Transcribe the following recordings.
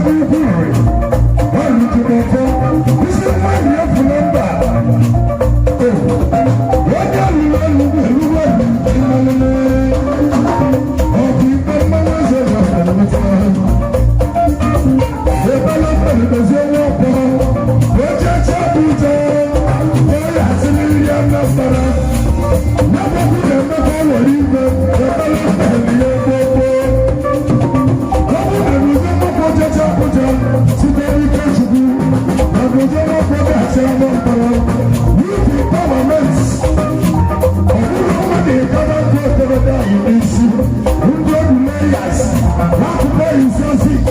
Ukwu Nri ọrụjumọfọ isi mmadụ efu na mba. Onye lụrụ ọlụ eluwe mmanụ ọ bụ ikpe mmanụ eze ga-enweta ebele mmadụ dozie nwa ọkpọ oche Abuja onye asị n'iri Anambra n'akwụkwọ na-emekọ were igwe ebele mmadụ ya gbogbo. Ọ bụrụ na n'ụzọ mgbakọ ocheche Abuja site n'ike Chukwu na n'ụzọ mgbakọ ga-achị Anambra youth empowerment. Ọ bụrụ mmadụ ịkaba nke okorobịa anyị n'isi ndị ọdụ layers n'akụkọ ise six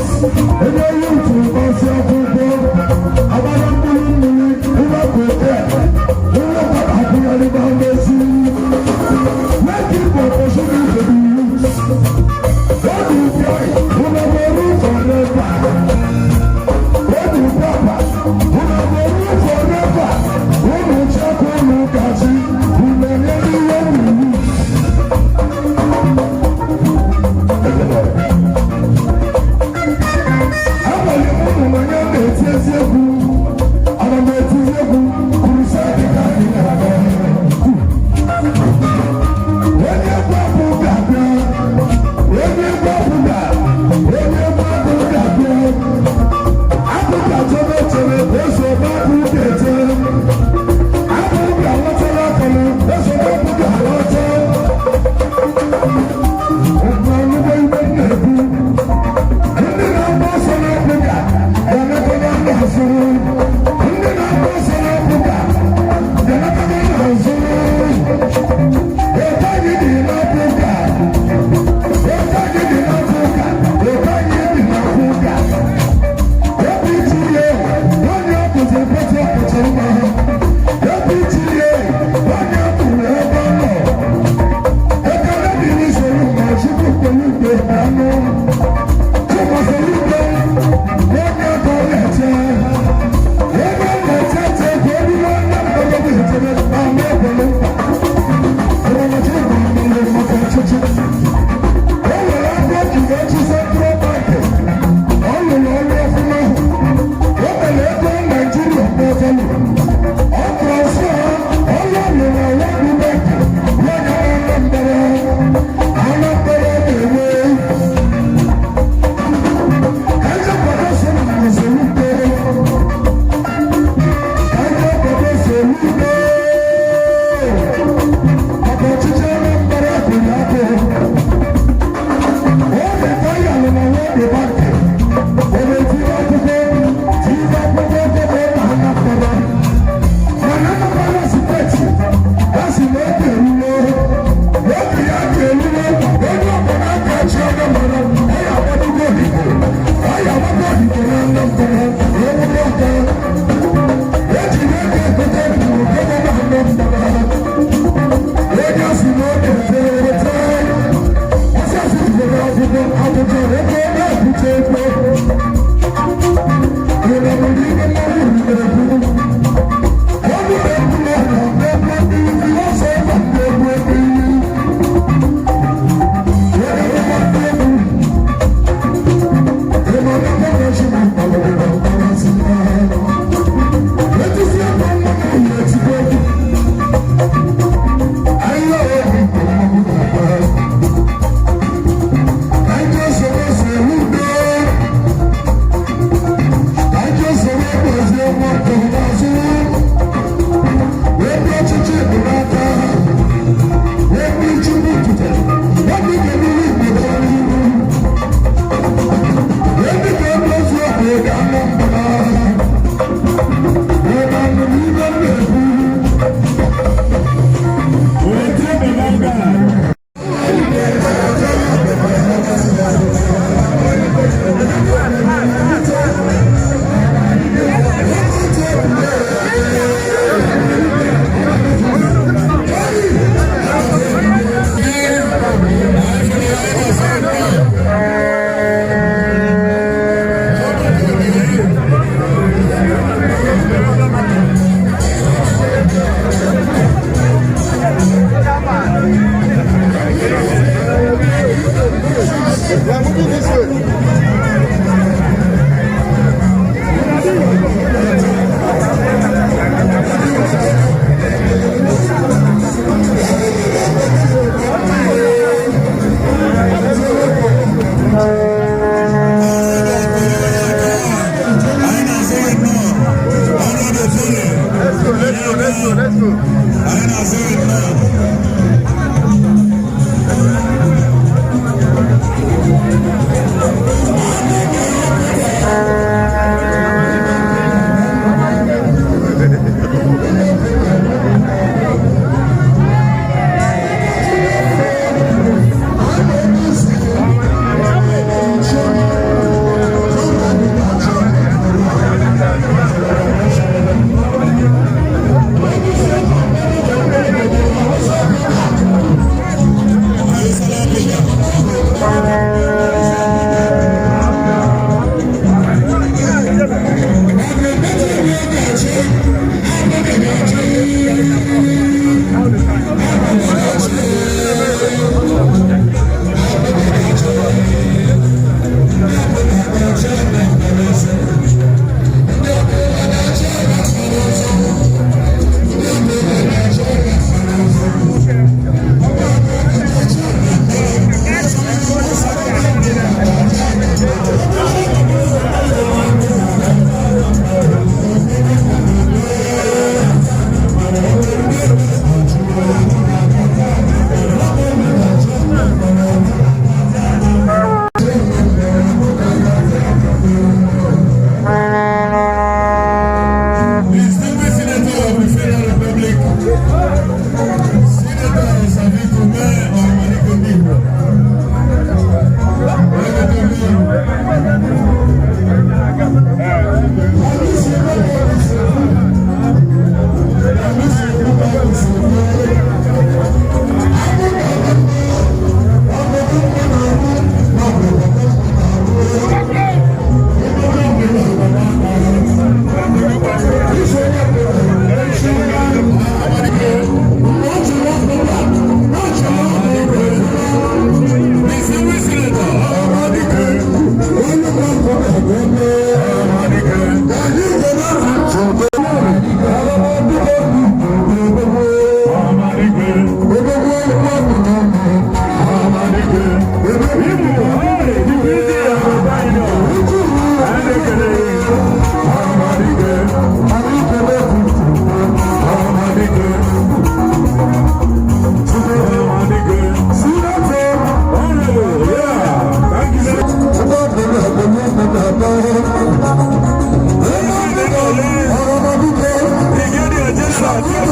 ebe youth ọsị akwụkwọ agbara mkpụrụ mmiri ụlọ koke ụlọ akwụgharịba mmezi. Let give opportunity to the youth. Odu guy, una go rule forever. Odu papa, una go rule forever. Unu chekwa unu gaji, unu enye ihe unu youth. Enwere m Distinguished Senator of the Federal Republic, Senator Saviko May Ọhamadike Ndigbo. Distinguished Senator Ọhamadike, Ọhamadike. Ọhamadike, Ọhamadike. Igbo, hey, the busy Ọhamadike, Ọhamadike, Ọhamadike. Honorable, yeah, thank you, sir. Brigadier General Chief.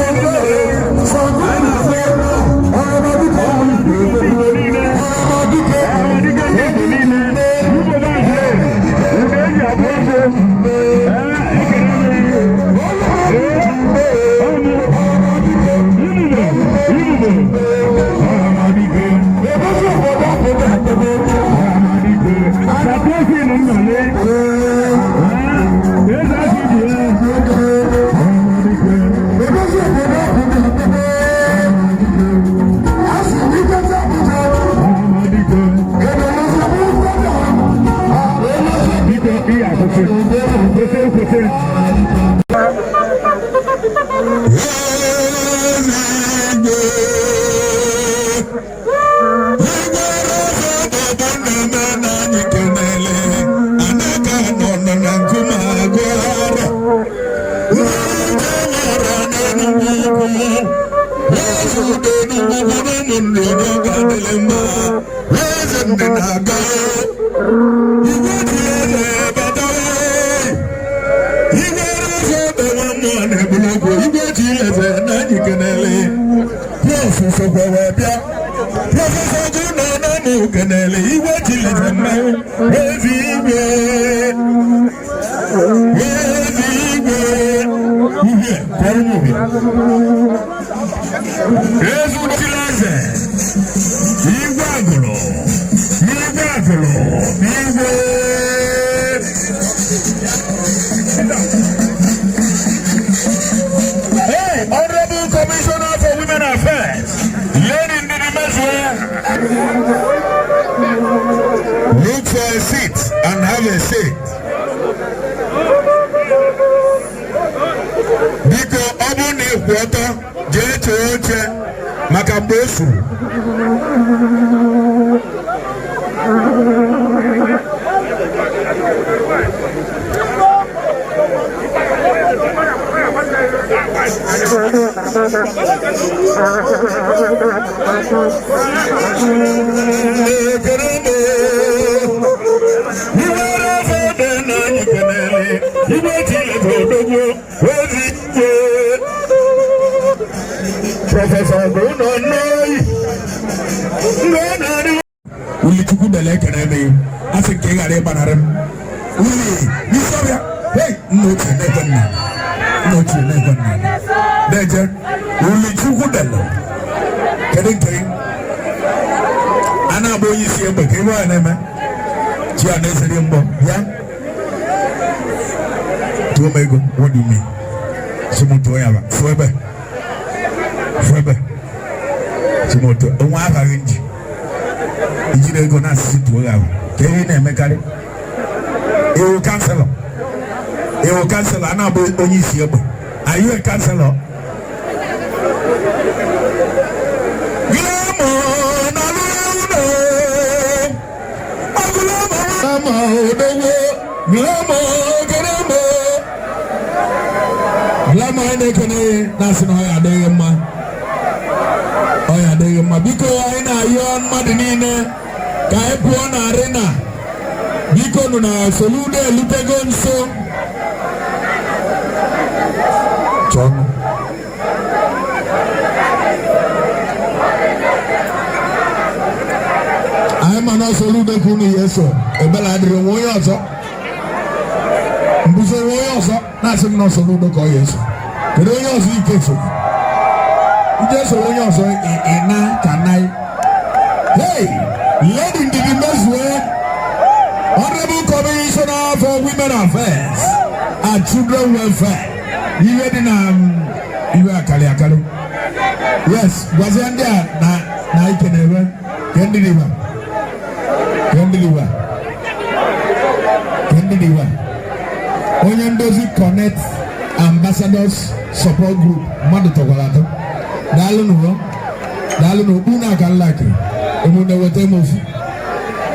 Ọhamadike Igbo niile, Igbo niile, nke eji abụ ofe, ee, ekele m. Ee, ọmụ, Ibubo, Ibubo, Ọhamadike, Ọhamadike, Saposin Nnọle, ee, eze aka ibi ya, Ọhamadike. Ọhamadike. Biko, ihe akwụsị, kwụsị, kwụsị. Professor Guna kenele igwe chileze mmanwụ ezi igwe, ezi igwe uhie kọrọ m uhie ezu chileze igwe agụrụ, igwe agụrụ, igwe. Hey, Honorable Commissioner for Women Affairs, Lady Ndidi Mezue. Look for a seat and have a seat. Biko, ọ bụrụ na ị kwụ ọtọ, jee chee oche maka mgbe o suru. Ekele m. Iwere afọ dị na anyị kenele igwe Chineke odogwu ozi igwe Professor Bruno Nnoyi mgbe ọ na-arị Ulichukwu dele ekene m a sị nke ị ghara ịgbanarị m uli n'isi ọbịa. Hei, nna ochie na-ekwe nna, nna ochie na-ekwe nna na-eje. Ulichukwu dele, kedu nke gị? A na-agba onye isi egbe ka ebe ọ na-eme chi a na-eseri mgbọ ya tụọ m ego. What do you mean? Si m tụọ ya ba fụ ebe, fụ ebe si m tụọ onwe abaghị nji ijiri ego na-asịsị tụọ ya ahụ ka ihe ị na-emekarị. Iwu councillor, iwu councillor, a na-abụ onye isi egbe. Are you a councillor? Glamour na lụrụ odogwo, glamour, glamour, glamour. Anyị na-ekene na-asị na ọ ya adịghị mma, ọ ya adịghị mma. Biko, anyị na-ayọ mmadụ niile ka anyị pụọ na arena. Biko nụ, na Soludo elutego nso. Chọnụ. Anyị ma na Soludo ka unu ya eso. Ebela adịrị onwe onye ọzọ, mbuso onwe onye ọzọ na-asị m na Soludo ka ọ ya eso. Kedu onye ọzọ ike so ije soro onye ọzọ ị na ka nai? Hey, Lady Ndidi Mezue, Honorable Commissioner for Women Affairs and Children Welfare. Ihe dị na iwe akali akali. Yes, gwazie ndị a na ike na-eme ke ndị dịwa, ke ndị dịwa, ke ndị dịwa. Onye ndozi Connect Ambassadors Support Group, mmadụ tọkwara atọ. Daalụ nụrụ, daalụ n'okpu na aka nlakiri ebe unu eweta m ofu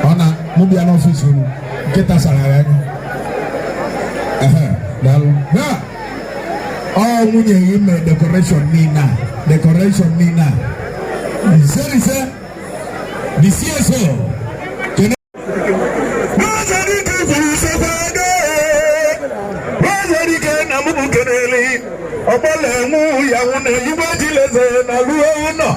ọ na mụ bịa n'ọfịs unu. Nkịta sara ya anya. Ehe, daalụ. Ha ọ nwunye gị mere decoration niile a, decoration niile a nserise. The CSO kene. Eze kwuru sekwado, Eze na mụ keneli ọgbọla enwu ya nwụ na igwe jileze na ruo ụlọ.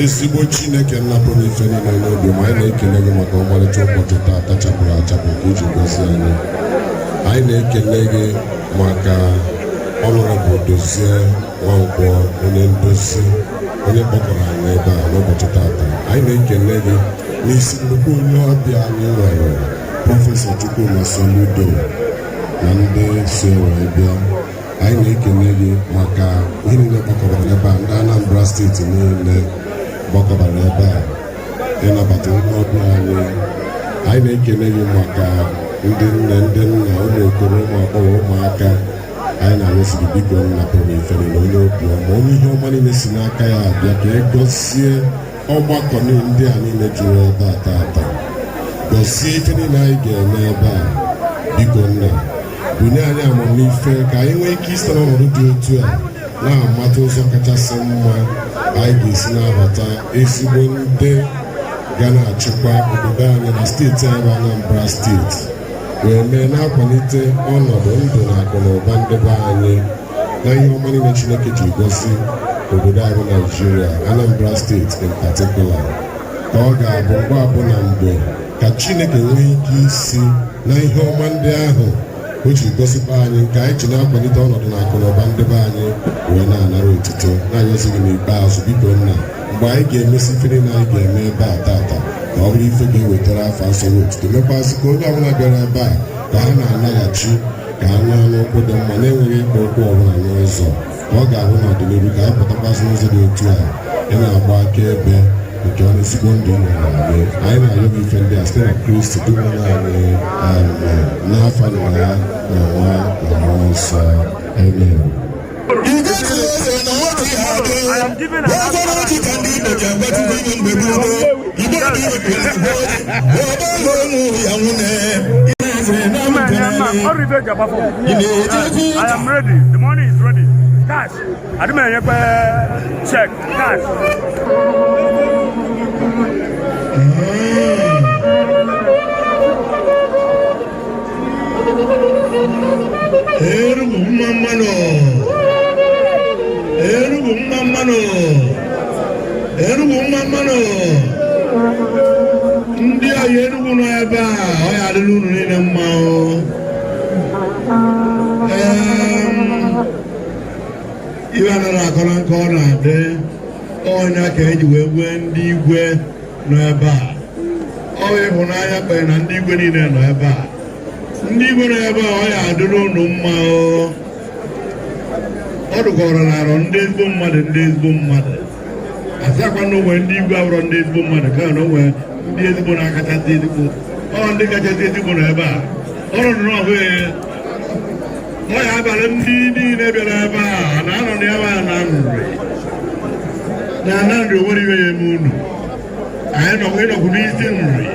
Ezigbo Chineke nna pụrụ ife niile n'obi ma, anyị na-ekele gị maka ọmarịcha ụbọchị taata chapụrụ achapụ nke iji gozi anyị. Anyị na-ekele gị maka Honorable Dozie Nwankwọ, onye ndozi, onye kpọkọrọ anyị ebe a n'ụbọchị taata. Anyị na-ekele gị n'isi nnukwu onye ọbịa anyị nwere, Professor Chukwuma Soludo, na ndị so wee bịa. Anyị na-ekele gị maka ihe niile gbakọbara ebe a, ndị Anambra Steeti niile gbakọbara ebe a ịnabata onye ọbịa anyị. Anyị na-ekele gị maka ndị nne, ndị nna, ụmụ okoro, ụmụ agbọghọ, ụmụaka. Anyị na-arịọsi gị, biko, nna pụrụ ife niile, onye obiọma, onye ihe ọma niile si n'aka ya abịa, ka e gọzie ọgbakọ ndị a niile juru ebe a taata. Gọzie ife niile anyị ga-eme ebe a. Biko nna, bunye anyị amamife ka anyị nwee ike isite n'ọnọdụ dị otu a na-amata ụzọ kachasị mma anyị ga-esi na-abata ezigbo ndị ga na-achịkwa obodo anyị na steeti anyị bụ Anambra Steeti, wee mee na-akwalite ọnọdụ ndụ na akụ na ụba ndị be anyị na ihe ọma niile Chineke ji gosi obodo anyị bụ Naijiria, Anambra Steeti in particular, ka ọ ga-abụ mgbe abụ na mgbe ka Chineke nwee ike isi na ihe ọma ndị ahụ o ji gosikwa anyị, nke anyị ji na-akwalite ọnọdụ na akụ na ụba ndị be anyị, wee na-anara otuto. Na-ayọzi gị n'ikpeazụ, biko nna, mgbe anyị ga-emesi ife niile anyị ga-eme ebe a tata, ka ọ bụrụ ife ga-ewetara afa nsọ gị otuto, mekwazị ka onye ọbụla bịara ebe a, ka ha na-anaghachi, ka ha naa n'ụkwụ dị mma, na-enweghị ịkpọ ụkwụ ọbụla n'ụzọ, ka ọ ga-abụ n'ọdịnihu ka anyị pụtakwazị n'ụzọ dị otu a ị na-agba akaebe nke ọnụ ezigbo ndụ ị nyere anyị. Anyị na-arịọ gị ife ndị a site na Kristi Dinwenụ anyị, amen. N'afa Nna na Nwa na Mmụọ Nsọ, amen. I am giving an Ka ndị Igbo ji agwa Ọrụ ife eji agba phone. I am ready. The money is ready. Cash. Adị m enyekwa check. Cash. Enugu mma mmanụ, Enugu mma mmanụ, Enugu mma mmanụ. Ndị ọyị Enugu nọ ebe a, ọ ya adịla unu niile mma o. Iwe anaghị akọrọ nke ọ na-adị ọnya ka eji wee nwee ndị igwe nọ ebe a. Ọ bụ ịhụnanya kpere na ndị igwe niile nọ ebe a. Ndị igwe nọ ebe a, ọ ya adịrị unu mma o. Ọ dụkọrọ na arọ ndị ezigbo mmadụ, ndị ezigbo mmadụ asịakwa na onwe ndị igwe abụrọ ndị ezigbo mmadụ, ka na onwe ndị ezigbo na-akachasị ezigbo. Ọ ndị kachasị ezigbo nọ ebe a. Ọrụ nọ ọbụghị ọ ya abalị. Ndị niile bịara ebe a na-anọ na ebe a na nri na ana nri, onwere iwe ya eme unu. Anyị nọkwa ịnọkwu n'isi nri.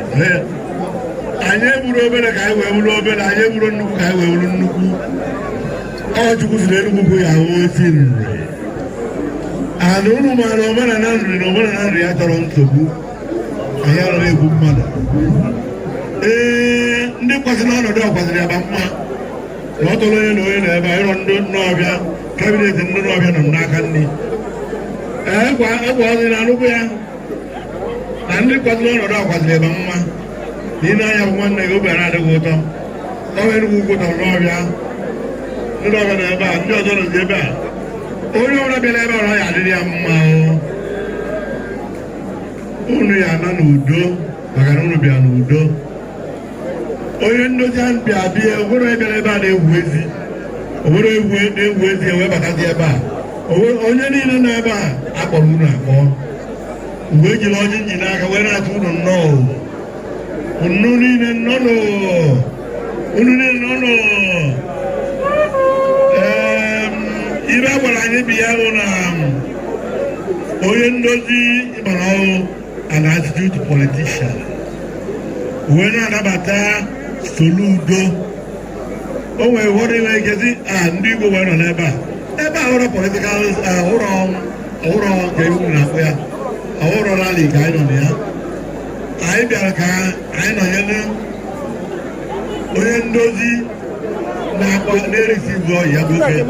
Anyị egburu obere ka anyị wee bụrụ obere, anyị egburu nnukwu ka anyị wee bụrụ nnukwu. Ọ Chukwu si na Enugwu bụ ya ahụ esi nri ana. Unu maara omenala nri na omenala nri ya chọrọ nsogbu. Anyị anaghị egwu mmadụ. Ee, ndị kwesịrị ọnọdụ a kwesịrị ya mma na ọ tọrọ onye na onye na ebe a ịrọ. Ndị n'ọbịa cabinet, ndị n'ọbịa nọ m n'aka nri. Ee, egwa ọzọ na anụkwu ya na ndị kwesịrị ọnọdụ a kwesịrị ebe mma na ị na-anya bụ nwanne gị, obi na-adịghị ụtọ. Ọ bụ Enugwu Ukwu tọrọ n'ọbịa, ndị ọbịa nọ ebe a, ndị ọzọ nọzi ebe a. Onye ọbụla bịara ebe a, ọ ya adịrị ya mma o. Unu ya ana n'udo, maka na unu bịa n'udo. Onye ndozi ahụ bịa bịa, onwere onye bịara ebe a na-egwu ezi, onwere egwu na-egwu ezi ewee batazi ebe a. Onye niile nọ ebe a akpọrọ unu akpọ mgbe ejiri ọjị nji n'aka wee na-atụ unu nnọọ. Unu niile nnọọ, unu niile nnọọ. Ee, ibe a gwara anyị bi ya bụ na onye ndozi ịgbara ọrụ an attitude politician wee na-anabata Soludo. O nwere ụfọdụ nwere ike sị a ndị Igbo wee nọ n'ebe a, ebe a hụrụ political ọhụrụ ọhụrụ ka ewu na-akpọ ya ọhụrụ rally ka anyị nọ na ya. Anyị bịara ka anyị nọnyere onye ndozi na-akpọ na-eresi ibu ọyị ya bụ oke.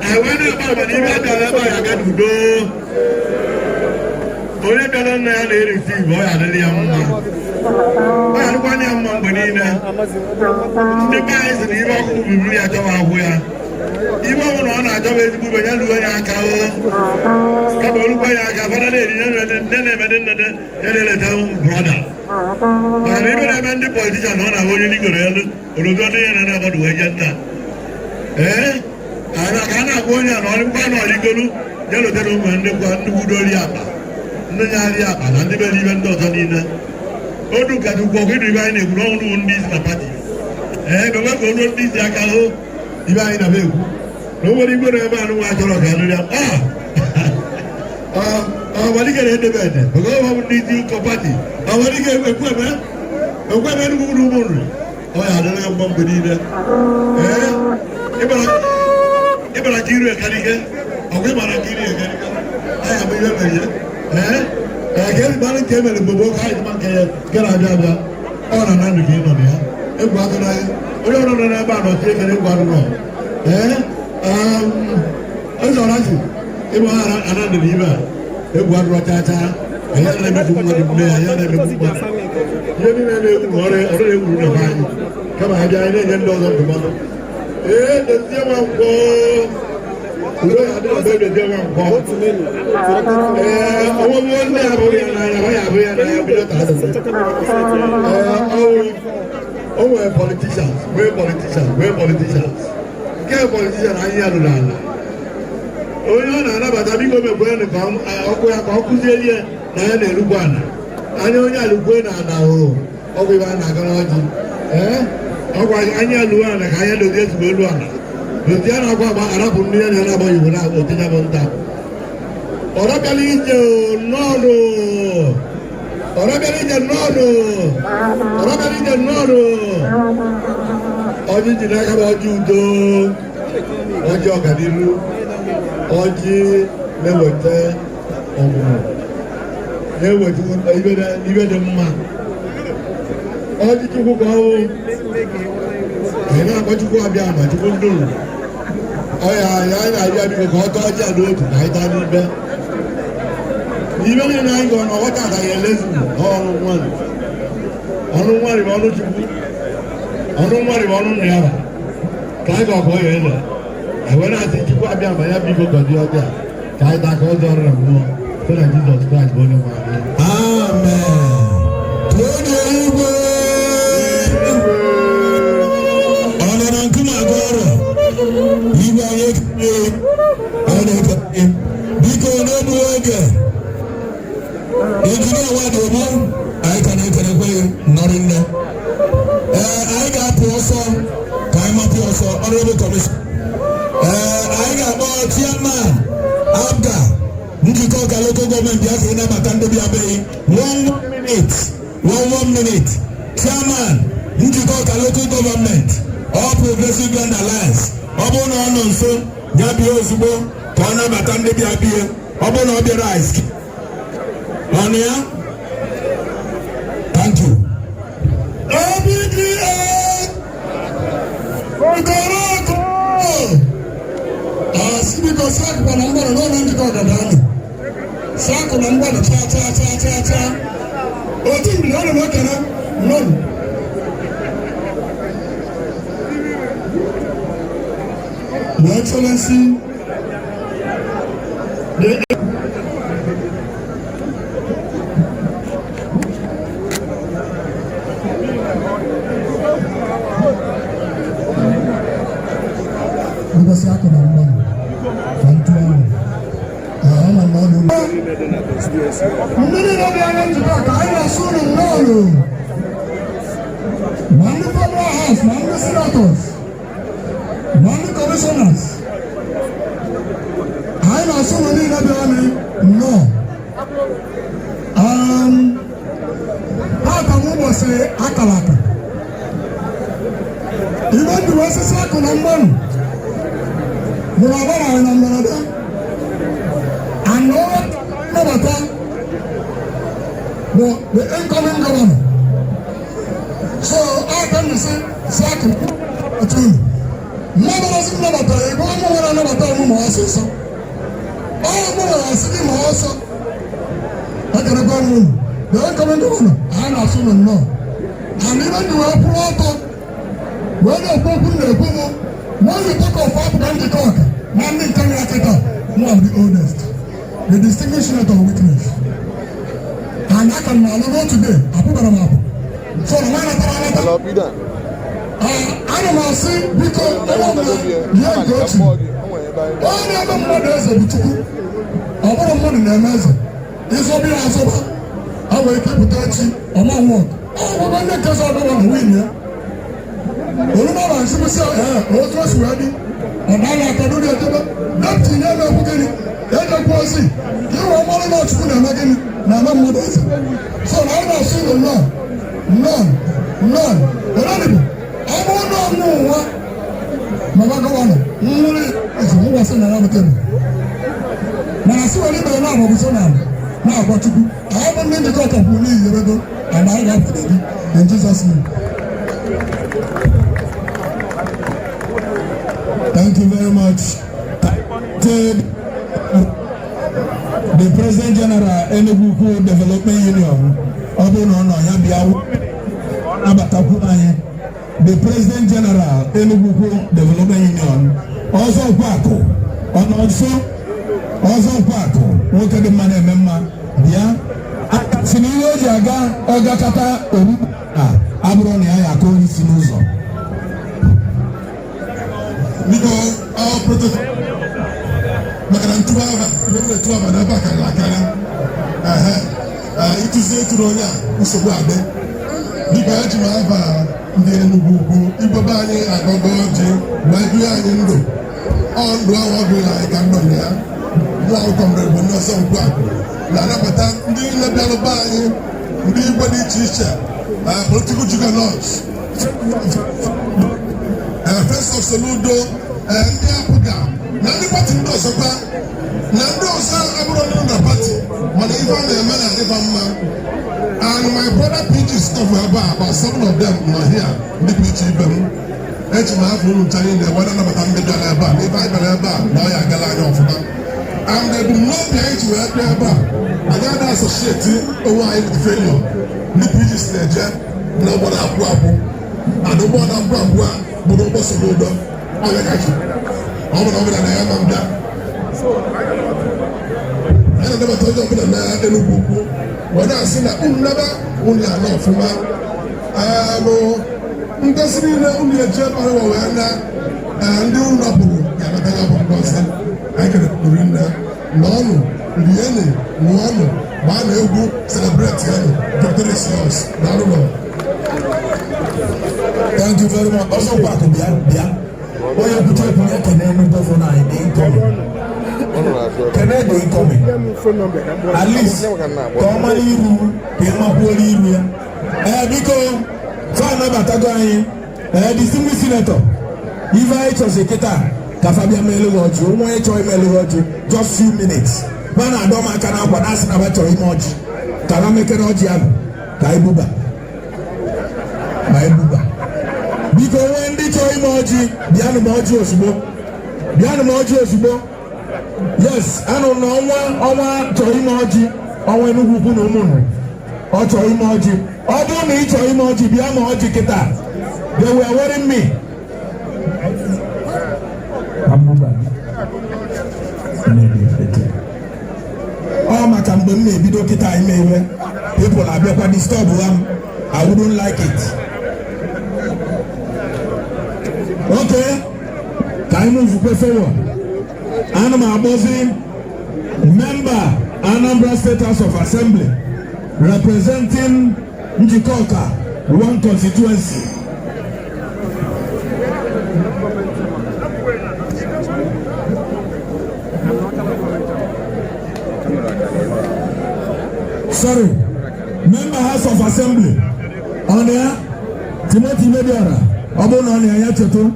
Anyị wee na-agba ama na ibe abịara ebe a ya aga n'udo. Onye bịara nna ya na-eresi igwe, ọ ya adịrị ya mma, ọ ya adịkwana ya mma mgbe niile. Ndị be anyị sị na ibe ọkụkụ bibiri ya chọwa ahụ ya, ibe ọ bụla ọ na-achọba ezigbo ibe ya luo ya aka o kama olukwa ya aka fada na-eri nne na-emede nnede ya na-eleta brother, maka na ibe na-eme ndị politician ọ na-ahụ onye ligoro elu orogo ndị ya na-agbado wee jee nta. Ee, ka a na-agwa onye a na ọrịkwa na ọrịgolu ya lotere ụmụ ndị kwa ndị gwudori akpa, ndị nyarị akpa na ndị mere ibe ndị ọzọ niile odu ka ukwu ọkụ idu ibe anyị na-ekwu n'ọnwụ ndị isi na party. Ee, ebe ka olu ndị isi aka hụ ibe anyị na ekwu na o nwere igwe na ebe anụ nwa chọrọ ka anụ ya ọmalike na-edebe ede maka ọ bụ ndị isi ụkọ party ọmalike ekwu eme ekwu eme nnukwu ụmụ nri ọ ya adịrị ya mma mgbe niile. Ee, ịbara ka iru ekarike ọgwụ ịbara ka iru ekarike anyị abụ ihe mere ya. Ee ee, ka ezi mara nke emere mgbe gboo ka anyị ma nke ya nke na-abịa abịa ọ na na ndụ ka ị nọ na ya egwu atụ na ya onye ọrụ nọ n'ebe a nọchi ekere egwu atụ nọ. Ee, eze ọrachi ịbụ ana ndụ n'ime a egwu atụrụ chaa chaa anyị na-emegbu mmadụ nne ya ya na-emegbu mmadụ ihe niile na-egwu na ọrụ ọrụ na-egwuru na be anyị kama ha bịa anyị na-enye ndị ọzọ ndụmọdụ. Ee, Dozie Nwankwọ, udo ya adịrọ be Dozie Nwankwọ. Ee, ọnwụnwụ ndị abụghị ya n'anya ọ ya abụghị ya n'anya bido taa. Ee, ọwụ o nwere politicians nwee politicians nwee politicians nke politician anyị ya lụrụ ala onye ọ na-anabata biko mekwenụ ka ọkụ ya ka ọ kụziere ya na ya na-erukwa ala anya onye alụkwe na ala o ọgwụ ibe a na-aga n'ọjị. Ee, ọgwụ anya alụwe ala ka anya dozie ezigbo elu ala dozie a na-agwa agba arapụ ndị ya na-agba igbo na otinye bụ nta ọrọbịala ije nnọọnụ ọrọbịala ije nnọọnụ ọrọbịala ije nnọọnụ. Ọjị ji n'aka bụ ọjị udo, ọjị ọganihu, ọjị na-eweta ọmụmụ, na-eweta ibe dị mma, ọjị Chukwu ka ọwụ anyị na-akpọ Chukwu abịa ma Chukwu nduru ọya ya anyị na-abịa biko ka ọ tọọ ọjị a n'otu ka anyị taa n'ibe n'ibe niile anyị gọrọ na ọghọta agaghị elezu ọnụ nwanị ọnụ nwanị bụ ọnụ Chukwu ọnụ nwanị bụ ọnụ nna ya ka anyị ga ọkọ ya ele ewere na-asị Chukwu abịa ma ya biko gọzie ọjị a ka anyị taa ka ọ dị ọrụ na mmụọ site na Jizọs Kraịst bụ onye nwe anyị. Amen. Toonụ igwe. Ọ nọ na nkume agụ ọrụ. Igwe anyị ekele, anyị na-ekele. Biko n'egbughị oge. Injinia Nwadogbu, anyị ka na-ekelekwe nọrị nne. Ee, anyị ga-apụ ọsọ ka anyị mapụ ọsọ, Honorable Commissioner. Ee, anyị ga-akpọ chairman APGA Njikọ Ọka local government bịa ka ịnabata ndị bịa beghị. One minute, one one minute. Chairman Njikọ Ọka local government, All Progressive Grand Alliance, ọ bụrụ na ọ nọ nso ya bịa ozugbo ka ọ nabata ndị bịa bie. Ọ bụrụ na ọ bịara ice ọnụ ya. Thank you. APGA Okoroko asị biko sakụkwa na mgbanụ n'ụlọ Njikọ ọgada ahụ sakụ na mgbanụ chaa chaa chaa chaa chaa otu mgbe ọ na-ekele nnọọ. Your Excellency, the Ngosi akụ na mmanụ ka ntụ ahụ ama na ọnụ ndị niile dị anya Njikọ ka anyị na-asụ unu nnọọ, ma ndị federal house, ma ndị senators, ma ndị commissioners, anyị na-asụ unu niile bịara anyị nnọọ. Tata bụ ụbọchị akara aka ibe ndụ osisi akụ na mmanụ mụrụ agbara anyị na mberede anọ nnabata bụ the incoming governor, so aka m si si akụ otu unu. Mmadụ ọzọ m nabatara ego ọmụ nwere anabata ọmụ ma ọsịsọ. Ọ mụ nwere asị gị ma ọsọ. Ekerekwa m unu. The incoming governor, anyị na-asụ unu nnọọ. And ibe ndị wee kwụrụ ọtọ wee na-ekwu okwu m na-ekwu m, when you talk of APGA Njikọka na ndị nke ya kịta, mụ am the oldest, the distinguished senator witness. And aka m na-alụ ruo today, apụbara m apụ. So na nwa natara anata. Ana m asị, biko, onye ọbụla lie nke otu. Onye na-eme mmadụ eze bụ Chukwu. Ọ bụrụ mmadụ na-eme eze, ịzọba ya azọba, a nwere ike pụta echi ọma nwọk. Ọ bụrụ ndị nke zọ gọvanọ win ya. Olùmọ̀ràn àṣìbísí ẹ̀ otu o si wee dị, ọ naghị akọdụ dị ejebe deputy na-eme ekwu gịnị ejekwu ozi ka iwe mmanụ na Chukwu na-eme gịnị na-eme mmadụ eze. So na anyị na-asụ unu nnọọ, nnọọ, nnọọ. Odenigbo, ọ bụrụ na ọnwụ ụwa mama gọvanọ nwere eze nwụkwasị na ya bụ tebụl, mana sị were ibe na-agbagbu so na na-agwa Chukwu, anyị bụ ndị njikọ ọka kwuru n'ihi ego and anyị ga-akwado gị in Jesus' name. Thank you very much. The President General, Enugu Ukwu Development Union, ọ bụrụ na ọ nọ ya bịa nabatakwu anyị. The President General, Enugu Ukwu Development Union, Ọzọ Kwakụ, ọ nọ nso. Ọzọ Kwakụ, nwoke dị mma na-eme mma, bịa. Si na ihe o ji aga ọ gakata oru a abụrụ na ya ya aka onye isi n'ụzọ. Biko, ọ protocol maka na ntụba aba ebe m na-etu aba n'ebe a karịrị akarị. Ehe, ịtụzi eturu onye a, nsogbu adị. Biko, eji m aba ndị Enugwu Ukwu, igwe be anyị agọgọ ji wee due anyị ndụ. Ọ ndụ ahụ ọ dụrụ anyị ka ndụ na ya mụ akwụkwọ mgbe bụ ndị ọzọ nkwu akụ na-anabata ndị niile bịalụ be anyị, ndị igwe dị iche iche, political juggernauts, First of Soludo, ndị APGA na ndị party ndị ọzọkwa na ndị ọzọ abụrụ ndị nọ na party, mana ife a na-eme na adịba mma. And my brother PG stuff ebe a, about seven of them nọ here, ndị PG ibe m. Eji m afọ unu ncha niile wee anabata ndị bịara ebe a na ife anyị bịara ebe a na ọ ya agala anya ọfụma. And ebumnobi anyị ji wee bịa ebe a, anyị ada associate onwe anyị with failure. Ndị PG si na-eje na ụgbọ na-akwụ akwụ and ụgbọ na-akwụ akwụ a bụ n'ụgbọ Soludo. Ọ ya ka ji ọ bụrụ na ọ bụla na ya ma mbịa, anyị na-anabata onye ọbụla na Enugwu Ukwu wee na-asị na unu naba, unu ya na ọfụma anụ ngozi niile unu eji ebe ahụ wee na ndị unu napụrụ ga-anata ya bụ ngozi. Anyị kelere nne na ọnụ rienụ, ṅụọnụ, gbaa na egwu, celebrate yanụ. Victory is yours. Daalụ nọ. Thank you very much. Ọzọ Kwakụ, bịa, bịa. Onye kwuche okwu ya, kene enu gọvanọ anyị dị incoming. Kene dị incoming. At least ka ọ mara iru ka ị makwuoro iru ya. Ee, biko, fa anabatago anyị. Ee, distinguished senator, ife anyị chọzi kịta ka fa bịa meelu gị ọjị. Onwe onye chọrọ imelụ gị ọjị, just few minutes. Ba na-adọ m aka n'akwa na-asị na ba chọrọ ime ọjị. Ka ba mekere ọjị ahụ ka anyị buba. Ma anyị buba. Biko, nwee ndị chọrọ ime ọjị, bịanụ m ọjị ozugbo, bịanụ m ọjị ozugbo. Yes, anụ na ọnwa ọnwa chọrọ ime ọjị, ọnwa Enugwu Ukwu na ụmụnụ ọ chọrọ ime ọjị. Ọ bụrụ na ị chọrọ ime ọjị, bịa ma ọjị kịta. They were worrying me. Ka m buba. Ọ maka mgbe m na-ebido kịta ime ihe, people abịakwa disturb m. I wouldn't like it. Okay, ka anyị move forward. Ana m akpọzi member Anambra State House of Assembly representing Njikọka one constituency. Sorry, member House of Assembly ọ na ya, Timothy Mebiora. Ọ bụrụ na ọ na ya chetụ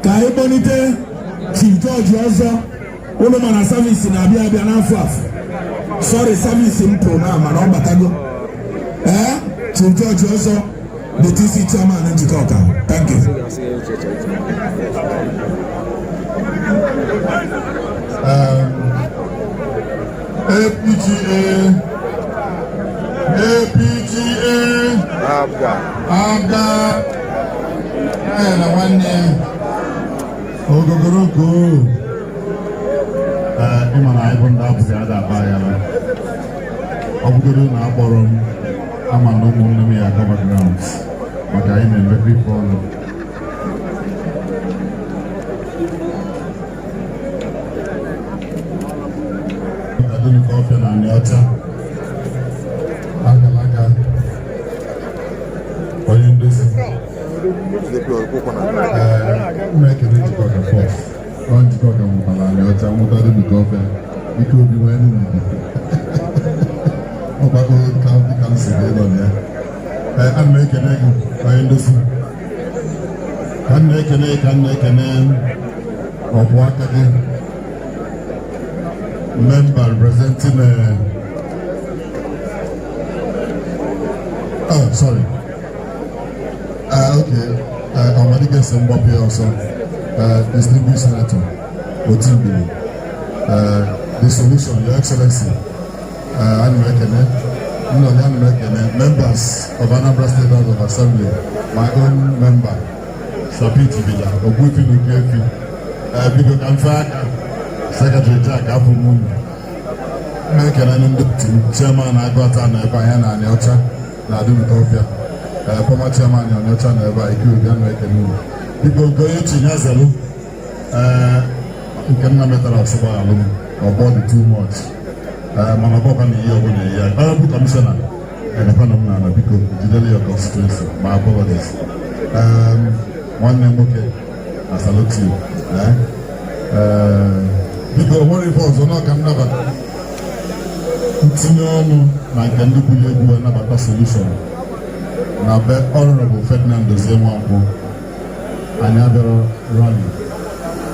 ka anyị kpọlite Chief George Ọzọ. Ụlọ mana service na-abịa abịa n'afọ afọ. Sorry, service m pụrụ na mana ọ batago. Ee, Chief George Ọzọ. The TC chairman Njikọka. Thank you. APGA, APGA, APGA. APGA, ya na nwanne ogogoroko. Ee, ịma na anyị bụ ndị abụghị ada aba ya la. Ọ bụgodo na akpọrọ m, ama na ụmụnne m ya cover grounds maka anyị na-emekọ ife ọnụ. Ọfịa na Anịọcha agalaga onye ndozi. Ee, m na-ekele Njikọka first. Ọ Njikọka mụtara Anịọcha, mụta Dunukọfịa, ike obi nwee ndidi. Ọgbakọ county council ịnọ na ya. Ee, ana m ekele gị, onye ndozi. Ka m na-ekele, ka m na-ekele ọkwụ aka gị, member representing oh, sorry, okay, Ọmadike si mgbapụ ya ọsọ, distinguished senator Otimbili, the solution, your excellency, ana m ekene nnọọ, ana m ekene members of Anambra State House of Assembly, my own member Sapit Bila Ogbuefi N'Okefi, biko ka mfe aka Secretary Jack afọ m unu. Na-ekele ndị otu chairman Agụata na ebe anya na Anịọcha na Dunukọfịa, former chairman Anịọcha na ebe a, ike obi, ana ekele unu. Biko, nke onye chi ya zelu. Ee, nke nna metara ọsọgba alụ m ọgbọ dị too much. Ee, mana ọgbọkwa na ihe ọbụla eyi ya. Honorable Commissioner, edekwana m n'ala, biko jidere your constituency. My apologies. Nwanne m nwoke, I salute you. Ee, biko, o nwere ife ọzọ na ọka m nabata ntinye ọnụ na nke ndị buru egwu anabata solution na be Honorable Ferdinand Dozie Nwankwọ. Anyị abịara rally,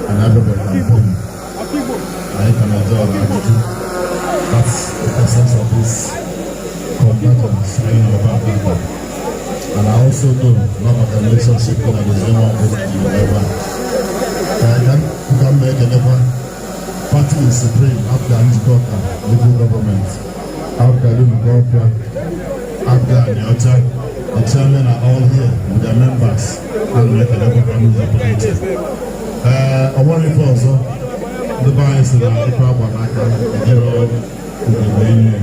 anyị abịabeghị campaign, anyị ka na-eje ọrụ ajụjụ. That's the essence of this convergence anyị nọ ebe a taa. And I also know na maka relationship dị na Dozie Nwankwọ na ebe a ka ka m na-ekelekwa party is supreme, APGA Njikọka local government, APGA Dunukọfịa, APGA Anịọcha, the chairmen are all here with their members. Ana m ekelekwa ka n'ụzọ pụrụ iche. Ee, ọ nwere ife ọzọ. Ndị be anyị sị na ife agba n'aka ejiri ugegbe enyi.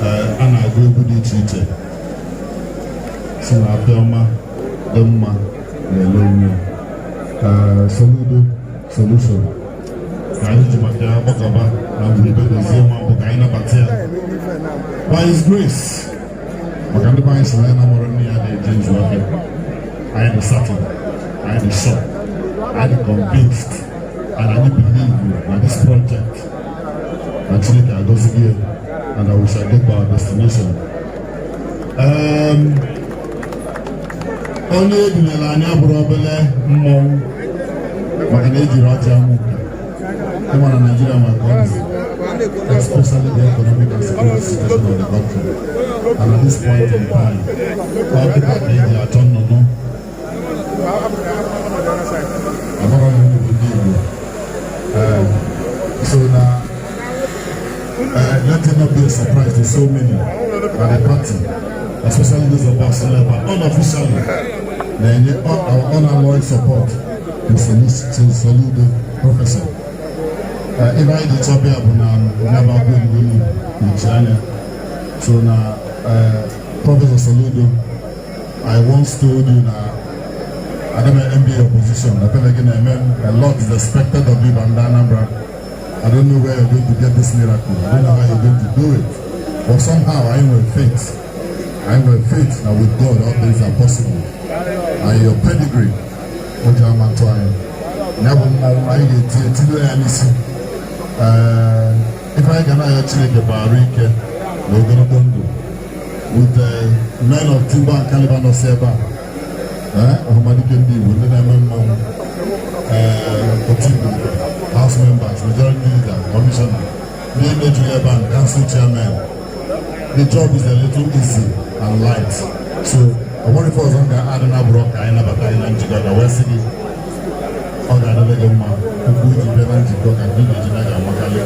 Ee, a na-agụ egwu dị iche iche si na afịa ọma dị mma na-ele onwe ya. Ee, Soludo solution ka anyị ji maka ya gbakọba na ngwurube Dozie Nwankwọ ka anyị nabata ya by his grace, maka ndị be anyị sị na ya na-amụrụ nne ya na-eje nzu ọhịa. Anyị dị certain, anyị dị sure, anyị dị convinced and anyị believe na this project na Chineke agọzighị ya and that we shall get to our destination. Onye ebinyere anyị abụrụ obele mmọnwụ, maka na ejiri ọjị amụ nke ịma na Nigeria nwere ka ọ dị, especially the economic and security situation of the country. And at this point in time, ọ dịka ka eji achọ nnụnụ amara m unu bụ ndị Igbo. So na let it not be a surprise to so many that the party, especially those of us in Labour, unofficially na-enye our unalloyed support to Soludo Professor. Ebe anyị ji chọbịa bụ na nyaba akwụ elugo nchi anya. So na Professor Soludo, I once told you na Adam NBA opposition, I feel like a lot is expected of you, Banda Anambra. I don't know where you're going to get this miracle. I don't know how you're going to do it. But somehow I with faith. I with faith that with God all things are possible. And your pedigree, Oja Mantoine, ya bụ mmanwụ anyị ga-eti etinye ya n'isi. Ee, ife anyị ga na-ayọ Chineke bụ arụ ike na ogologo ndụ with the men of timber and caliber nọ si ebe a. Ee, ọhamadike ndị Igbo, ndị na-eme mmanwụ, ee, otu Igbo, house members, majority leader, commissioner, ndị na-ejuru ebe a, council chairman. The job is a little easy and light. So Ọ nwere ife ọzọ m ga-adị na bụrụ ka anyị nabata anyị na Njikọ Ọka wee sị gị ọ ga-adịrị gị mma. Ụkwụ iji bịa na Njikọ Ọka nke ị ga-eji na ga-amakarị.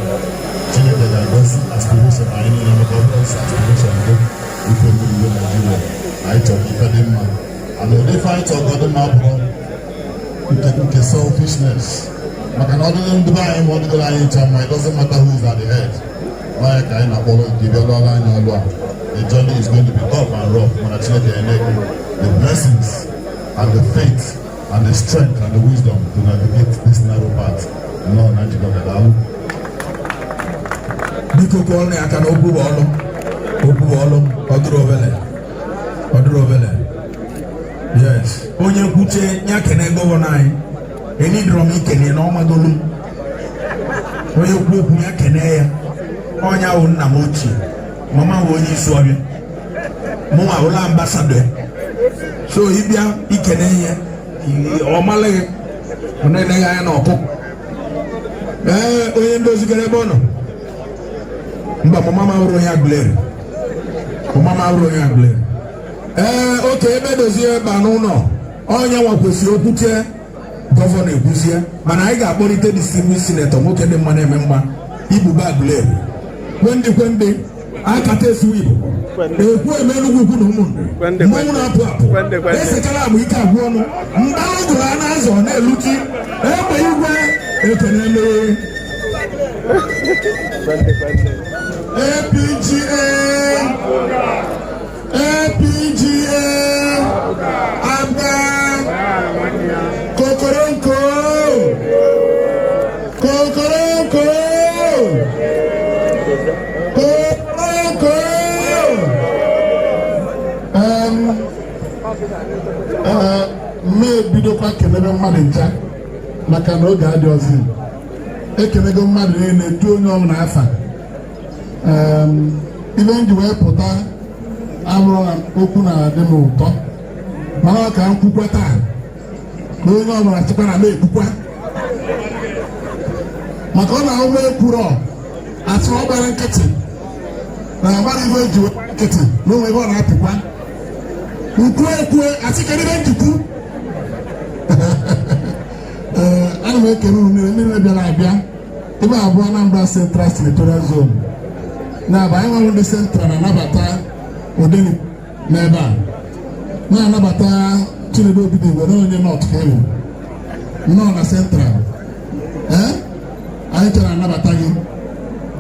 Chineke ga-agọzi aspiration anyị niile, maka ọ bụrụ nsọ aspiration gị ife mmiri Naijiria. Anyị chọrọ ife dị mma, and ụdị ife anyị chọrọ ka ọ dị mma bụrụ nke selfishness, maka na ọ dịghị ndị be anyị ma ọ dịgoro anyị ncha mma. It doesn't matter who is at the head. Onye ka anyị na-akpọrọ nke bịa lụọla anyị ọlụ a. The journey is going to be tough and rough, mana Chineke enye gị the blessings and the faith and the strength and the wisdom to navigate this narrow path. Nnọọ na Njikọ Ọka, daalụ. Biko, kụọrọ ya aka na okwu bụ ọlụ, okwu bụ ọlụ. Ọ dụrụ obele, ọ dụrụ obele. Yes, onye kwuche ya kene governor anyị. Enidọrọ m ikene na ọmagolu m. Onye kwu okwu ya kene ya. Ọnya wụ nna m ochie, mama wụ onye isi ọbịa, mụnwa wụla ambassador. So ịbịa ikene ihe ọ malịghị, ọ na-eleghị anya na ọkụkọ. Ee, onye ndozi gara ebe ọ nọ. Mba, mama m abụrụ onye Aguleri, mama m abụrụ onye Aguleri. Ee, oke ebe dozie ebe a n'ụlọ onye nwa kwesịrị okwuche governor ekwuzie, mana anyị ga-akpọlite distinguished senator, nwoke dị mma na-eme mma, Ibube Aguleri. Kwendị kwendị akata esiwo Igbo ekwu eme Enugwu Ukwu na ụmụnne mmanwụ na-apụ apụ esekara agba ike agwụ ọnụ mgbalụ gụrụ a na-azọ na-eluchi egbe igwe ekenele. APGA, APGA, APGA, Kokoronko, Kokoronko, Kokoronko. Mme ebidokwa kelebe mmadụ ncha maka na oge adị ọzọ. Ekenego mmadụ niile, tu onye ọbụla afa. Ibe m ji wee pụta abụrụ na okwu na-adị m ụtọ, mana ọ ka m kwukwa taa na onye ọbụla sịkwa na m ekwukwa, maka ọ na-ahụ m ekwurọ asị ọ gbara nkịtị na agbara ibe eji wee nkịtị na onwe ebe ọ na-apụkwa nkwu ekwue asị kedu ebe njikwu. Ee, ana m ekele unu niile, ndị niile bịara abịa ebe abụọ. Anambra Central Senatorial Zone na-abụ anyị nwere ndị Central na-anabata Odeni n'ebe a, na-anabata Chinedu Obidigwe na onye North ka ịbụ nnọọ na Central. Ee, anyị chọrọ anabata gị.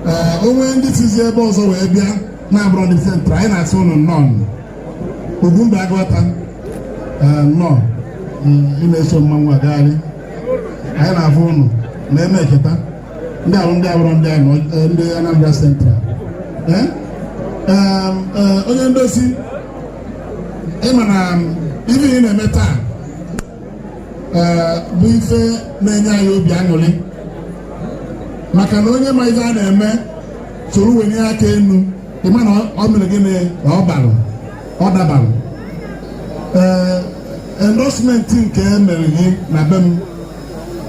Ee, onwe ndị sizi ebe ọzọ wee bịa na-abụrọ ndị Central, anyị na-asị unu nnọọ. Ugwumba Agụata, ee, nnọọ. Ị na-eso mmanwụ agagharị, anyị na-afụ unu na-eme eketa ndị ahụ, ndị abụrọ ndị anọ ndị Anambra Central. Ee, onye ndozi, ịma na ife ị na-eme taa bụ ife na-enye anyị obi aṅụrị, maka na onye ma ife a na-eme soro wenye aka enu, ịma na ọ mere gịnị na ọ balụ ọ dabalụ. Ee, endorsement nke e mere gị na be m,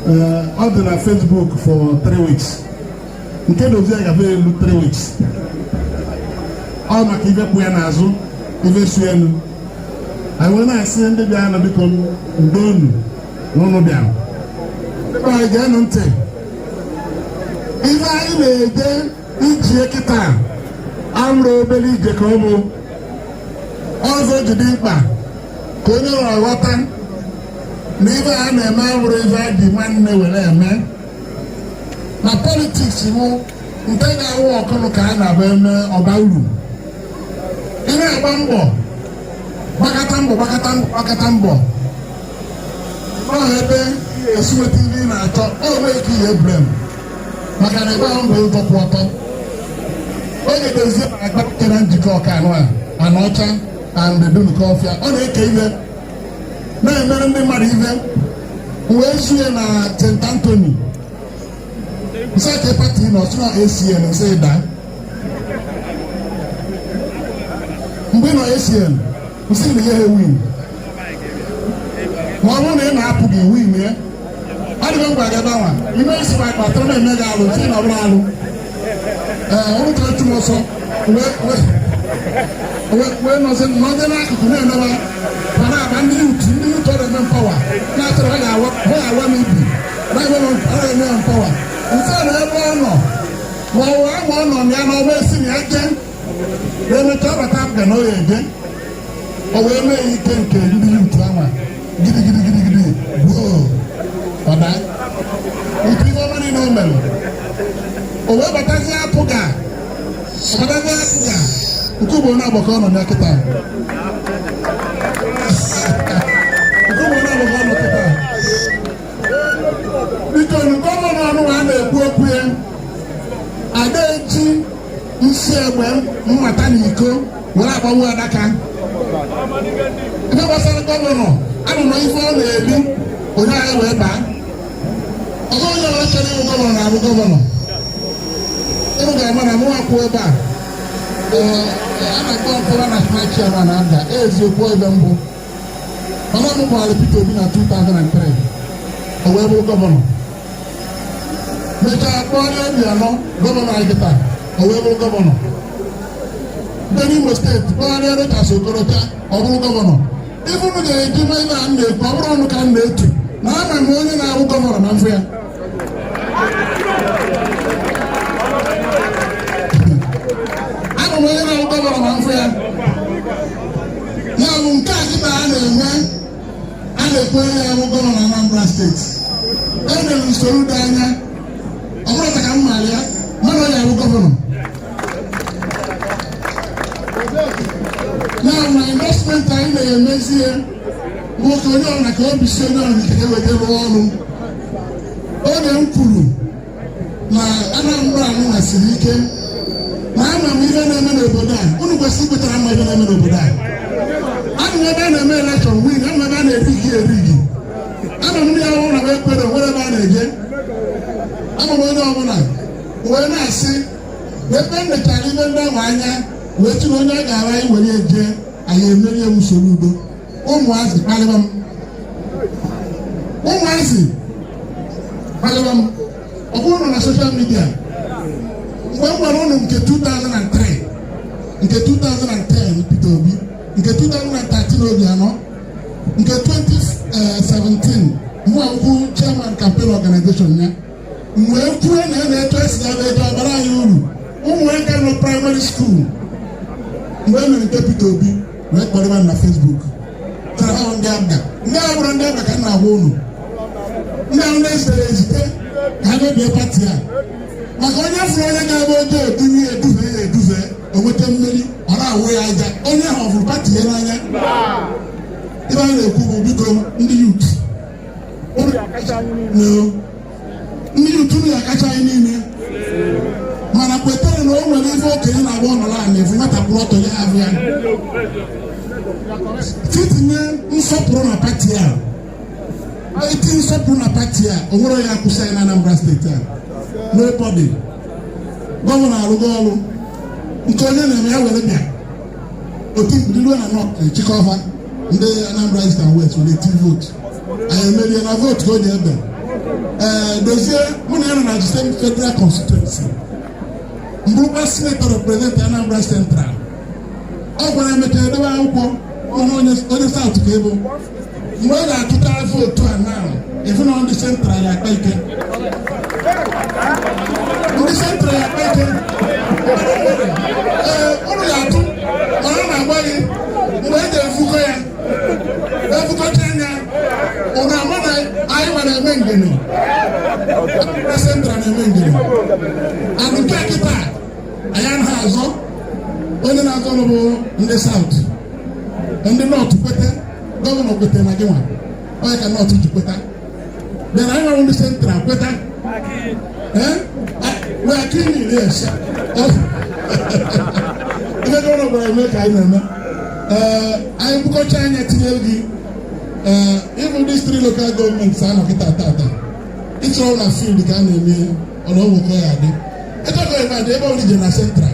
ee, ọ dị na Facebook for 3 weeks, nke dozie gafe elu 3 weeks. Ọ maka ife kwụ ya n'azụ, ife su elu. Anyị wee na-asị ndị bịara na biko ndonu na ụnụ bịara ndị be anyị geenụ ntị. Ife anyị na-eje ijie kịta amụrụ obere ije ka ọ bụ ọzọ ji dị mkpa ka onye ọrụ ghọta na ife a na-eme abụrụ ife a ji nwanne were eme na politics. Mụ nke ga-awụ ọkụnụ ka a na-abụ eme ọba uru. Ị na-agba mbọ, gbakọta mbọ, gbakọta mbọ, gbakọta mbọ ọ ebe esi nweta ihe ị na-achọ, ọ nweghị ike ihe blem, maka na ebe ahụ bụ ụzọ kwụ ọtọ. Oge dozie na-agba nke na Njikọ Ọka anụ a Anaọcha and Dunukọfịa, ọ na-eke ihe, na-emere ndị mmadụ ihe wee sue na St. Anthony nsị ka party nọ sị na ACN nsị daa. Mgbe ị nọ ACN nsị na ihe ha win, ma ọ bụrụ na ị na-apụ gị win ya adịghị ngwa gị ebe anwa ime isi ma kpatara na-eme gị alụ nsị na ọ bụrụ alụ. Ee, ọrụ chọrọ chụ m ọsọ wee Wee nọzi nọzi n'akụkụ na-emebe ma na-aba ndị youth, ndị youth ọ na-eme empower, na-achọrọ ha ga-awa ha ga-awa m ibi na-eme m na-eme empower nse na ebe ọ nọ ma ọ wee ma ọ nọ na ya na ọ wee si na ya jee na-emecha ọbata APGA na ọ ya eje, o wee mee ya ike nke ndị youth anwa gidigidi gidigidi gboo ọda nke ife ọma niile o mere. O wee batazie APGA, ọ batazie APGA nke ugboro na agbakọ nọ na kịta, nke ugboro na agbakọ nọ kịta. Biko, gọvanọ ọnụ a na-ekwu okwu ya ada eji nsi egbe mmata na iko were agbanwe adaka. Ife gbasara gọvanọ anụ na ife ọ na-ebi onye anyị wee baa ọzọ, onye ọbụla chọrọ ịbụ gọvanọ na-abụ gọvanọ. Ịnụ ga-ama na mụ akwụ ebe a, ee, a na-akpọ mkpọrọ national chairman APGA. Eziokwu, ebe mbụ mana ọ mụkwara Peter Obi na 2003, o wee bụrụ gọvanọ. Mechaa kpọọ Obianọ gọvanọ anyị kịta, o wee bụrụ gọvanọ. Ndị n'Imo Steeti kpọgharịa Rochas Okorocha, ọ bụrụ gọvanọ. Ife unu ga-eji ma ibe a m na-ekwu, ọ bụrụ ọnụ ka m na-etu na ama m onye na-abụ gọvanọ na mfụ ya. Ama m onye na-abụ gọvanọ na mfụ ya. Ya bụ nke a kịta a na-eme, a na-ekwu onye ya bụ gọvanọ na Anambra Steeti, e mere usoro dị anya. Ọ bụrụ ka m maara ya mana ọ ya bụ gọvanọ ya na investment anyị na-emezie nwoke onye ọbụla ka obi sie onye ọbụla ike eweta rụọ ọrụ. Oge m kwuru na Anambra nwa siri ike na ama m ihe na-eme n'obodo a, unu kwesịrị ikwetara mma ihe na-eme n'obodo a. Ama m ebe a na-eme election win, ama m ebe a na-erigi erigi, ama m ndị ahụ na ekwere nwere ebe a na-eje, ama m onye ọbụla wee na-asị na ebe m lechara ibe ndị ahụ anya wee chiri onye a ga-ara anyị were eje, anyị emerie m usoro udo. Ụmụazị kpalịba m, ụmụazị kpalịba m. Ọ bụrụ na social media mgbe m gwara ụnụ nke 2003, nke 2010 Peter Obi, nke 2013 Obianọ, nke 2017 mụ akwụkwọ chairman campaign organization ya, m wee kwuo na ya na-etu esi ya eje ọbara anyị uru. Ụmụaka nọ primary school mgbe e mere nke Peter Obi wee kpọrọ m na Facebook tara ha ndị APGA, ndị a bụrụ ndị APGA ka m na-agwa unu, ndị ahụ na-ezitere ezite ka ha mebie party a, maka onye fụrụ onye ga-abụ oje eduhie eduhie ya eduhie o nweta mmeri, ọ na-awụ ya aja. Onye ahụ ọ fụrụ party ya n'anya? Ebe a na-ekwu bụ, biko, ndị youth, ndị youth, unu ya akacha anyị niile, mana kwetere na o nwere ife okenye na-agba ọnọrọ anyị efu nwata kwụrụ ọtọ ya ahụ ya titinye nsọpụrụ na party a, eti nsọpụrụ na party a, o nwere ya akwụsị anyị na Anambra Steeti a. Nobody. Gọvanọ arụgo ọrụ nke onye na-eme ya were bịa otu mkpiri ruo na North echikọva ndị Anambra East and West were eti vote, anyị emerie na vote ka o ji ebe. Ee, Dozie, mụ na ya nọ na the same federal constituency, mbụrụkwa senator represent Anambra Central. Ọ gwara emechaa edebe akwụkwọ ọhụ onye South ka ịbụ mgbe ọ ga-atụta vote a na ịfụ na ndị Central ya akpa ike, ndị Central ya akpa ike. Ee, ụnụ ga-atụ mana ọ na-agba gị mgbe e ga-efukọ ya efukọcha anya, ụnụ ama na anyị nwere eme ngene. Anambra Central na-eme ngene and nke kịta anyị anaghị azọ. Onye na-azọ ọrụ bụ ndị South, ndị North kwete, gọvanọ kwete na gị nwa onye ka North ji kweta, then anyị nwere ndị Central kweta. Eh, we are cleaning, yes. Ife gọvanọ gwara eme ka anyị na-eme. Ee, anyị bukọcha anya tinyere gị. Ee, even these three local governments anọ kịta tata ịchọrọ na field ka a na-eme ọna ọnwụkọ ya adị ịchọkọ ebe adị ebe ọbụla ije na Central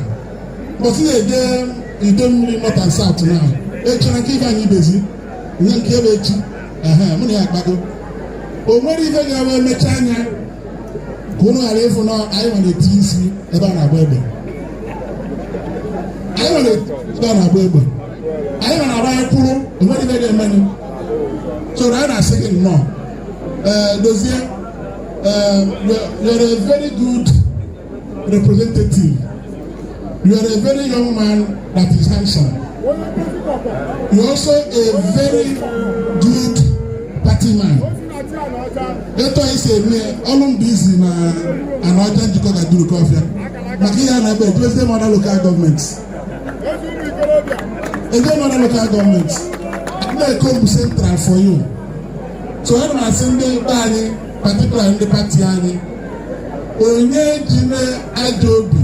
bọsị na-eje ide mmiri North and South na echi na nke ife anyị ibezi nye nke ebe echi ehe mụ na ya akpago. O nwere ife ga-abụ emecha anya ka unu ghara ịfụ na anyị nwere eti isi ebe a na-agba egbe. Anyị nwere ndị a na-agba egbe, anyị nwere arụ anyị kwuru enweghị ife ga-emenụ. So na anyị na-asị gị nnọọ. Ee, Dozie, you're a very good representative. You are a very young man that is handsome. You're also a very good party man. Etu anyị si eme ọrụ mbụ izi na Anaọcha njikọ ga Dunukọfịa maka ihe a na-ebe ejezie m other local government, eje m other local government na-ekombu central for you. So ana m asị ndị be anyị, particular ndị party anyị, onye ji na ajọ obi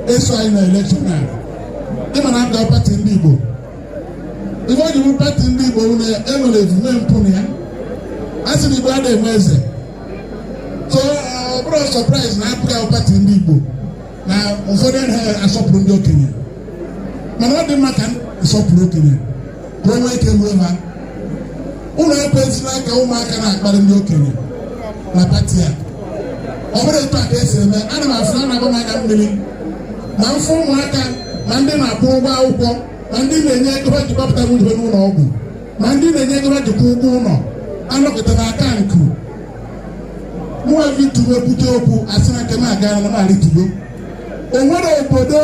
eso anyị na election a, ịma na abịa party ndị Igbo, ife o ji bụ party ndị Igbo bụ na enwere evume mpụ na ya. A sị na Igbo adịghị enwe eze. So ọ bụrụ surprise na apụghị ahụ party ndị Igbo na ụfọdụ anaghị asọpụrụ ndị okenye, mana ọ dị mma ka nsọpụrụ okenye ka o nwee ike ruo ha. Ụlọ ekwesịla ka ụmụaka na-akparị ndị okenye na party a. Ọ bụrụ etu a ka esi eme, ana m afụ a na-agba m anya mmiri ma mfụ ụmụaka, ma ndị na-akwụ ụgwọ akwụkwọ, ma ndị na-enye ego ha ji gbapụta nwunye n'ụlọ ọgwụ, ma ndị na-enye ego ha ji kwụ ụgwọ ụlọ, anọkọtara aka nku mụnwa vitu ekwute okwu, asị na nke m agara na m arịtugo. Onwere obodo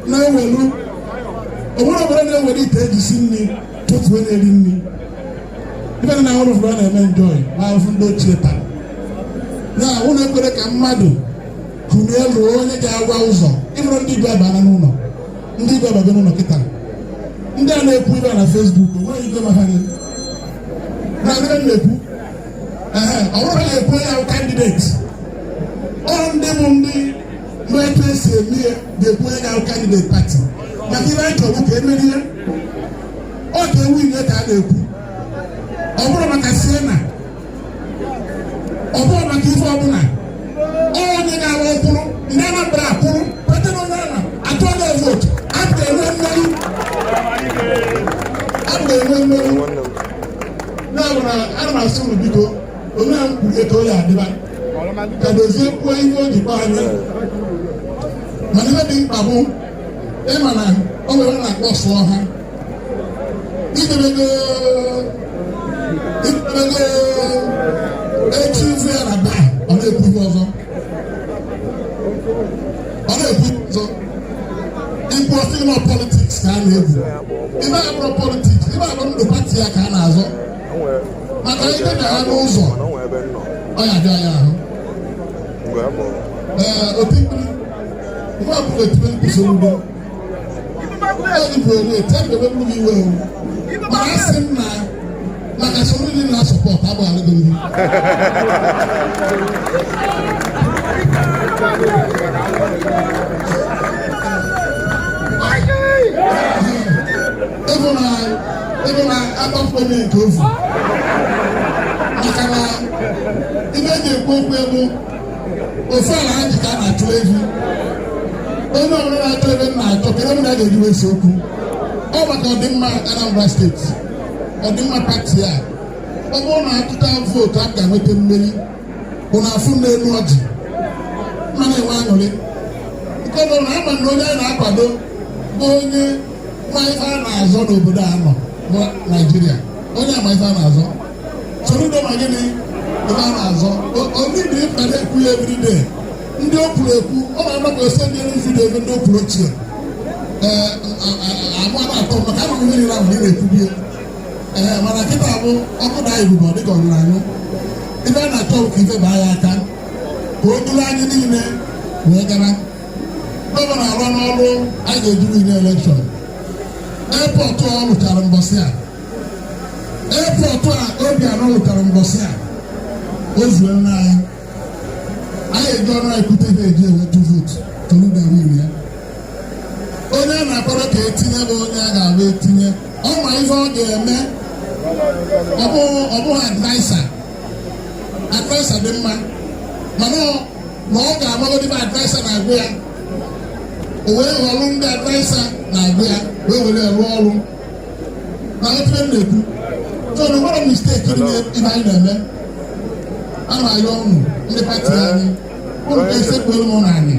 na-ewelu, onwere obodo na-ewere ite eji si nri tụfuo na-eri nri. Ife na ahụrụ fụrụ na-eme enjoy ma ahụfụ ndị ochie tara na ụlọ. Ekwere ka mmadụ kunie lụọ onye ga-agwa ụzọ ịhụrụ ndị igwe abana n'ụlọ, ndị igwe abago n'ụlọ kịta. Ndị a na-ekwu ibe na Facebook, onweghị igwe maka gị na ndị m na-ekwu. Ee, ọ bụrụ na na-ekwu onye ahụ candidate, ọ ndị bụ ndị ma etu esi eme ihe ga-ekwu onye ga-ahụ candidate party, maka ibe anyị chọrọ ka emerie, ọ ga-ewu ihe ka a na-ekwu. Ọ bụrụ maka siena, ọ bụrụ maka ife ọbụla, onye ga-awa ọkwụrụ ndị Anambra akwụrụ kweta na onye ahụ atụọla vote, a ga-enwe mmeri, a ga-enwe mmeri. Ya bụ na ana m asị unu, biko, onye a m kwuru etu o ya adịba ka Dozie kwuo ihe o ji kpọọ anyị. Mana ihe dị mkpa bụ ịma na o nwere na-akpọ sụọ ha idebego idebego echi ifu ya na bar, ọ na-ekwu ihe ọzọ, ọ na-ekwu ihe ọzọ. Ikwu ọsị nọ politics ka a na-egwu. Ibe abụrụ politics, ibe abụrụ ndụ party ya ka a na-azọ, maka ibe na ya n'ụzọ ọ ya abịa ya ahụ. Ee, otikpiri ife ọbụla etibe mkpụsoro udo bụ eti ebe ebe m iwe o, mana asị m na maka soro ndị na support agbaghalụ gị ndị. Ịbụ na agbapụ onye nke ofu, maka na ibe eji ekwu okwu elu ofu ala ha ji ka a na-achụ ehi. Onye ọbụla na-achọ ebe m na-achọ, kedu ebe na ga-eji wee okwu? Ọ maka ọdịmma Anambra State, ọdịmma party a. Ọ bụrụ na atụta vote, a ga-enweta mmeri bụ na afụ n'elu ọjị mma na-enwe aṅụrị nke ọ bụrụ na ama na onye a na-akwado bụ onye ma ife a na-azọ n'obodo a nọ bụ Naijiria, onye ama ife a na-azọ. Soludo ma gịnị ife a na-azọ, onye dị mkpa na-ekwu ya everyday. Ndị o kwuru ekwu, ọ na-anọkwa ese ndị elu video ebe ndị o kwuru ochie. Ee, agba na-atọ maka ama m ihe niile ahụ ị na-ekwubie. Ee, mana kịta bụ ọkụ na ebube, ọ dịka ọnyụrụ anyụ. Ife a na-achọ bụ ka ife baa ya aka, ka o duru anyị niile wee gaba. Governor arụ n'ọrụ anyị ga-eji win election. Airport ọ lụchara mbọsị a, airport a Obianọ lụchara mbọsị a, o zuo nna anyị. Anyị eji ọnụ anyị kwute ihe eji enwetu vote Soludo win ya. Onye a na-akpọrọ ka etinye bụ onye a ga-abụ etinye, ọ ma ife ọ ga-eme. Ọ bụghị adviser. Adviser dị mma, mana na ọ ga-amagodi ife adviser na-agụ ya, o wee ghọrọ ndị adviser na-agụ ya wee were rụọ ọrụ na otu m na-ekwu. So na nwere mistake dị n'ife anyị na-eme. Ana m ayọ unu ndị party anyị, unu ga-esekpuelu m n'anyị.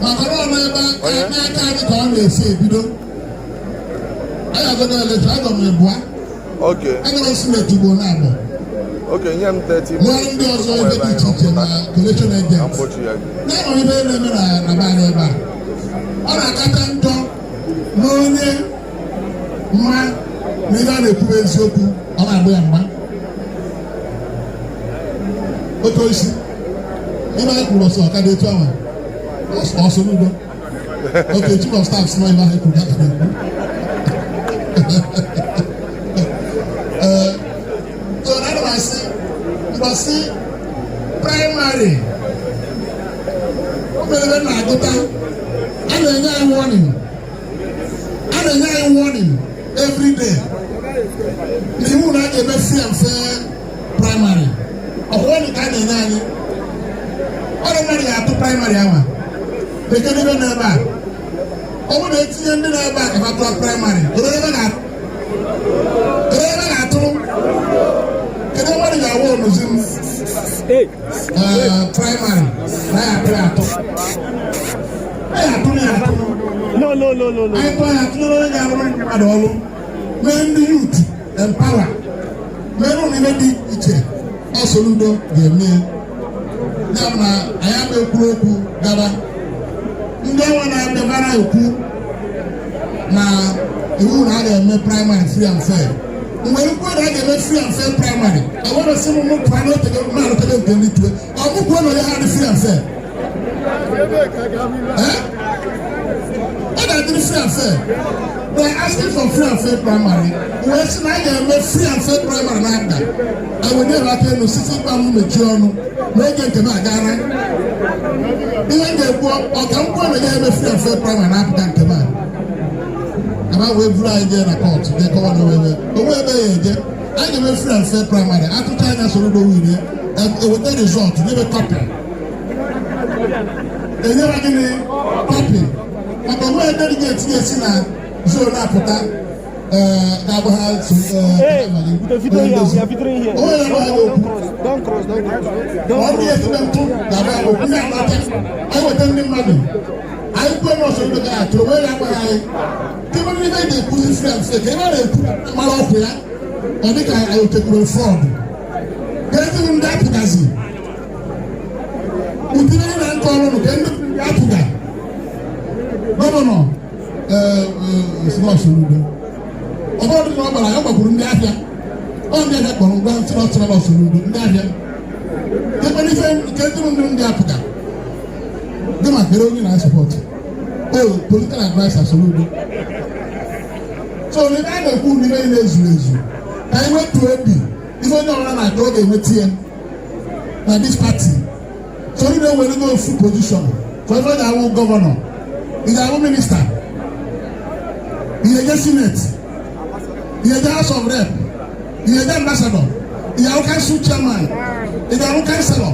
Maka na ọ n'ebe n'aka anyị ka ọ na-esi ebido. Anyị agọdọ election, agọ m ịbụa. Agara m senate ugbo na-abụ. Okay, nye m 30 Nwee ndị ọzọ ebe dị iche iche na collation Ka m agent. kpọchi ya gị. Na-enwe ibe na-eme na be anyị ebe a. Ọ na-akacha njọ na onye mma na ihe a na-ekwu bụ eziokwu, ọ na-agba ya mgba. Oke isi ebe anyị kwuru ọsọ ọka dị etu ahụ ọsọ n'udo. Okay, chief of staff si na ebe ahụ ekwuru ka na-ekwu. Ee, so na ana m asị mbọsị primary o mere ebe m na-agụta, a na-enye anyị warning, a na-enye anyị warning every day na iwu na a ga-eme free and fair primary. Ọkwa warning ka a na-enye anyị. Ọrụ mmadụ ga-atụ primary ahụ bekee n'ebe na ebe a, ọ bụrụ na etinye ndị na-ebe a ka ha tụọ primary, kedu ebe ga-atụrụ? Kedu mmadụ ga-awụ onuzi m primary na ya atụ ya atụ ya atụ ya atụ? No, no, no, no, no. Anyị tụọ ya atụnyere onye ga-arụrụ ndị mmadụ ọrụ, mee ndị youth empower, mee ụlọ ihe dị iche. Soludo ga-eme ya. Ya bụ na anyị ama ekwuru okwu gaba. Ndị ọnwa na-abịabara ekwu na iwu na a ga-eme primary free and fair. Mgbe ikwu na a ga-eme free and fair primary, ọ bụrụ sị m mụ pụọ n'otego m arụtego nke ndị tue, ọ mụ kwuo na ya ha dị free and fair. Eh? Ọ ga-adịrị free and fair. They are asking for free and fair primary. Wee sị na a ga-eme free and fair primary na APGA. Ewere aka elu sisi gba m mechie ọnụ n'oge nke m agara. Ihe m ga-ekwu, ọka m kwuo na ya eme free and fair primary na APGA nke m a. Aba wee buru anyị jee na court jee kọwa na onwe onwe ebe ya eje. A ga-eme free and fair primary. Atụcha anya Soludo win ya, eweta result nyebe copy. Enyere gịnị copy maka onwe delegate ga-esi na zone apụta ga-agba ha so Hey, the video here, we are videoing here. Onwe ya gba ha Don't okwu. cross, don't cross, don't cross. Ọ Don't bụ cross. ezigbo ntụ ga-agba ha okwu ya n'aka. Anyị weta ndị mmadụ anyị kwuo na Soludo ga-atụrụ onwe ya agbaghị anyị. Kebe ndị ebe ga-ekwuzi free and fair ka ebe a na-ekwu mara ọkụ ya, ọ dị ka anyị ochekwuru fraud ka ezigbo ndị apụgazi ụdịrị na nke ọrụ ka ndị apụga governor Soludo. Ọ bụrụ na ọ gbara ya gbakwuru ndị ahịa, ọ ndị ahịa kpọrọ ngwa ntị na ọtụrụ Soludo ndị ahịa kekwana ife nke ndị ndị apụga dị ma kere onye na-support o political adviser Soludo. So n'ebe a na-ekwu n'ime ihe na-ezuru ezu ka anyị wetuo obi. Ife onye ọbụla na-achọ, ọ ga-enweta ya na this party. So onye na-ewere n'ofu position ka onye ga-awụ governor, ị ga-awụ minister, ị ga-eje senate, ị ga-eje House of Rep, ị ga-eje ambassador, ị ga-awụ council chairman, ị ga-awụ councillor,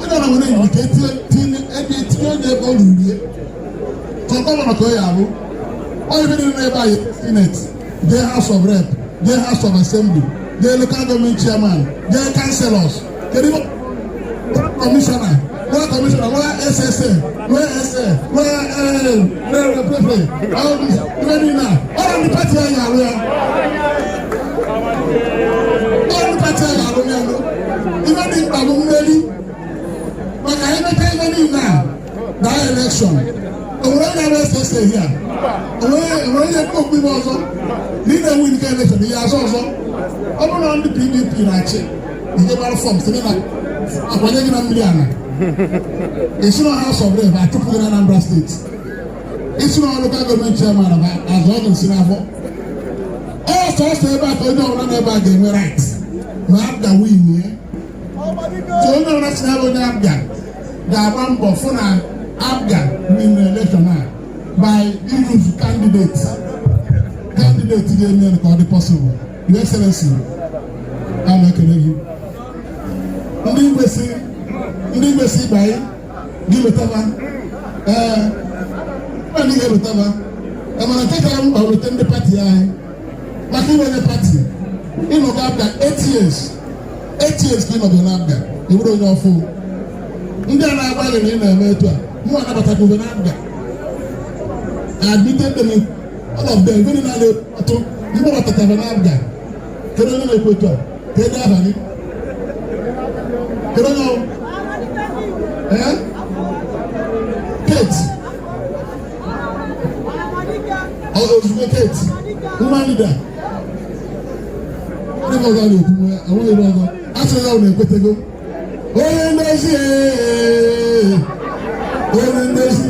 onye ọbụla nwere ndidi ka etinye ebe etinye onye ebe ọ ruru ya. Ka governor ka ọ ya abụ onye ebe niile ebe anyị, senate jee, House of Rep jee, House of Assembly jee, local government chairman jee, councillors, kedu ife, commissioner, nwa commissioner, nwa SSA, nwa SA, nwa prefe, all this ife niile a, ọrụ ndị party anyị alụ ya, ọrụ ndị party anyị alụ ya. Nụ ife dị mkpa bụ mmeri, maka anyị mechaa ife niile a daa election, onwere onye na SSA here, onwere onye okwu ibe ọzọ na ị na-enwe nke election ihe azọ ọzọ. Ọ bụrụ na ndị PDP na-achị, ije gbara form site na akwanye gị na mmiri ala, esi na House of Rep achụpụ gị na Anambra State, isi na local government chairman azụ ọgụ nsi n'afọ ọsọ ọsọ. Ebe a ka onye ọbụla n'ebe a ga-enwe right na APGA win ya. So onye ọbụla si n'ebe onye APGA ga-agba mbọ fụ na APGA win election a by use candidate ga-eme ka ọ dị possible. Your Excellency, a na-ekele gị. Ndị igwe si, ndị igwe si ịbanye gị lụtaba. Ee, ndị ga-elutaba, mana nke kara mkpa, weta ndị party anyị maka inwe party. Ịnọgọ APGA 8 years, 8 years ka ịnọgọ na APGA, ewere onye ọfụ ndị a na-agbalị na ị na-eme etu a. Mụ anabatakwa na APGA. I admitted them, all of them, very na atụ igbe batatara na APGA. Kedu onye na-ekwu etu a? Kedu aha gị? Kedu onye ọ? Ee, Kate. Ọ ozugbo Kate, woman leader. Ndị ọzọ na-ekwu enweghị ebe ọzọ a sịrị ya na-ekwetego. Onye ndozi ee, onye ndozi,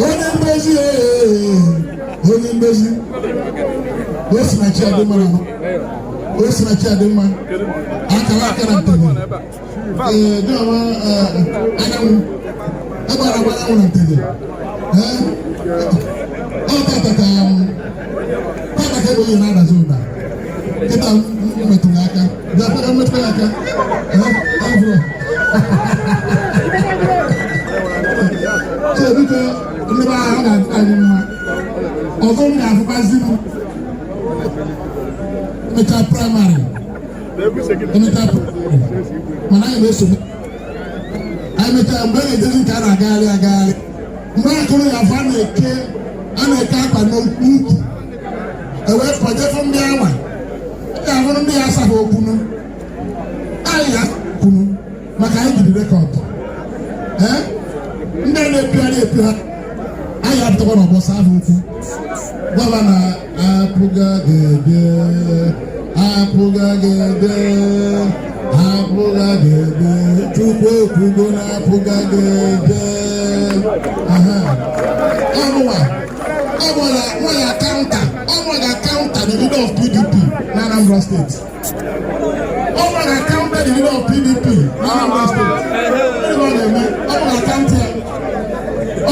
onye ndozi ee, onye ndozi. O si na chi adị mma na o si na chi adị mma. Akara aka na ntebe ee dị ọma. Anyanwụ agbara agba, anyanwụ na ntebe. Ee, ọ tata ka tata ka ebe onye na-adazi ụda kịta m metụrụ aka. Bịa ka m metụrụ ya aka. Ee, ọ bụrụ so. Biko, ndị be ahụ ga-adị anyị mma. Ọzọ m ga-afụkwazi m emechaa primary, emechaa primary, mana anyị na-eso. Anyị mechaa, mgbe a na-ejezi nke a na-agagharị agagharị, mgbe a kụrụ ya afọ, a na-eke akwa n'ukwu ewee kọjefu ndị anwa ga-ahụrụ ndị ya asaghị okwunu anyị ya kwunu, maka anyị jiri record. Ee, ndị a na-epigharị epigharị, anyị apụtakwa n'ọgbọ saa ahụ okwu. Governor, APGA ga-eje, APGA ga-eje, APGA ga-eje. Chukwu ekwugo na APGA ga-eje. Aha. Ọmụwa ọmụwa nwa ya counter, ọmụwa ga counter the leader of PDP na Anambra State. Ọmụwa ga counter the leader of PDP na Anambra State. Gịnị ka ọ ga-eme? Ọmụwa ga counter ya.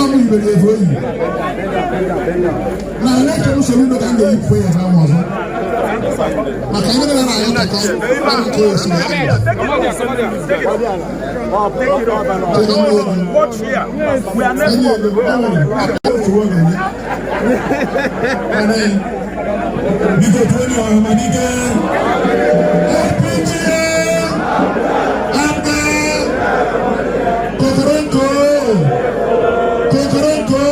Ọmụ ibere efe oyi na election Soludo ka m ga-eyipụ ya ha ọzọ, maka ndị na na-ayọ ka ọ nke o si Watch here. We are never. Biko, tuoni Ọhamadike. APGA, APGA, kokoronko, kokoronko.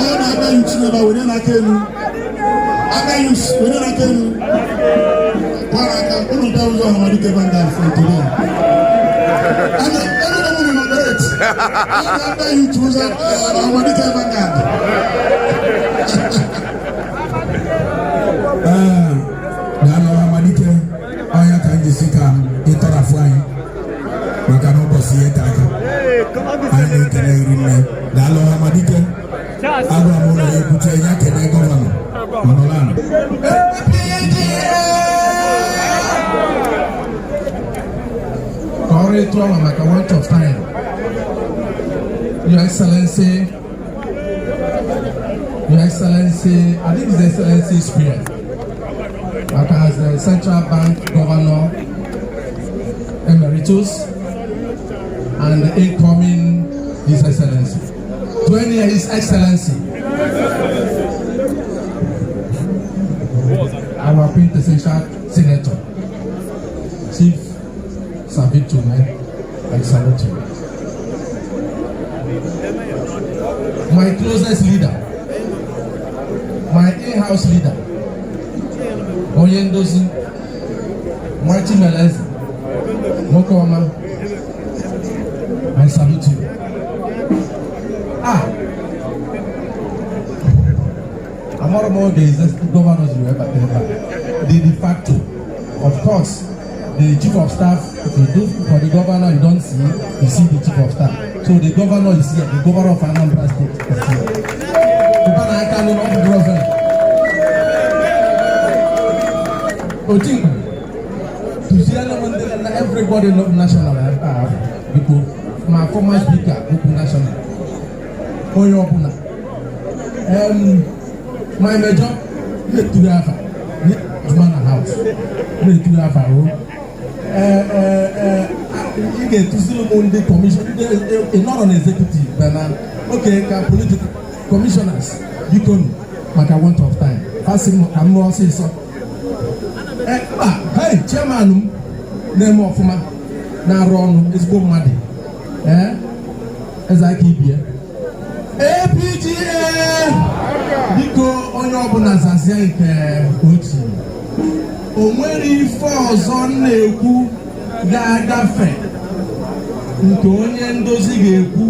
Ọ na-aga youth n'ebe a, were n'aka elu. Aga youth, were n'aka elu. Kwara aka, unu bịa ụzọ Ọhamadike Vanguard for today. And everybody will inaugurate. Ọ na-aga youth ụzọ Ọhamadike Vanguard. Ee, daalụ Ọhamadike. Ọnya ka m jisi ka ịtọrafụ anyị maka na ụbọchị ihe ka aka anyị na-ekele iri nne. Daalụ Ọhamadike. Agwara m ụlọ ya ekwuche ya kene governor ọnọlanụ. APGA! Ka ọrụ ịtụ ọma maka want of time. Your Excellency, Your Excellency, I think His Excellency Spirit, maka as the Central Bank Governor Emeritus and the incoming His Excellency. 20 His Excellency, our quintessential senator, Chief Sir Victor Umeh, I salute you. My closest leader, my in-house leader, onye ndozi, Nwachimeleze, nwoke ọma, I salute you. Ah, amara m oge executive governor ji wee bata ebe a. The de facto, of course, the chief of staff, if you do for the governor, you don't see, you see the chief of staff. So the governor is here, the governor of Anambra State is here. Ụba na aka nụ na ọ bụ governor. Otimkpu, tụziela m ndị na everybody nọ national ebe a ahụ. Biko, ma former speaker okwu national, onye ọbụla. My major na-eturu afa na house na-eturu afa o. Ị ga-etuziri m ndị commission, ndị ị nọrọ na executive mana oke ka political commissioners. Biko nụ, maka want of time, asị m ka m rụọ ọsịsọ. Mba, hey, chairman m na-eme ọfụma, na-arụ ọnụ ezigbo mmadụ. Ee. Eze aka ibie. APGA, biko, onye ọbụla zazie nke otu. O nwere ife ọzọ m na-ekwu ga-agafe nke onye ndozi ga-ekwu.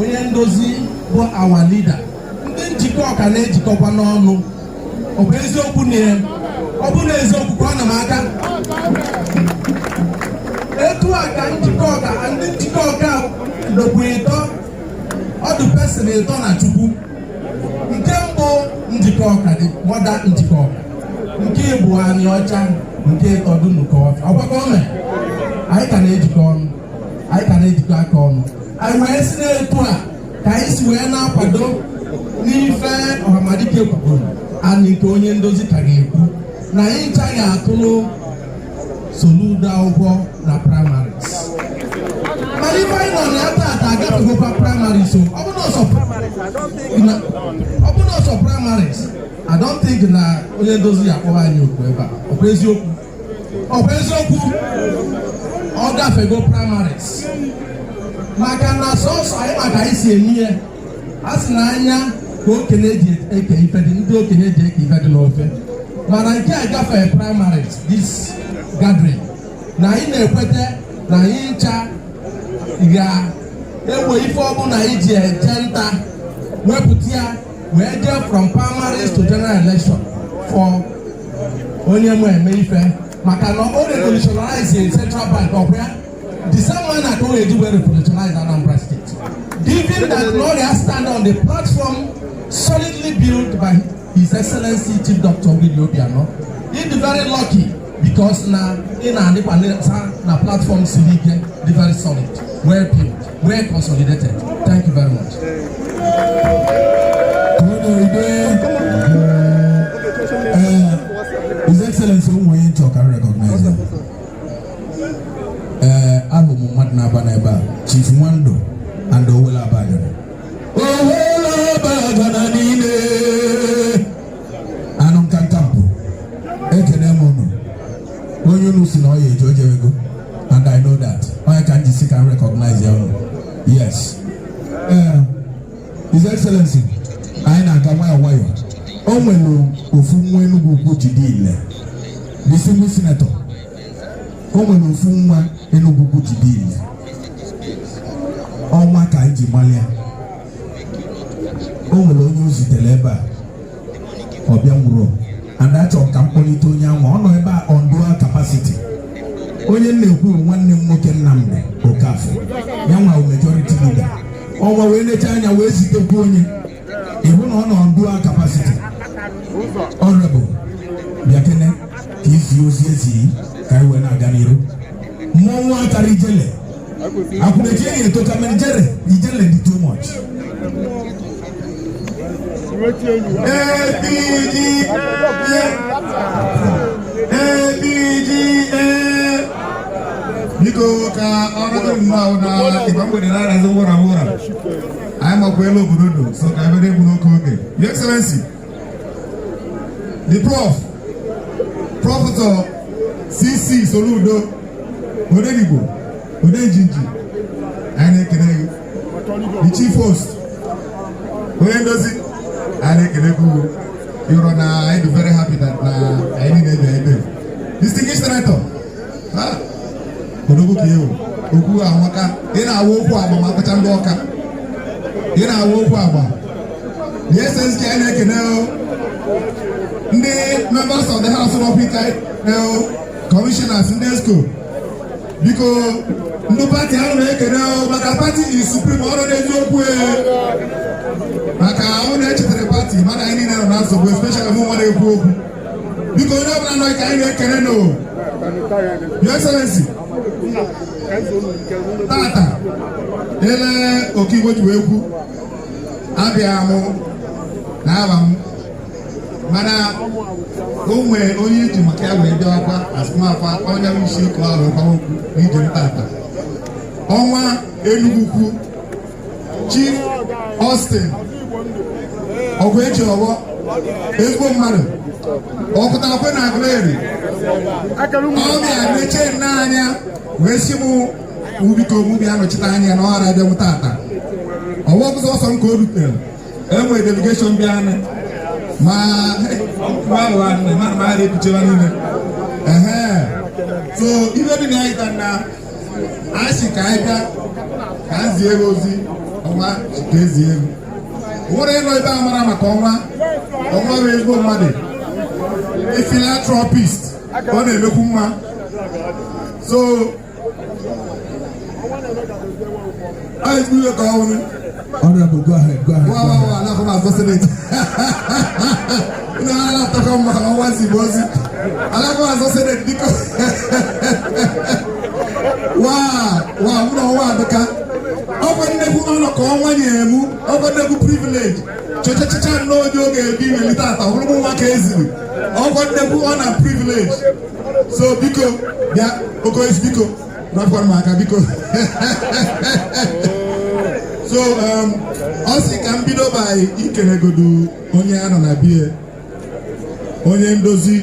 Onye ndozi bụ our leader. Ndị Njikọ Ọka na-ejikọkwa n'ọnụ. Ọ bụ eziokwu na ya? Ọ bụ na eziokwu ka ọ na m aka etu a ka Njikọ Ọka, ndị Njikọ Ọka dokwa ịtọ ọdụ person ịtọ na Chukwu. Nke mbụ, Njikọ Ọka dị mọda Njikọ Ọka. Nke ịbụ, anyị ọcha. Nke ịtọ, dunu ka ọfịa. Ọkwa gọọmenti anyị ka na-ejikọ ọnụ, anyị ka na-ejikọ aka ọnụ. Anyị wee si n'etu a ka anyị si wee na-akwado n'ife Ọhamadike kwugoro anyị, nke onye ndozi ka ga-ekwu na anyị ncha ga-atụrụ Soludo akwụkwọ na primaries. Mana ife anyị nọ na ya taata agafegokwa primaries o. Ọ bụ na ọsọ primaries, I don't think na onye ndozi ya akpọrọ anyị okwu ebe a. Ọ bụ eziokwu, ọ bụ eziokwu, ọ gafego primaries, maka na sọsọ anyị maka anyị si eme ihe a sị na anya ka okenye ji eke ife dị, ndị okenye ji eke ife dị n'ofe. Mana nke a gafee primaries. This gathering na anyị na-ekwete na anyị ncha ga-ewe ife ọbụla anyị ji eje nta wepụta ya wee jee from primaries to general election for onye mụ eme ife, maka na o revolutionize Central Bank. Ọkwa ya the same manner ka o ga-eji wee revolutionize Anambra State, given that Gloria stand on the platform solidly built by His Excellency Chief Dr. Willie Obiano. He be very lucky because na ị na-adịkwa na platform siri ike, dị very solid, well built, well consolidated. Thank you very much. Ide His Excellency, ụmụ onye nchọ ka m recognize ya. Ee, ahụ m mmadụ na-aba n'ebe a, Chief Nwando and Owele Abagana. Owele Abagana niile anụ nkankampụ, ekene m unu. Onye unu si na ọ ya eje ojewego, and I know that onye ka m ji si ka m recognize ya unu. Yes, ee, His Excellency, anyị na-aga nwayọ nwayọ. O nwere ofu nwa Enugu Ukwu jide ile, distinguished senator. O nwere ofu nwa Enugu Ukwu jide ile ọnwa ka anyị ji malịa. O nwere onye o zitere ebe a, ọ bịa nwụrụ, and achọrọ ka m kpọlite onye ahụ. Ọ nọ ebe a on dual capacity. Onye m na-ekwu bụ nwanne m nwoke Nnamdi Okafor. Ya nwa bụ majority leader ọnwa wee necha anya wee zitekwu onye ịhụ na ọ nọ on dual capacity. Honorable, bịakene ka izi ozi ezighi ka anyị wee na-aga n'iru. Mmọnwụ akara ijele akwụnechi enyi etoka mere ijele, ijele dị too much. APGA, APGA. Biko, ka ọrụ nnọọ na ịgba mgbede na-arazi nwụra nwụra. Anyị makwa elu obodo do so ka ebe egbu n'oke oge. Your Excellency, the Prof, Professor CC Soludo, Odenigbo, Odenjinji, anyị na-ekele gị. The chief host, onye ndozi, anyị na-ekele gị. Ịrọ na anyị dị very happy that na anyị niile bịa ebe. Distinguished senator, ha odogwu ka ewu okwu amaka. Ị na-awa okwu agba ma akpacha ndị ọka, ị na-awa okwu agba. The SSG, anyị na-ekene o. Ndị members of the House of Africa o, commissioners, ndị EXCO, biko, ndị party ahụ na-ekene o, maka party is supreme. Ọrụ n'eziokwu e, maka ahụ na-echetara party, mana anyị niile nọ na nsogbu, especially mụ nwa na-ekwu okwu. Biko, onye ọbụla nọ ka anyị na-ekene no. Your Excellency, tata ele Okigbo ji wee kwu, abịa mụ na aba m, mana o nwee onye iji maka ya wee bịakwa asụmakwa onye isi ike ahụ kwa okwu n'ije m tata. Ọnwa Enugu Ukwu, Chief Austin ọgwụ eji ọgbọ, ezigbo mmadụ ọpụtakwe na Aguleri, ọ bịa mechie nne anya wee sị mụ, biko, mụ bịa nọchite anya na ọghara abịanwụ tata. Ọwa ọgụzọ ọsọ m ka o rutere, enwere delegation bịa anị ma ma ma ma ekwucheba niile. Ehe, so ibe dị na ya ịta na anyị si ka anyị bịa ka a zie gị ozi ọnwa, ka ezie gị. Nwere ịnọ ebe a mara maka ọnwa. Ọnwa bụ ezigbo mmadụ, a philanthropist, ọ na-emekwu mma. So ọ ezigbo ihe ka ọ hụrụ. Honorable, go ahead, go ahead. Wa wa wa, alakọ ma azọ senate. Ndị agha atọkọ maka ọnwa si bụ ozi. Alakọ ma azọ senate, biko. Wa wa, mụ na ọnwa adịka. Ọkwa nnekwu ọnọ ka ọnwa nyere mụ, ọkwa nnekwu privilege. Chechechecha nnọọ onye oge ebi welite ata, ọ bụrụ mụ nwa ka eziri. Ọkwa nnekwu ọ na privilege. So biko, bịa, Okoye, biko, rapụkwara m aka, biko. So ọ sị ka m bido by ikelegodu onye a nọ na bie, onye ndozi,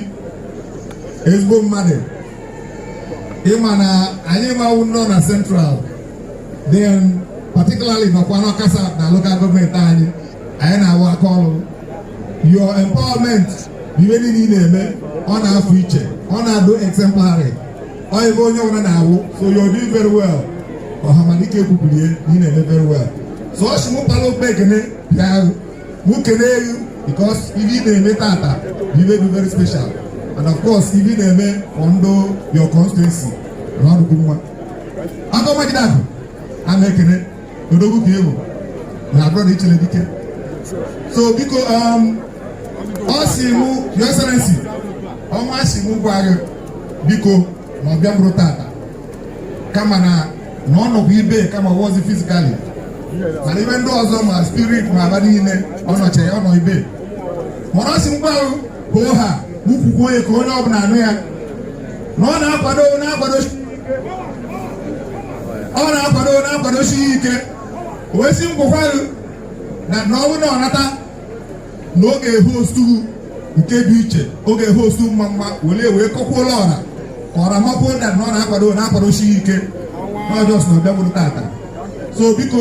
ezigbo mmadụ. Ịma na anyị mawu nọ na Central, then particularly nọkwa n'Ọka South na local government anyị, anyị na-awụ aka ọrụ. Your empowerment bụ ihe niile ị na-eme, ọ na-afụ iche, ọ na-adụ exemplary, ọ ebe onye ọbụla na-awụ. So you're doing very well. Ọhamadike kwukwurie na ị na-eme very well. So ọ sị mụ kpala okpe ekene bịa mụ kene elu, because ife ị na-eme tata bụ ife dị very special, and of course ife ị na-eme for ndụ your constituency na ọdụkwu mma. Akọmajidakụ a na-ekene odogwu ka ewu na brother ichere dike. So biko, ọ sị mụ, Your Excellency, ọnwa sị mụ gwa gị, biko, na ọ bịa mụrụ tata, kama na ọ nọkwa ibe, kama ọwọzi physically, mana ibe ndị ọzọ, ma spirit ma aba niile, ọ nọcha ya, ọ nọ ibe. Mana ọ sị m gwa hoo ha, mụ onye ka onye ọbụla anụ ya na ọ na-akwado, na-akwado, ọ na-akwado, na-akwadosi ike. O wee sị m gwakwa gị na ọ bụrụ na ọ nata na oge hostu nke dị iche, oge hostu mma mma wele wee kọkwuola ọra ka ọra makwuo na ọ na-akwado, na-akwadosi ike, na ọjọọ si na ọbịa bụrụ tata. So biko,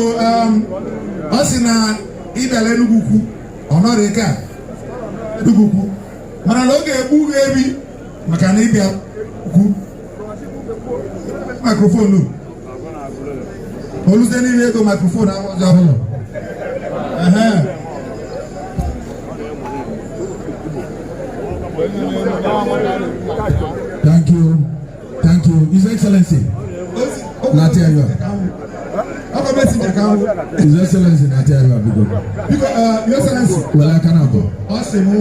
ọ sị na ịbịala Enugu Ukwu, ọ nọrọ ike a Enugu Ukwu, mana na ọ ga-egbu gị ebi maka na ịbịa ukwu microphone oluzie n'ime ego microphone ahụ ọzọ ọbụla. Ehe. Thank you. Thank you. His Excellency. Nati Ayua. Ọkọ messenger ka ahụ. His Excellency Nati Ayua, biko. Biko, Your Excellency. Were aka na abụọ. Ọ sị mụ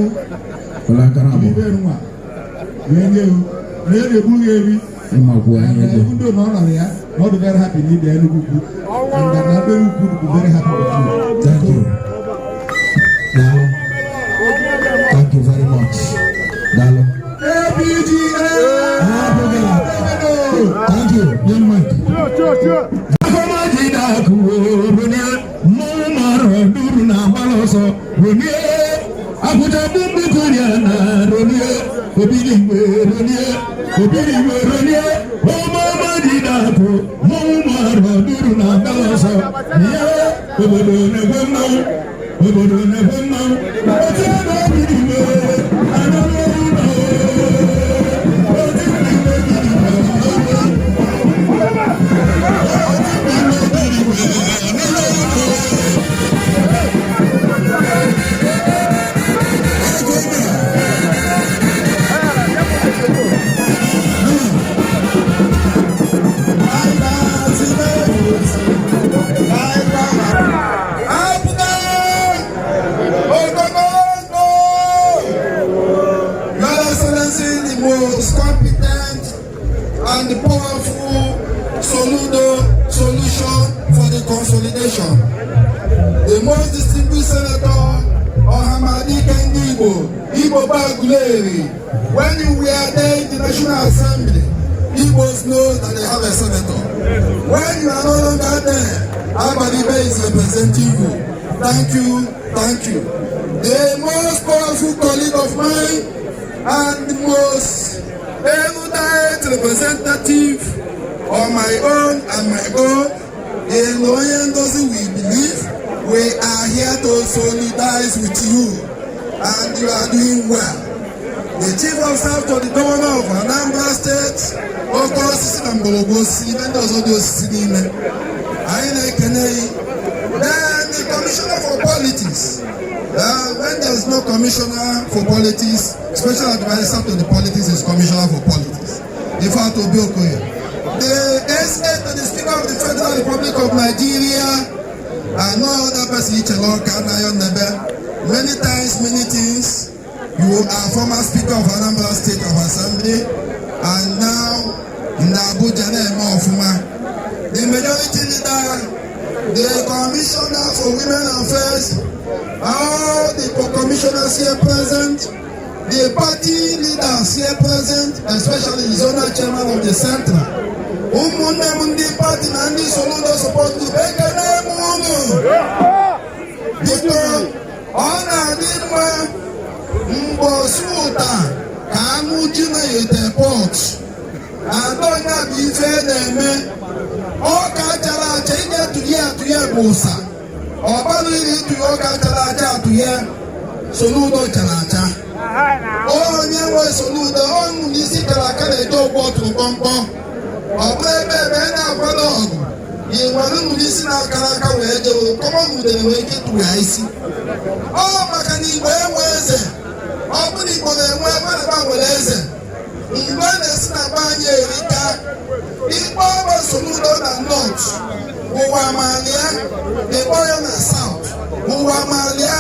Were aka na abụọ. ibe nwa wee nye ewu na ya na-egbu gị ebi. Ịmakwu anyị ego. Even though na ọ nọrọ ya, na ọ dị very happy na ịbịa Enugu Ukwu, and that na ndị Enugu Ukwu dị very happy with you. Thank you. Daalụ. Thank you very much. Daalụ. APGA. Thank you. Young man. Duru na agbala ọsọ ronie akwụcha gbumbukuria na ronie obinigwe, ronie obinigwe, ronie ọmọmọdidakụ mmanwụ mara duru na agbala ọsọ ya. Obodo na-ekwe mmanwụ, obodo na-ekwe mmanwụ otu ebe obinigwe anọrọ ụlọ otu igwe APGA! Ogogogo! Your Excellency, the most competent and the powerful Soludo solution for the consolidation. The most distinguished Senator Ohamadike Ndigbo, Igbo Baguleri, when you were there in the National Assembly, Igbos know that they have a senator. When you are no longer there, Abaribe is representing you. Thank you, thank you. The most powerful colleague of mine and the most erudite representative on my own and my own in Onye Ndozi, we believe, We are here to solidarize with you, and you are doing well. The Chief of Staff to the Governor of Anambra State, oke osisi na mgbọrọgwụ osisi, ibe ndị ọzọ dị osisi n'ime. Anyị na-ekene gị. Then the Commissioner for Politics. When there is no Commissioner for Politics, Special Advisor to the Politics is Commissioner for Politics. In fact, Obi Okoye. The SA to the Speaker of the Federal Republic of Nigeria, and no other person, Icheloka Nayon Nebe. Many times, many things. You are former Speaker of Anambra State of Assembly, and now in the Abuja na-eme ọfụma. The Majority Leader, the Commissioner for Women Affairs, all the commissioners here present, the party leaders here present, especially the zonal chairman of the central. Ụmụnne m ndị party na ndị Soludo support group, ekene m unu. Biko, ọ na-adị mma mgbosi ụta ka anụ ji na ete pot. Ada onye bụ ife na-eme ọka chara acha ị ga-atụnye atụnye bụ ụsa ọ bara iri ịtụnye ọka chara acha atụnye. Soludo chara acha, onye nwe Soludo ọnụ n'isi kara aka na-eje ụgbọ tụrụ kpọmkpọm. Ọ bụrụ ebe ebe a na-akwado ọgụ ị nwere nnụnụ isi na-akara aka wee jewe kọmọn udere nwere ike ịtụ ya isi. Ọ maka na Igbo enwe eze. Ọ bụrụ Igbo na-enwe ebe na nwere eze mgbe a na-esi na be anyị erika ikpe ọgba. Soludo na North, ụwa malia. Ịkpọ ya na South, ụwa malia.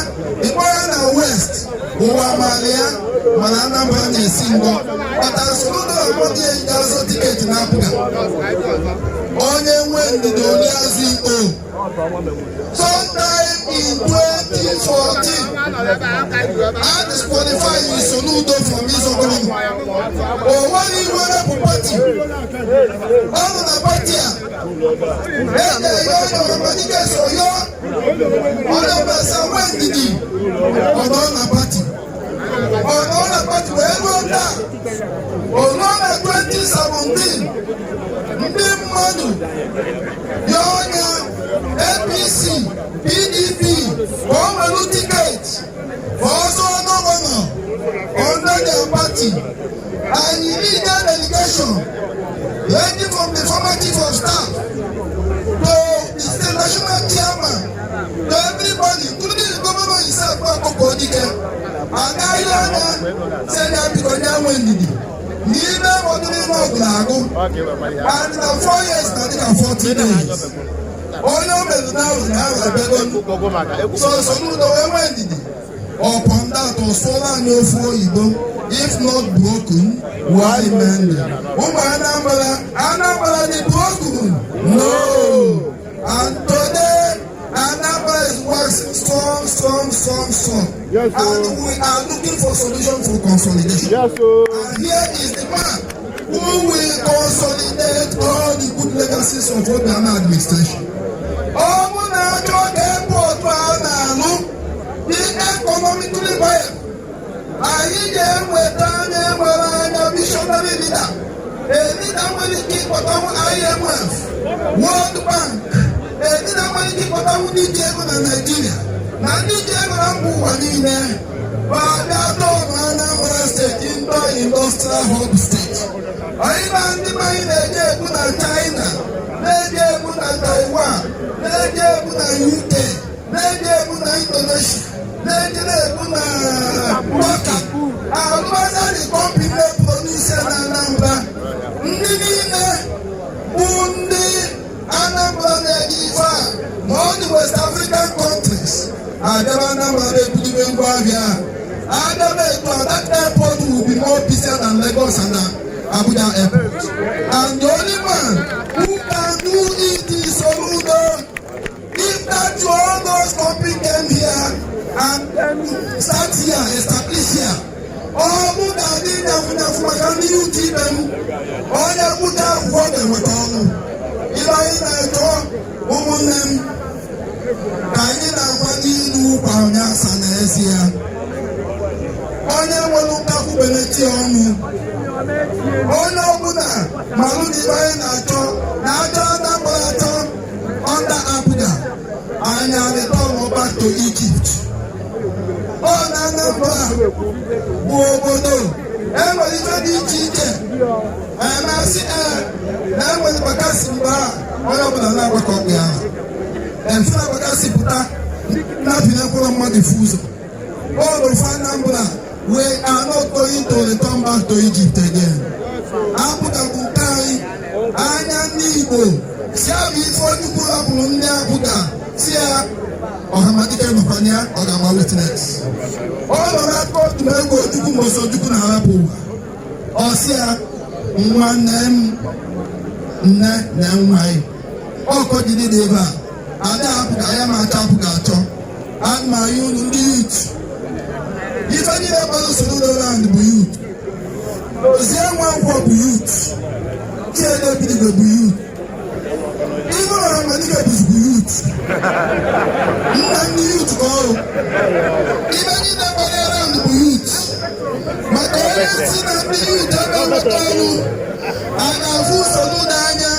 Ịkpọ ya na West, ụwa malia. Mana Anambra na-esi ngọ kpatara Soludo na mmadụ ya ga-azọ ticket na APGA. Onye nwe ndidi oli azụ ikpo. Sometime in 2014, a disqualify Soludo from ịzọ governor. O nweghị iwe wepụ party ọ nọ na party a ede ya. Onye ọhamadike so yọ onye mesa nwee ndidi, ọ nọ na party, ọ nọ na party wee ruo taa. O ruo na 2017, ndị mmadụ ya ọnya APC, PDP ka ọ nwere ticket ka ọ zọọ governor under their party, and he lead that delegation ranging from the former chief of staff to the state national chairman to everybody, including the governor himself, bụ Akpọkọ Dike. Agaghị anya sị ya biko nye nwe ndidi n'ime ọdụ n'ime ọgụrụ agụ, and na 4 years na dịka 40 days. Onye o mere na ahụ na ahụ ebego so Soludo wee nwee ndidi. Upon that, ọ sụọla anyị ofu oyibo, "If not broken, why mend it?" Ụmụ Anambra, Anambra dị broken? No. And today Anambra is waxing strong, strong, strong, strong. Yes, and we are looking for solution for consolidation. Yes, sir. And here is the man who will consolidate all the good legacies of Obiano administration. Ọ bụ na-achọ ka airport a na-alụ dị economically viable, anyị ga-enweta anya nwere anya visionary leader, a leader nwere ike ịkpọtanwu IMF, World Bank, a leader nwere ike ịkpọtanwu ndị ji ego na Naịjirịa na ndị ji ego na mba ụwa niile, ma bịa tọọnụ Anambra State into industrial hub state. Anyị na ndị be anyị na-eje egwu na China, na-eje egwu na Taiwan, na-eje egwu na UK, na-eje egwu na Indonesia, na-eje egwu na Turkey. Alụmaza the company na-eproduce na Anambra. Ndị niile bụ ndị Anambra na-eji ife a ma ọ dị West African countries abịara Anambra na-ebulibe ngwa ahịa a abịaba etu a. That airport will be more busier than Lagos and Abuja airport, and the only man who can do it is Soludo. If that all those company came here and start here, establish here, ọ bụ na ndị nyafu nyafu maka ndị youth ibe m, onye gwute akwụkwọ ga-enweta ọnụ. Ibe anyị na-achọ, ụmụnne m, ka anyị na-akwado ilu ụkwa onye asa n'ezie. Onye nwere nkakwụ beleti ọnụ, onye ọbụla malụ na ibe anyị na-achọ na achọ Anambra achọ under APGA, anyị arịta ọnụ. to Egypt. Ọ na Anambra bụ obodo enwere ife dị iche iche amasị ee na enwere bakasị. Mgbe a onye ọbụla na-agbakọ ọgwụ ya efe na bakasị pụta na-apịnyekwara mmadụ ifu ụzọ. All of Anambra, we are not going to return back to Egypt again. APGA bụ nke anyị. Anya ndị Igbo si abụ ife Ojukwu rapụrụ ndị APGA, si ya Ọhamadike nọkwanye ya, ọ ga-agba witness. Ọ nọ n'aka otu ego Ojukwu mgbe Ojukwu na-arapụ ụwa. Ọ sị ya, "Nwanne m, nne na nwa anyị ọkọ jide dị ebe a ada APGA ya ma achọ APGA achọ." Ana m ayọ unu ndị youth, ife niile gbara Soludo land bụ youth. Dozie Nwankwọ bụ youth, Chiedo Obidigwe bụ youth, Even Ọhamadike bụzikwu youth. Nna ndị youth ka ọrụ ibe niile gbara round bụ youth, maka onye si na ndị youth ebe nweta ọrụ a na-afụ Soludo anya.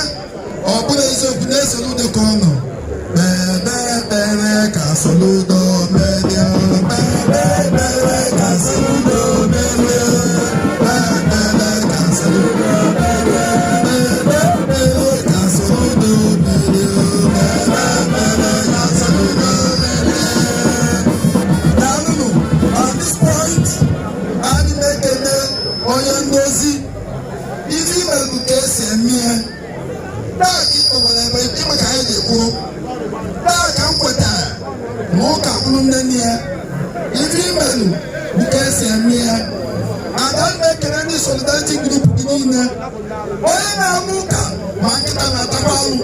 Ọ bụrụ eziokwu na Soludo ka ọ nọ kpebe ekpere ka Soludo merie, kpebe ekpere ka Soludo merie, kpebe ekpere ka Soludo merie, kpebe ekpere ka Soludo merie, kpebe ekpere ka Soludo merie. Daalụnụ. On this point, anyị na-ekele onye ndozi. Ife imere bụ ka esi eme ya. Taa ka ị kpọkwara ebe ịma ka anyị ga-ekwuru. Taa ka m kwetara na ụka bụrụ nne nne ya. Ife imerụ bụ ka esi eme ya. Ada na-ekele ndị solidarity group gị niile. Onye na-amụ ụka ma nkịta na-atakwa alụ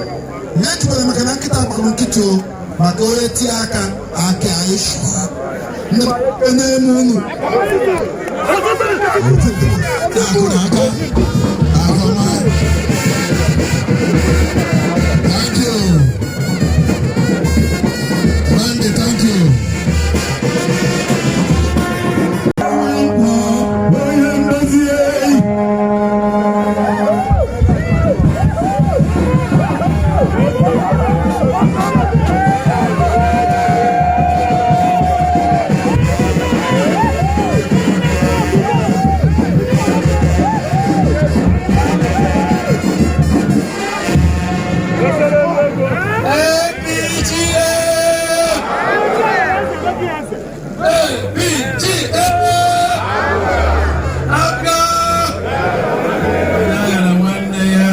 na-ejikwara, maka na nkịta gbara nkịtị o, maka onye tie aka aka anyị shụa ndị na-eme unu. Na-akụ n'aka akọma. Thank you, Randy, thank you. Onye ndozi eyi. APGA! APGA! Aka! Onye na nwanne ya.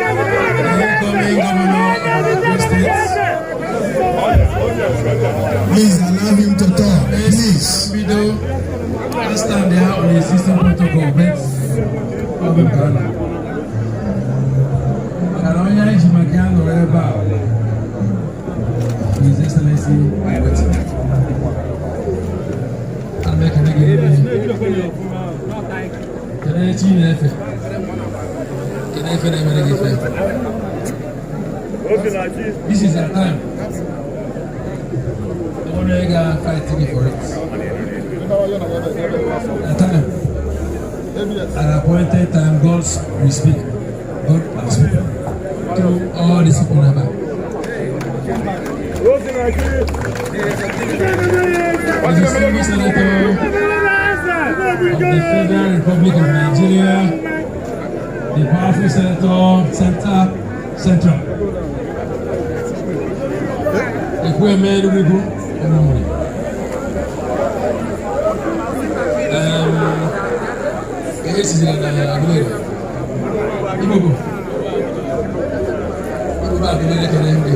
Incoming governor of Enugu State. Please allow him to talk, please. Bido stand there on the existing protocol, but ọ bụ nke a nọ. Maka na onye anyị ji maka ya nọrọ ebe a, His Excellency Otti. Ana m ekele gị niile. Kelee chi na-efe. Kelee ife na-emere gị ife. This is our time. The one wey ga fight gị for it. The time. At appointed time, God will speak. God has spoken through all these people ebe a. The distinguished senator of the Federal Republic of Nigeria, the powerful senator, Center Central. Ekwueme Enugu Ụmụnri. Ka esiziri na Aguleri. Igbo bụ Igbo bụ Aguleri ekele ndị.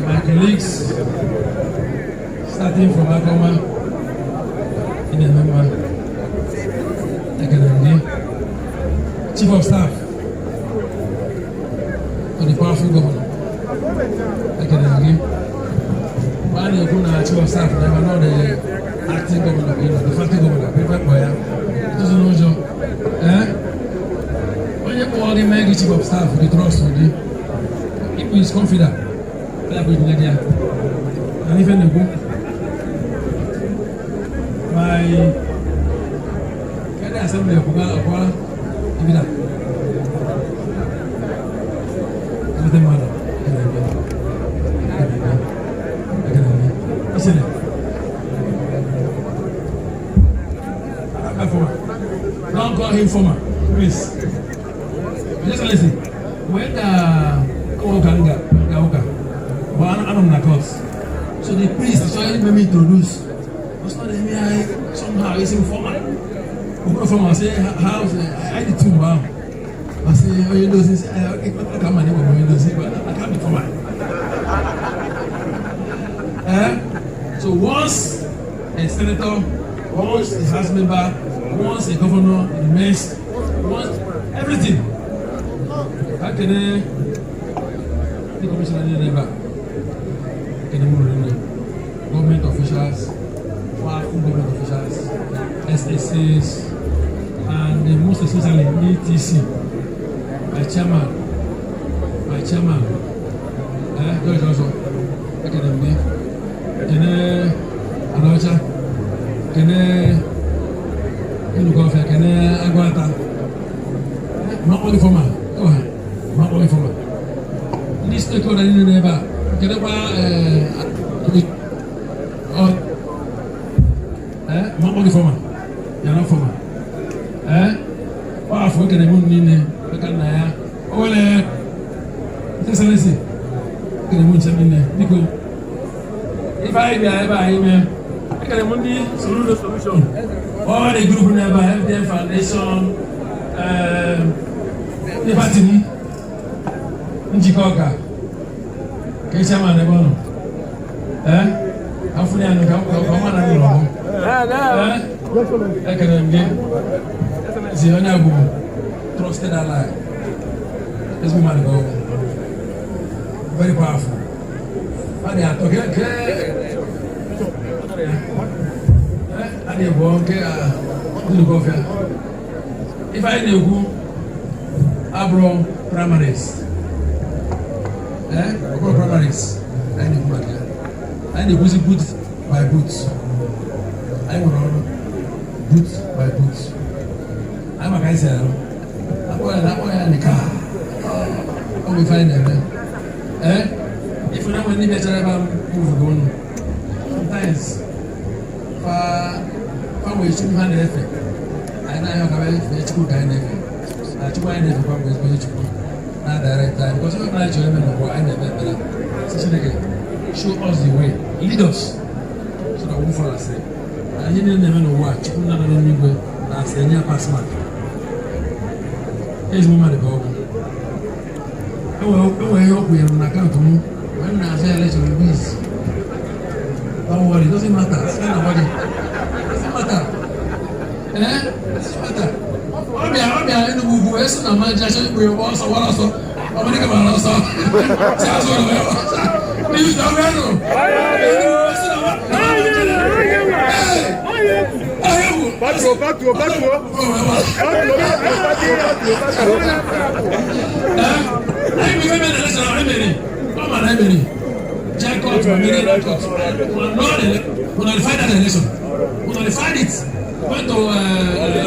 My colleagues, starting from Akoma, in Emema, ekele ndị. Chief of Staff to the powerful governor, ekele gị. Mgbe a na-ekwu na Chief of Staff na ebe nọ, the acting governor, bụ the facto governor, bụ ife kpọ ya tụzụ n'ụjọ. Ee, onye kpọọ gị mee gị Chief of Staff gị, trust gị, ikwu is confident ya bụ itinye gị ya na n'ife na-ekwu. My Kedụ assembly ọkwụga ọkwa ebida? Ezigbote mmadụ, ekele gị. Ekele gị. Ekele gị. Isele. Former. Don't call him former, please. Your Excellency, when the ụka nga nga ụka, but anọ m na court. So the priest actually made me introduce. What's not the I somehow he's informer. Okoro former say how I did too well. I say, oh, you know, this I can't manage what you know, but I can't be former. Eh? So once a senator, once a house member, once a governor, it remains, once everything. How can the commissioner never can government officials, powerful government officials, SACs, and most especially ETC, my chairman, George also, ekene m gị, kene Anaọcha, kene Nnukwu kene Agụata, ma akpọ gị former, ma akpọ gị former. Ndị stakeholder niile n'ebe a, kedekwa ọ ma akpọ gị former, ya na former. Ọ afọ ekene m unu niile, maka nna ya, o nwere Excellency, ekene m nche niile, biko. Ife anyị bịara ebe a ime, ekele m ndị Soludo Solution, all the group n'ebe a, FDM Foundation, ndị party m, njikọ ọka ka ị chairman ebe ọ nọ ee afọ ya nụ ka ka ọma na nụrụ ọgụ ee ekele m gị zi onye bụ trusted ally, ezigbo mmadụ ka ọ bụ, very powerful. Ọ dị atọ ke ke a na-ebu nke nnukwu ọfịa. Ife anyị na-ekwu abụrụ primaries, ee ọ bụrụ primaries anyị na-ekwu maka ya. Anyị na-ekwuzi booth by booth. Anyị nwere ọrụ booth by booth anyị maka anyị si arụ akpọ ya na akpọ ya nika. Ọ bụ ife anyị na-eme. Ee ife na nwere ndị bịachara ebe a mụvụgo ụnụ sometimes fa fa nwere chukwu ha na-efe. Anyị na-ahịa ọka efe chukwu ka anyị na-efe na chukwu anyị na-efekwa bụ ezigbo chukwu na direct anyị, because onye ọbụla anyị chọrọ ime n'ụwa, anyị na-ekpe ekpere si Chineke show us the way, lead us so that we won't fall astray. Na ihe niile na-eme n'ụwa, chukwu nna nọ n'eluigwe na-asị enye ya pass mark. Ezigbo mmadụ ka ọ bụ. Enwere ihe o kwenyere m na account m mgbe m na-azụ ya election. Please don't worry, it doesn't matter. Sị na gwa gị, it doesn't matter. Eh, it doesn't matter. Ọ bịa Enugu Ugwu wee sị na mma ji achọ ikpu ya ọsọ gbara ọsọ ọ bụrụ gbara ọsọ si azụ ụlọ ya n'ihi na ọ bịa nụ Enugu wee sị na ma Batuo, batuo, batuo. Batuo, batuo, batuo, batuo. Anyị bụ ime na election anyị mere ọ ma na emere jee court ma merie na court. We nullified that election. We nullified it, went to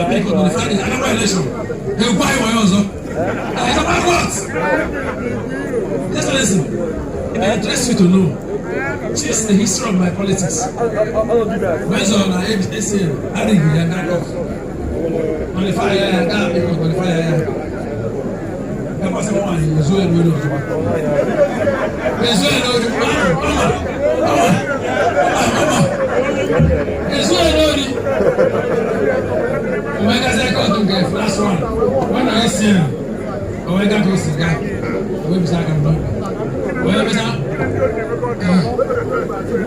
appeal court, nullified it, agakwa election ekwu anyị wayo ọzọ. It's about what? Excellency, it may interest you to know, since the history of my politics, Wezo na ACN adịghị ya nga court nullify ya, ya ga appeal court nullify ya, ya gakwasị nwaanyị ezuo ya n'olu ozugbo, ezuo ya n'olu ọma ọma ọma, ezuo ya n'olu. O wee gazie court nke last one when na ACN, o wee gaa ka o si gaa, o wee bisa aka m n'ọkwa, o wee mechaa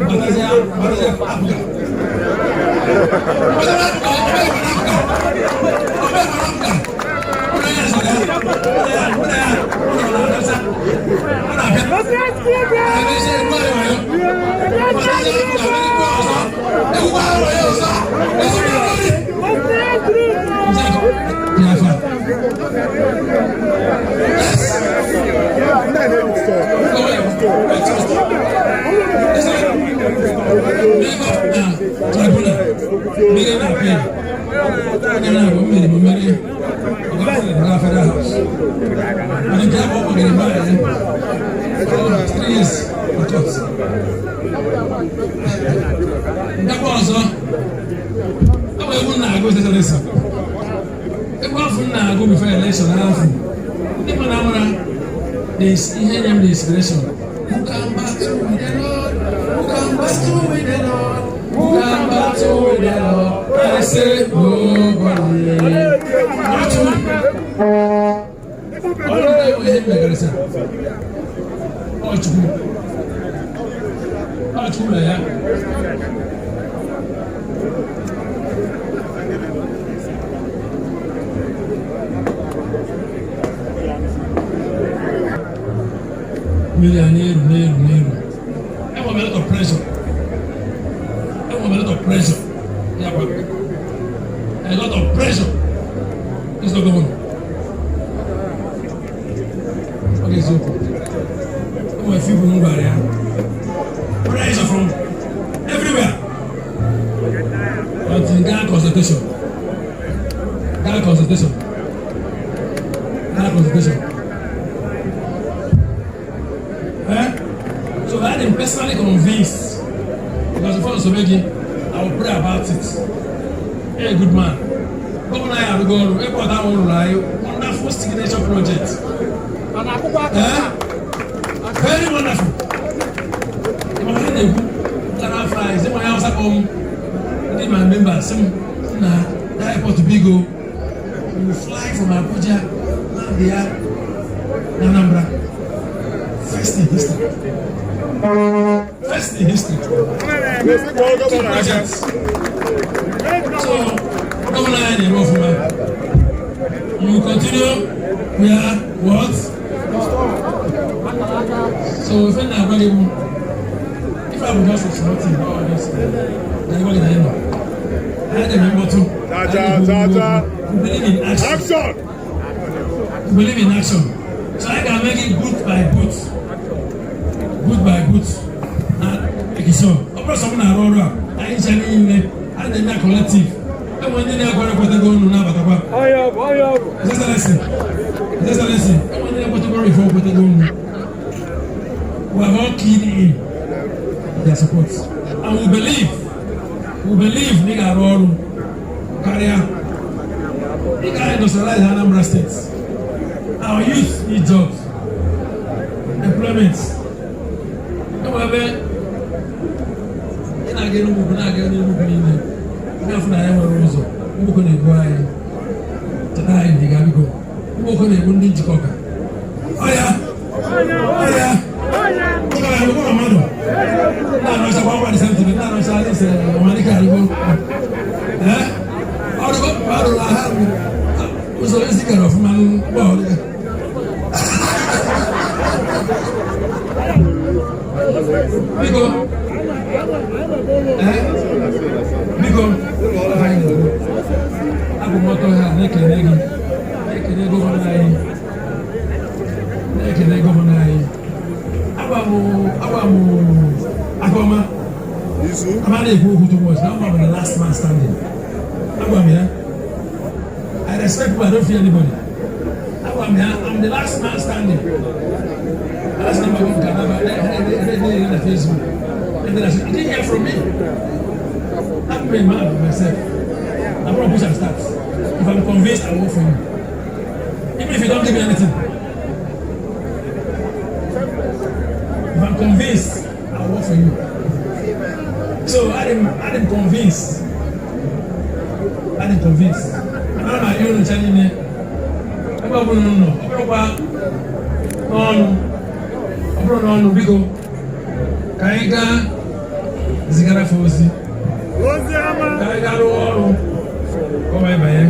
batazie batazie APGA, batazie APGA, o mee gwara APGA, o mee gwara APGA. Ụlọ ya zọrọ ya, ụlọ ya, ụlọ ya, ụlọ na-adọsa, ọ na-abịa ebe isi egwu anyị wayo batazie APGA wee gbuo ọzọ, egbukwa wayo ọzọ, ezigbo ori. Biafra. Yes. Go away. Wait, wait. Listen. Tribunal. Mere na Nke na-abụ mmeri bụ mmeri ọga na Federal House. Mana nke abụọ kpọgara mgbe anyị 3 years na court. Ndekwa ọzọ, ọ bụ egwu na-agụ Excellency. Egwu afọ m na-agụ before election ahụ, ndị mmadụ amara ihe nye m the inspiration. Who can battle with the Lord? Who can battle with the Lord? Who can battle with the Lord? I say, nobody. Battle. Ọ na-ewu ihe mmegarịsị. Ọ Chukwu. Ọ Chukwu mere ya. Mmiri a na-eru na-eru na-eru. Enwere m a lot of pressure. Enwere m a lot of pressure. Ya gwa a lot of pressure. Mr. Governor. Ọ ga-eziokwu. O nwere few m gwara ya. Pressure from everywhere. Until gaa consultation. Gaa consultation. Gaa consultation. Eh? So I am personally convinced because before Nsobegi, I will pray about it. Hey, good man. Governor anyị arụgo ọrụ, airport ahụ rụrụ anyị, wonderful signature project. Eh? Very wonderful. Ịma ihe na-ekwu, ntara afọ anyị, sị ma ya Hausa kpọọ m, ndị ma members sị m na that airport big o. We will fly from Abuja, land ya na Anambra. First in history. First in history. Two projects. So, Governor anyị na-eme ọfụma. You continue where what? So, ife na-agwa gị bụ ife a bụ just a small thing, all just na ịgwa gị na anyị nọ. Anyị na-eme mkpọtụ. We believe in action. Action! We believe in action. So I can make it boot by boot. Boot by boot. Na ekisọ. Ọ bụrụ sọ m na-arụ ọrụ a, anyị ncha niile, a na-eme collective. Enwe ndị na-ekwere ekwetego unu na-abatakwa. His Excellency, His Excellency, enwe ndị na-ekwetego ife okwetego unu. We have all keyed in their support. And we believe na ị ga-arụ ọrụ karịa. Ị ga-industrialize Anambra State. Our youth need jobs, employment. Enwe ebe ị na-aga Enugwu, na-aga n'Enugwu niile, ndị afọ na ya nwere ụzọ mgbukọ na-egbu anyị. Cheta anyị ndị ga biko mgbukọ na-egbu ndị njikọ ọka. Ọya ọya ọya ọya mmadụ na-anọchakwa akwa dị sentiment na-anọcha ise ọmalike arịgo ọrụgo ọrụrụ ha ụzọ esi gara ọfụma mgbe ọrịa. Biko, ee, biko, abụ m ọtọ ha na-ekele gị, na-ekele governor anyị, na-ekele governor anyị. Agba m agba m akọma ama na-ekwu okwu too much na I'm the last man standing. Agwa m ya, I respect people, I don't fear anybody. Agwa m ya, I'm the last man standing. Last number one can never na Facebook and then I said, "You didn't hear from me." I'm a man myself. I'm gonna push and start. If I'm convinced, I will work for you even if you don't give me anything. If I'm convinced, I will work for you. So I am convinced. I am convinced. Ana m ayọ unu ncha niile ebe ọ bụla unu nọ, ọ bụrụkwa n'ọnụ, ọ bụrụ n'ọnụ, biko ka anyị gaa zigara fa ozi, ka anyị gaa rụọ ọrụ ka ọ wee banye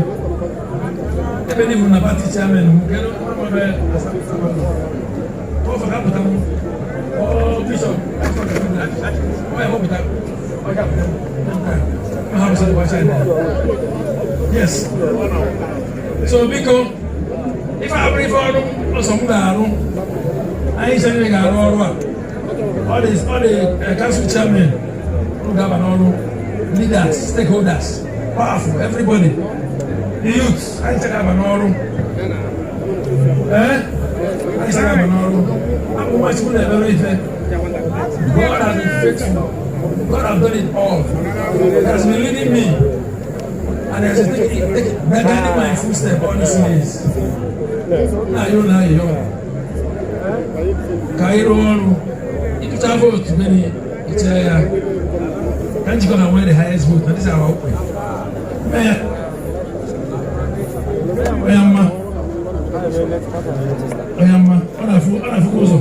ebe ndị bụ na party chairman m nke ebe ọ ka pụta m ọ bishọp ọ ya kpọpụta ọ ga-apụta ha bụ sọ China. Yes, so biko, ife abụrụ ife ọrụ ọsọ m ga-arụ, anyị chere ga-arụ ọrụ a. Ọ dị council chairman ọ ga-aba n'ọrụ, leaders, stakeholders, powerful, everybody. The youth, anyị chega aba n'ọrụ. Ee, anyị chega aba n'ọrụ. Abụ nwa Chukwu na-emere ife. God has been faithful. God has done it all. He has been leading me and he has been guiding my footsteps all these years. Na-ayọ na-ayọ ka anyị rụọ ọrụ. Ịtụcha vote many iche ya ka njikọ na nwee the highest vote na this our okwe mee ya onye mma, onye mma. Ọ na-afụ, ọ na-afụkwa ụzọ,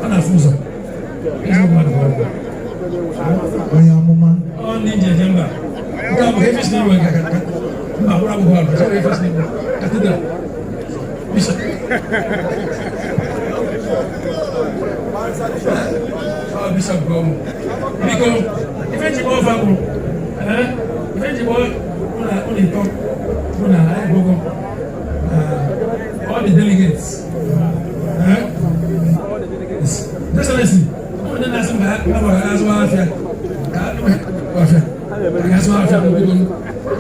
ọ na-afụ ụzọ. Ezigbo mmadụ bụ ọgwụ. Onye amụma. Ọ ndị nje mba nke a bụ ka efesi n'igwe ka mba bụrụ abụghị ọrụ chọrọ efesi n'igwe cathedral bishop. Ọ bishop ka ọ bụ. Biko, ife njikwa ọfa bụ ife njikwa ụlọ ịtọ bụ na anyị gụgụ all the delegates. Excellency, onye na-asị m ka ha gbara azụ afịa, ka afịa ka azụ afịa bụ, biko,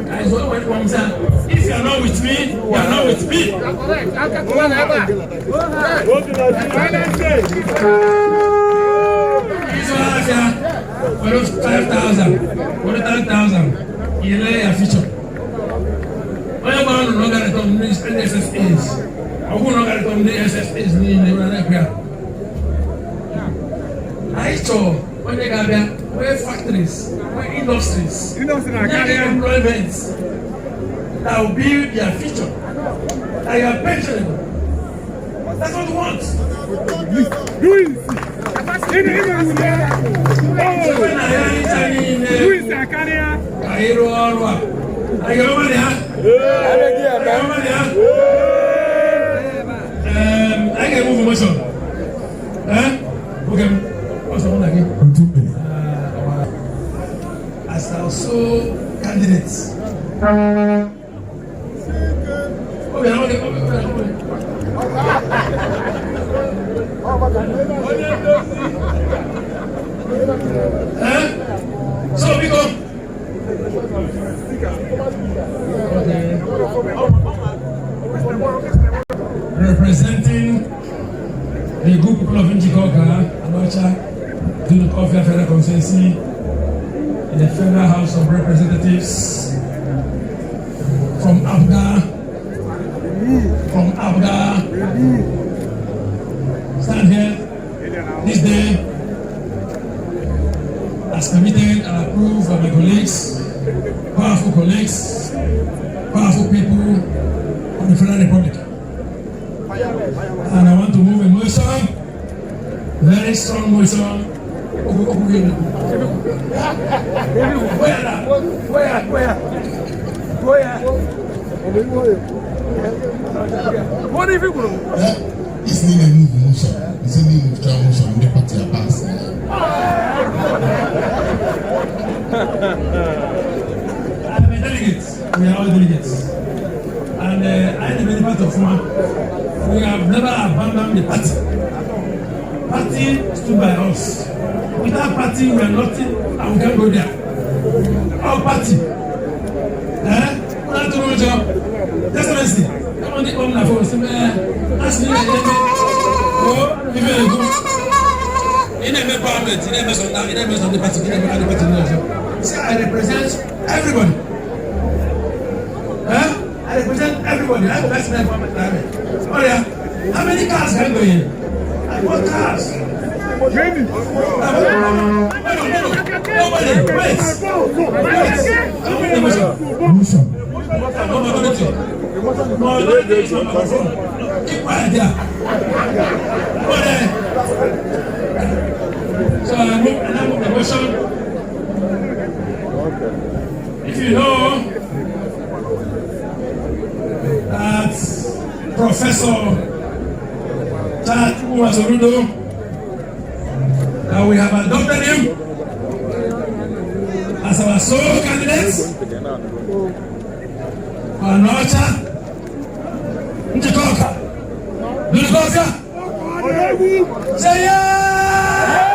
ka anyị zụọ. Nwere m sị, if you are not with me, you are not with me. Ịzụ afịa were 5,000, were 10,000, ile ya future. Onye gbara nụ na ọ ga-return ndị SSAs, ọ bụrụ na ọ ga-return ndị SSAs niile nwere na-ekwe ya. Anyị chọrọ onye ga-abịa nwee factories, nwee industries, nye employment that will build their future, that you are pensionable. That's what we want. Do it. Sokwe na ya ncha niile ka anyị rụọ ọrụ a. Anyị ga-eme ya. Anyị ga-eme ya. Anyị ga-eme motion. Eh? Oge m, ọsọ mụ na gị. Otu mmiri. As our sole candidates. Oge na oge, oge, oge, oge. Eh? So biko. Okay. Representing the good people of Njikoka, Anaocha, Dunukofia Federal Constituency, in the Federal House of Representatives, from APGA, from APGA, stand here this day as permitted and approved by my colleagues, powerful colleagues, powerful people of the Federal Republic. And I want to move a motion, very strong motion. Where? Where? Where? Where? What if you Isi niile move motion, isi niile move motion, ndị party apass. I'm a delegate. We are all delegates. And I am the part of one. We have never abandoned the party. Party stood by us. Without party, we are nothing and we can't go there. Our party. Eh? Not to know job. Excellency, come on, the owner for us. Ask me, oh, if you go. In a parliament, in a in a the party, in a party. See, I represent everybody. Eh? I represent everybody. I'm the best man for my. Oh yeah. How many cars can go in? I bought cars. Many. Nobody. Wait. Wait. Motion. No, keep quiet there. Go there. So I move the motion. If you know that Professor Charles Soludo, that we have adopted him as our sole candidate for Anaocha, Njikoka, Dunukofia, say yeah!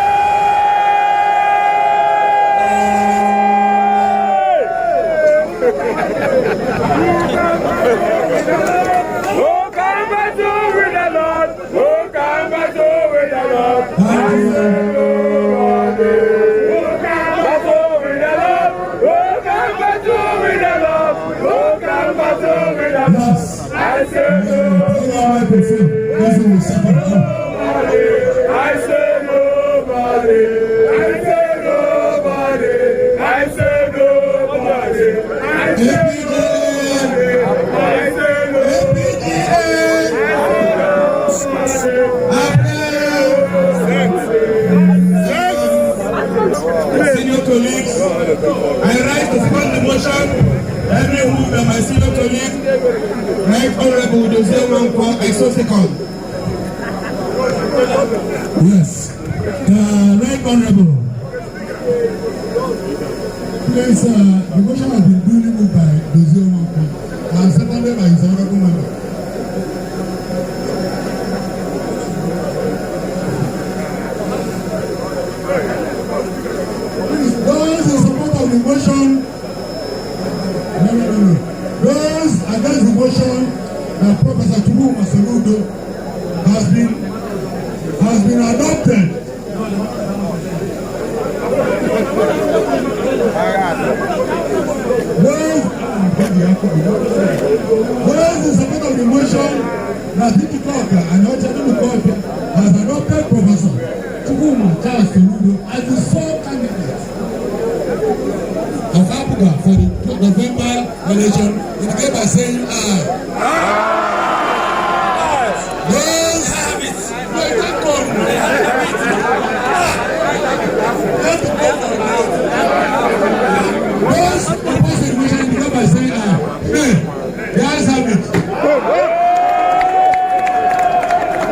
Microphone. This will second. I say nobody. I say nobody. I say nobody. I say APGA. I say APGA. APGA. Senior colleagues, I rise to support the motion ably moved by my senior colleague, Right Honorable Dozie Nwankwo. I so second. Yes. The Right Honorable. Please, the motion has been duly moved by Dozie Nwankwo and seconded by his honorable member. Please, those in support of the motion, no. Those against the motion that Professor Chukwuma Soludo has been adopted. Those in support of the motion that Njikoka and Ocha has adopted Professor Chukwuma Charles Soludo as the sole candidate of APGA for the November election, indicate by saying aye. Those, no, you can't call. Those opposed to the motion, indicate by saying aye. Nay. The ayes have it.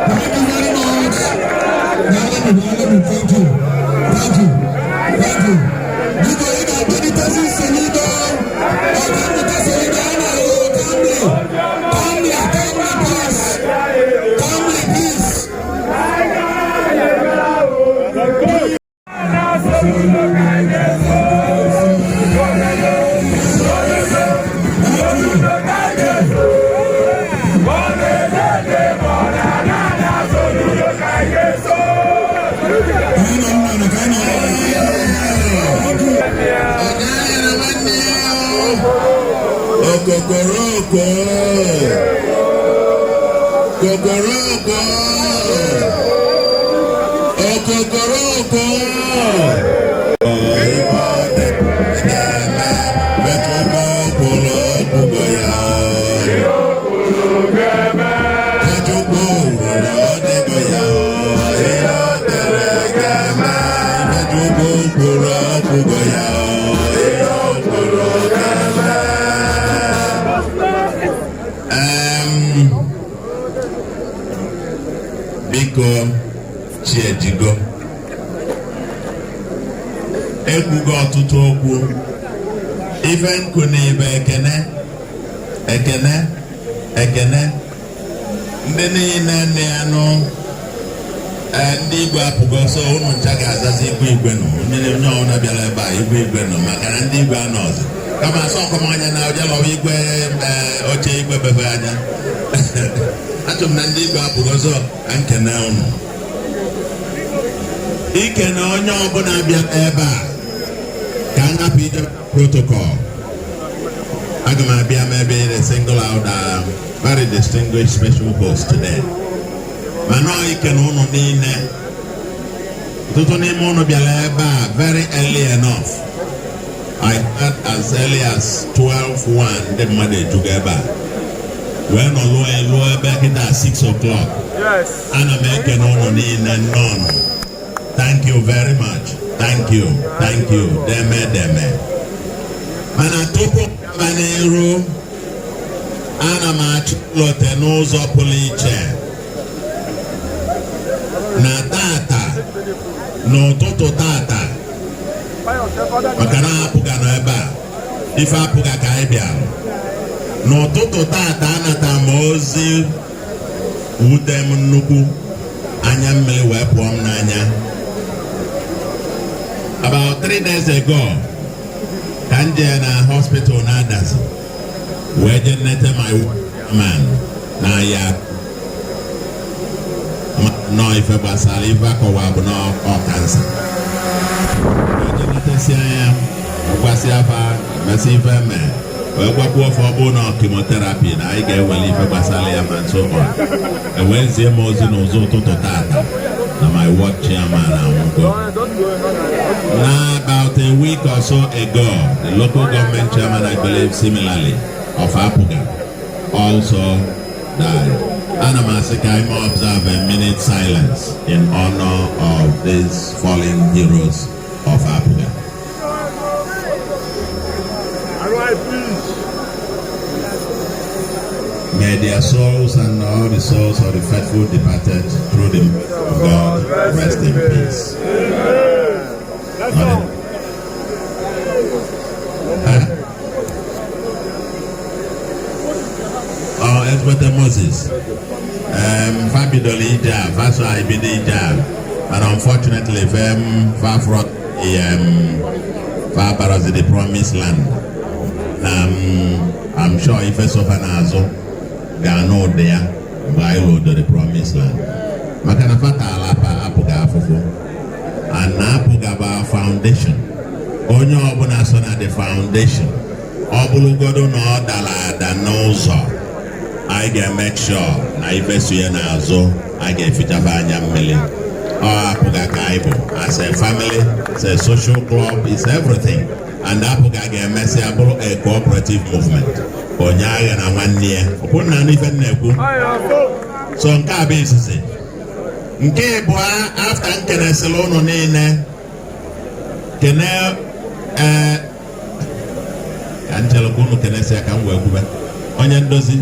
Thank you very much. Daalụ, thank you. Thank you. Thank you. Biko, ị ga-akpọlitezi Soludo. Ọkammụta Soludo a na-ahụ calmly. Calmly, calmly, please. Calmly, please. Ka anyị nọ mma na ka anyị nọ. Thank you. Ọ gaghị nwanne ya okokoroko kokoroko okokoroko. Ife ọ na-eme metụta ụkpụrụ ọgwụgwọ ya. Chukwu rụrụ ọdịgo ya, ihe o dere ga-eme. Chukwu kwuru ọgwụgwọ ya, ihe o kwuru ga-eme. Biko, chiejigo ekwugo ọtụtụ okwu. Ife nkụ na ibe ekene, ekene, ekene ndị niile nne ya nụ. Ee, ndị igwe apụgo, so ụnụ ncha ga-azazi igwe. Igwe nọ, onye onye ọbụla bịara ebe a, igwe, igwe nọ, maka na ndị igwe anọ ọzọ kama asọ ọkọmanya na oje lọwa igwe. Ee, oche igwe befe anya. Achọ m na ndị igwe apụgo, so ka nkene ụnụ, ikene onye ọbụla bịa ebe a, ka m hapụ ije protocol. Aga m abịa maybe the single out very distinguished special host today, mana ọ ikene ụnụ niile. Ọtụtụ n'ime ụnụ bịara ebe a very early enough. I heard as early as 12:01 ndị mmadụ ejugo ebe a wee nọ lụọ lụọ ebe kịta 6 o'clock. Ana m ekene ụnụ niile nnọọ. Thank you very much. Thank you, thank you. Deme deme. Mana tupu gaba n'iru, ana m achọ ilote n'ụzọ pụrụ iche na tata, n'ụtụtụ tata, maka na APGA nọ ebe a, ife APGA ka anyị bịara n'ụtụtụ tata. Anata m ozi wute m nnukwu, anya mmiri wee pụọ m n'anya. About 3 days ago ka m jee na hospital na Adazi wee jee nete my man na ya nọọ ife gbasara ife akọwa bụ na ọ cancer. Wee jee netesi anya, gwasị afa mesị ife mee. Wee gwakwuo ofe, ọ bụrụ na chemotherapy na anyị ga-ewere ife gbasara ya ma nso on. Ewee zie m ozi n'ụzọ ụtụtụ tata na my ward chairman anwụgo. Na about a week or so ago, the local government chairman, I believe similarly, of APGA, also died. Ana m asị ka anyị observe a minute silence in honor of these fallen heroes of APGA. RIP. May their souls and all the souls of the faithful departed through the mercy of God rest in peace. Let's go. Huh? Oh, Ezbete Moses. Fa bidoro ije a, fa so anyị bido ije a, but unfortunately, fem fa frot fa barozi the promised land. Na I'm sure ife so fa n'azụ ga-anụ ụdị ya mgbe anyị lodo the promised land. Maka na fa taala APGA afụfụ. And na APGA bụ our foundation. Onye ọbụla so na the foundation, ọ bụrụgodo na ọ dara ada n'ụzọ, anyị ga-emake sure na ife so ya n'azụ, anyị ga-efichaba anya mmiri. Ọ APGA ka anyị bụ as a family, as a social club, is everything. And APGA ga-emesịa bụrụ a cooperative movement. Onye agha na nwanne ya. Ọ bụrụ na anụ ife m na-ekwu. So nke a bụ izizi. Nke ịbụọ, after nkenesịrị ụnụ niile, kene ee ka nchelụkwa ụnụ kenesịa ka m wee kwube. Onye ndozi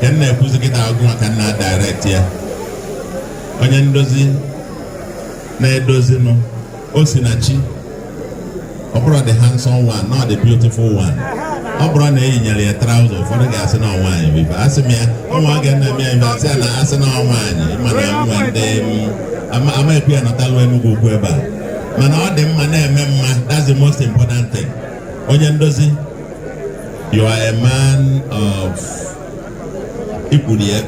ka m na-ekwuzi kịta, ọgụ maka nna direct ya. Onye ndozi na-edozinụ o si na chi. Ọ bụrụ the handsome one, not the beautiful one. Ọ bụrụ na eyinyere ya trouser, ụfọdụ ga-asị na nwaanyị bụ ife. Asị m ya ụmụ oge nna m ya ife, asị ya na asị na nwaanyị, mana nwe ndị ama ekwu ya nọtalụ Enugwu Ukwu ebe a, mana ọ dị mma, na-eme mma. That's the most important thing. Onye ndozi, you are a man of ikwuru ya,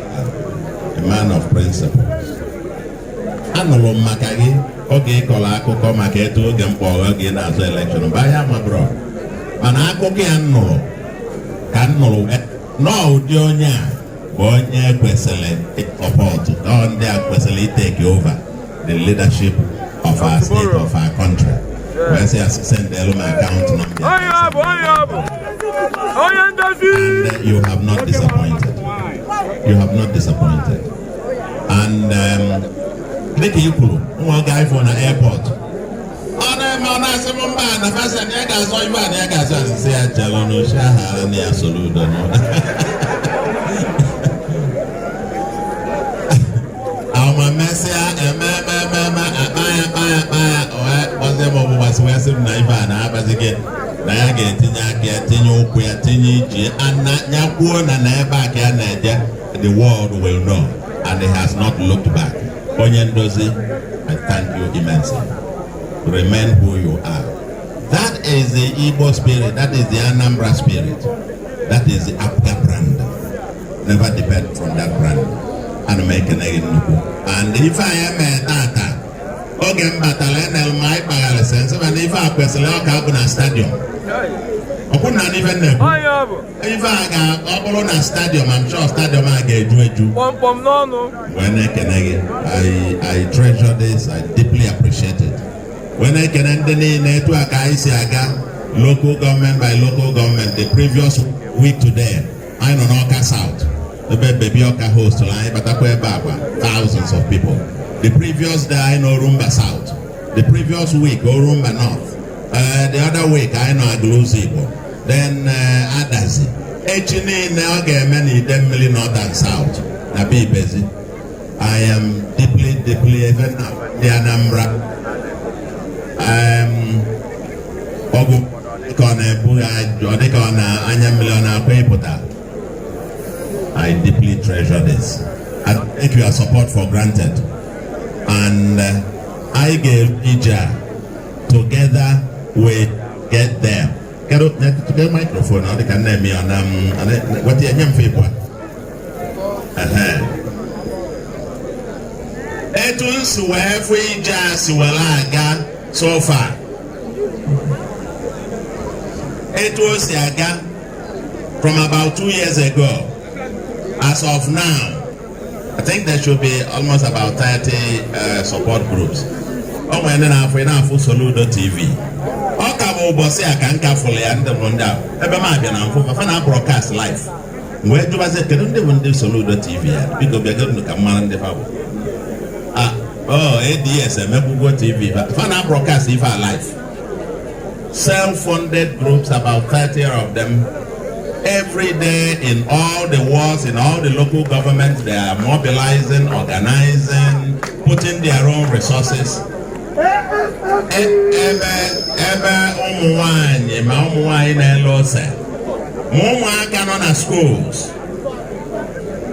a man of principles. Anụrụ m maka gị oge ị kọrọ akụkọ maka etu oge mkpọrọ gị na-azụ election mgbe ahịa mabụrụ, mana akụkọ ya m nụrụ ka m nụrụ nọọ ụdị onye a bụ onye kwesịrị ịsupport. Ọ ndị a kwesịrị itake over the leadership of our state, of our country. Wee sị ya send elu m account number. Onye ọ bụ, onye ọ bụ. Onye ndozi. And you have not disappointed. You have not disappointed. And dịka i kwuru, nwa oge anyị fụrụ na airport, ọ na-eme, ọ na-asị m mba na fasị na ya ga-azọ ibe a na ya ga-azọ asịsị ya chelụ n'ochi aha na ya Soludo nọ. Ama mesịa eme eme eme eme, akpa ya, akpa ya, akpa ya, wee kpọzie m ọgbụgbasị, wee sị m na ibe a na-abazi gị na ya ga-etinye aka ya, tinye ụkwụ ya, tinye iji ana ya kwuo na ebe a ka ya na-eje, the world will know, and he has not looked back. Onye ndozi, I thank you immensely. Remain who you are. That is the Igbo spirit. That is the Anambra spirit. That is the APGA brand. Never depart from that brand. Ana m ekene gị nnukwu. And ife anyị eme tata, oge m batara enel m, anyị kpagharịsị nsị, mana ife a kwesịrị ọ ka bụ na stadium. Ọ bụrụ na ife m na-ekwu, Onye ọ bụ. ife a ga ọ bụrụ na stadium, I'm sure stadium a ga-eju eju. Kpọmkpọm n'ọnụ. Wee na-ekene gị. I treasure this. I deeply appreciate it. Wee na-ekene ndị niile. Etu a ka anyị si aga local government by local government. The previous week today, anyị nọ n'Ọka South, ebe Baby Ọka host anyị, batakwa ebe a kwa thousands of people. The previous day, anyị nọ Orumba South. The previous week, Orumba North. The other week, anyị nọ Agụlụzigbo, then Adazi. Echi niile ọ ga-eme na Idemmili North and South na be Ibezi. I am deeply, deeply, even the Anambra. Ọgwụ ka ọ na-ebu ọ dịka ọ na anya mmiri ọ na-akwa ịpụta. I deeply treasure this. I take your support for granted. And I ga ije a, together we get there. Kedu get microphone, ọ dịka nna eme ya na m weta ya nye mfe ịbụa. Ehe. Etu m si wee fụ ije a si were aga so far, etu o si aga From about 2 years ago, as of now, I think there should be almost about 30 support groups. O nwere ndị na-afụ ị na-afụ Soludo TV. Ọ ka bụ ụbọchị a ka nka fụrụ ya, ndị bụ ndị a ebe m abịa na mfụ fa na broadcast live. Wee jụbazie, kedu ndị bụ ndị Soludo TV ya? Biko bịagodunu ka m mara ndị fa bụ. Ah, oh, ADS emekwugwo TV fa na broadcast ife a live. Self-funded groups, about 30 of them, every day in all the wards, in all the local governments, they are mobilizing, organizing, putting their own resources. Ebe ụmụ nwanyị, ma ụmụ nwanyị na-ele ose, ma ụmụaka nọ na schools.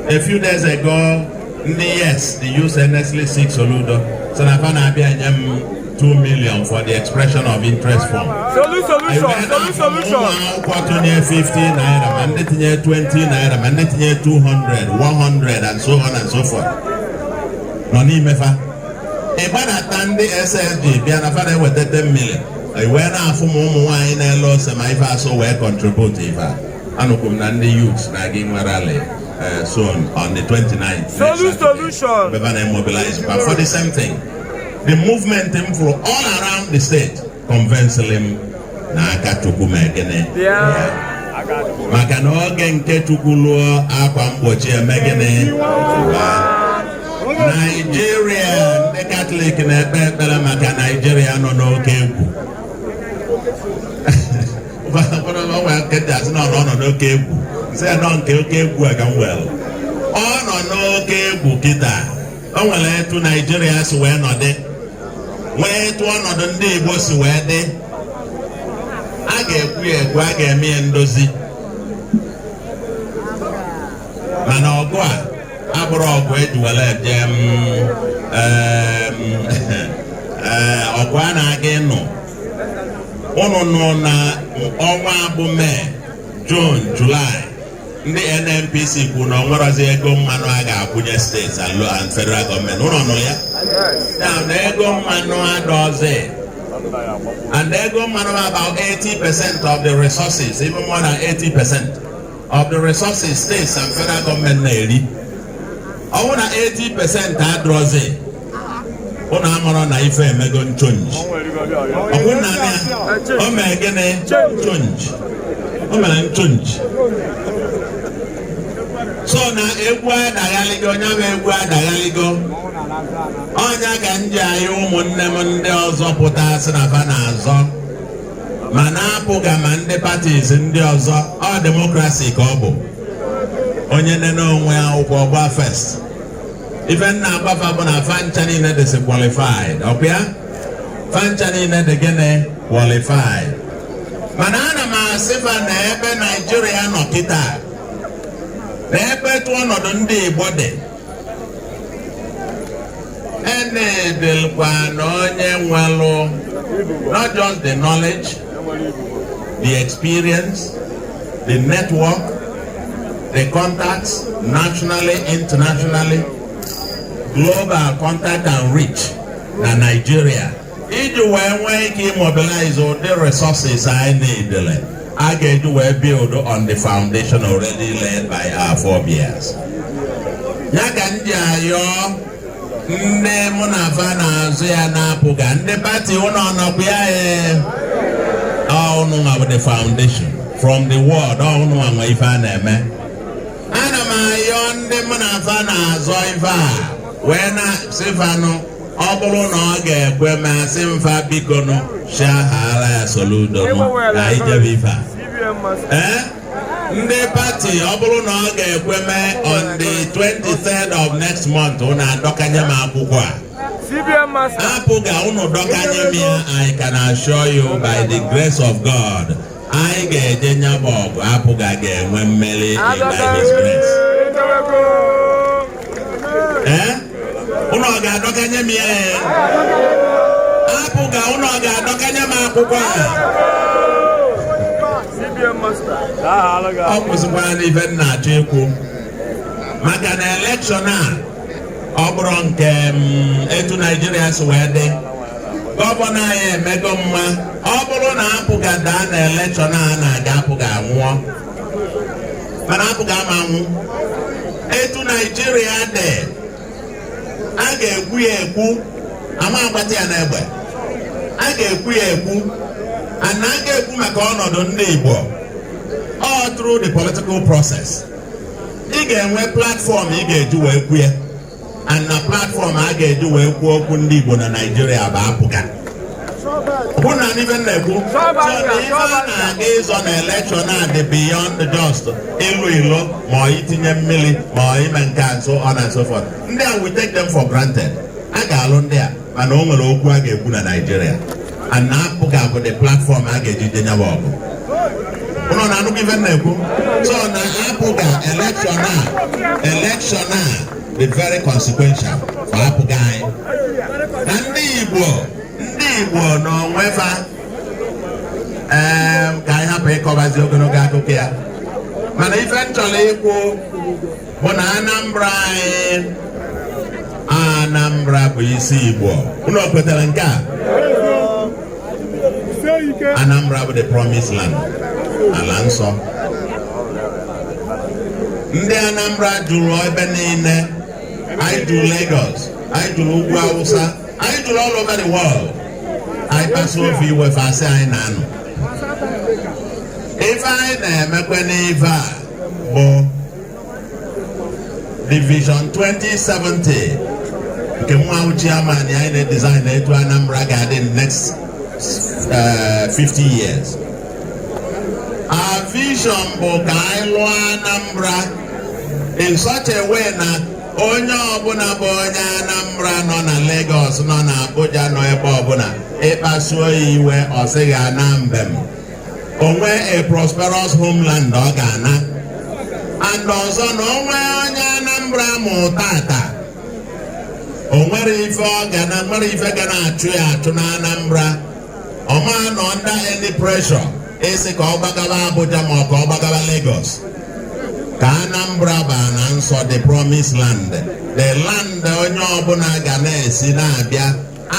A few days ago, ndị yes, the youth earnestly seek Soludo, so na fa na-abịa nye m 2 million for the expression of interest form. Solu solution, solu solution. Ụmụ akwụkwọ tụnye 50 naira, ma ndị tinye 20 naira, ma ndị tinye 200, 100 and so on and so forth nọ n'ime fa. Ịgbadata ndị SSG bịa na fa na-eweta 10 million, wee na-afụ ma ụmụ nwaanyị na-ele ose ma ife asụ wee contribute ife a. Anụkwu m na ndị youths na-aga inwe rally soon on the 29th, next Solu Saturday. solution. Ebe a na-mobilize kwa for the same thing. The movement m fụrụ all around the state convinced m na aka Chukwu ma gịnị. Yeah. Maka na oge nke Chukwu lụọ, akwa mgbochi eme gịnị? Naijiria, ndị Katọlik na-ekpe ekpere maka Naijiria nọ n'oke egwu. Ụfọdụ nwere nke ji asị na ọ nọ n'oke egwu, nsị ya nọ nke oke egwu a ka m were. Ọ nọ n'oke egwu kịta. O nwere etu Naijiria si wee nọdị, nwee etu ọnọdụ ndị Igbo si wee dị. A ga-ekwu ya ekwu, a ga-eme ya ndozi, mana ọgụ a abụrụ ọgụ eji were eje m ọgụ a na-aga ịnụ. Ụnụ nọ na ọnwa bụ Mee, June, July, ndị NNPC kwuru na onwerozi ego mmanụ a ga-akwụnye steeti and federal gọọmenti. Ụnụ nụrụ ya? Ya na ego mmanụ adọzi, and ego mmanụ about 80% of the resources, even more than 80% of the resources states and federal government na-eri. Ọ bụrụ na 80% adọzi, ụnụ amụrụ na ife emego nchonji. Ọ bụ na ya o mere gịnị? Nchonji. O mere nchonji. So na egwu adaghaligo, onye bụ egwu adaghaligo. Ọnya ka m ji anyị ụmụnne m ndị ọzọ pụta sị na fa na-azọ, ma na-apụga, ma ndị parties ndị ọzọ, ọ democracy ka ọ bụ. Onye nene onwe akwụkwọ gba first. Ife nna agbafa bụ na fancha niile dịsị qualified. Ọkwa ya, fancha niile dị gịnị? Qualified. Mana ana m asị fa na ebe Naijiria nọ kịta, na ebe etu ọnọdụ ndị Igbo dị, enedịlkwa na onye nwelụ not just the knowledge, the experience, the network, the contacts nationally, internationally, global contact and reach na Nigeria, iji wee nwee ike immobilize ụdị resources anyị need a ga-eji wee build on the foundation already laid by our forebears. Ya ka m ji ayọ ndị mụ na fa na-azụ ya na-apụga, ndị party, ụnụ ọnọkwa ya? Ee, ụnụ nwa bụ the foundation from the world. Ụnụ nwa nwe ife a na-eme. Ana m ayọ ndị mụ na fa na-azọ ife a wee na sifanụ, ọ bụrụ na ọ ga-ekwe masị mfa, bikonụ shaghala ya Soludo nụ ka anyị jebe ife a. Ee, ndị party, ọ bụrụ na ọ ga-ekwe mee, on the 23rd of next month, unu adọkanye m akwụkwọ a. CBN master. Apụga unu dọkanye m ya, I can assure you, by the grace of God, anyị ga-eje nyaba ọgụ. APGA ga-enwe mmeri by His grace. Ee, unu ọ ga-adọkanye m ya? Ee, APGA, unu ọ ga-adọkanye m akwụkwọ a? CBN master. Ọ kwụsịkwara n'ife m na-achọ ikwu, maka na election a, ọ bụrụ nke etu Naijiria si wee dị, gọvanọ anyị emego mma. Ọ bụrụ na APGA daa na election a na-aga, APGA anwụọ. Mana APGA ama anwụ. Etu Naijiria dị, a ga-ekwu ya ekwu, ama agbata ya n'egbe. A ga-ekwu ya ekwu, and a ga-ekwu maka ọnọdụ ndị Igbo all through the political process. Ị ga-enwe platform ị ga-eji wee kwu ya, and na platform a ga-eji wee kwuo okwu ndị Igbo na Naijiria bụ APGA. Bụ na ife m na-ekwu, so na ife a na-aga ịzọ na election a dị beyond just ịlụ ilo ma ọ itinye mmiri ma ọ ime nke a, so on and so forth. Ndị a, we take them for granted. A ga-alụ ndị a, mana o nwere okwu a ga-ekwu na Naijiria, and na APGA bụ the platform a ga-eji jenyewa ọgụ. Ụnụ na-anụkwa ife m na-ekwu? So na APGA election a dị very consequential for APGA anyị na ndị Igbo, ndị Igbo n'onwefa. Ee, ka anyị hapụ ịkọbazi ogologo akụkọ ya, mana ife m chọrọ ikwu bụ na Anambra anyị, Anambra bụ isi Igbo. Unu kwetara nke a? Anambra bụ the promised land, ala nsọ. Ndị Anambra jụrụ ebe niile. Anyị jụrụ Lagos, anyị jụrụ ugwu Awụsa, anyị jụrụ all over the world. Anyị kpasuo ofe iwefe, asị anyị na-anọ. Ife anyị na-emekwe n'ife a bụ the Vision 2070 nke mmanwụ chairman anyị na-design etu Anambra ga-adị in next 50 years. Our vision bụ ka anyị lụọ Anambra in such a way na onye ọbụla bụ onye Anambra nọ na Lagos, nọ na Abuja, nọ ebe ọbụla, ịkpasuo ya iwe, ọ sịghị ana mbem onwe a prosperous homeland ọ ga-ana. And ọzọ, na onwe onye Anambra mụ tata, o nwere ife ọ ga na nwere ife ga na-achụ ya achụ na Anambra, ọ ma nọ under any pressure ịsị ka ọ gbagaba Abuja ma ọ ka ọ gbagaba Lagos. Ka Anambra baa na nsọ, the promised land, the land onye ọbụla ga na-esi na-abịa.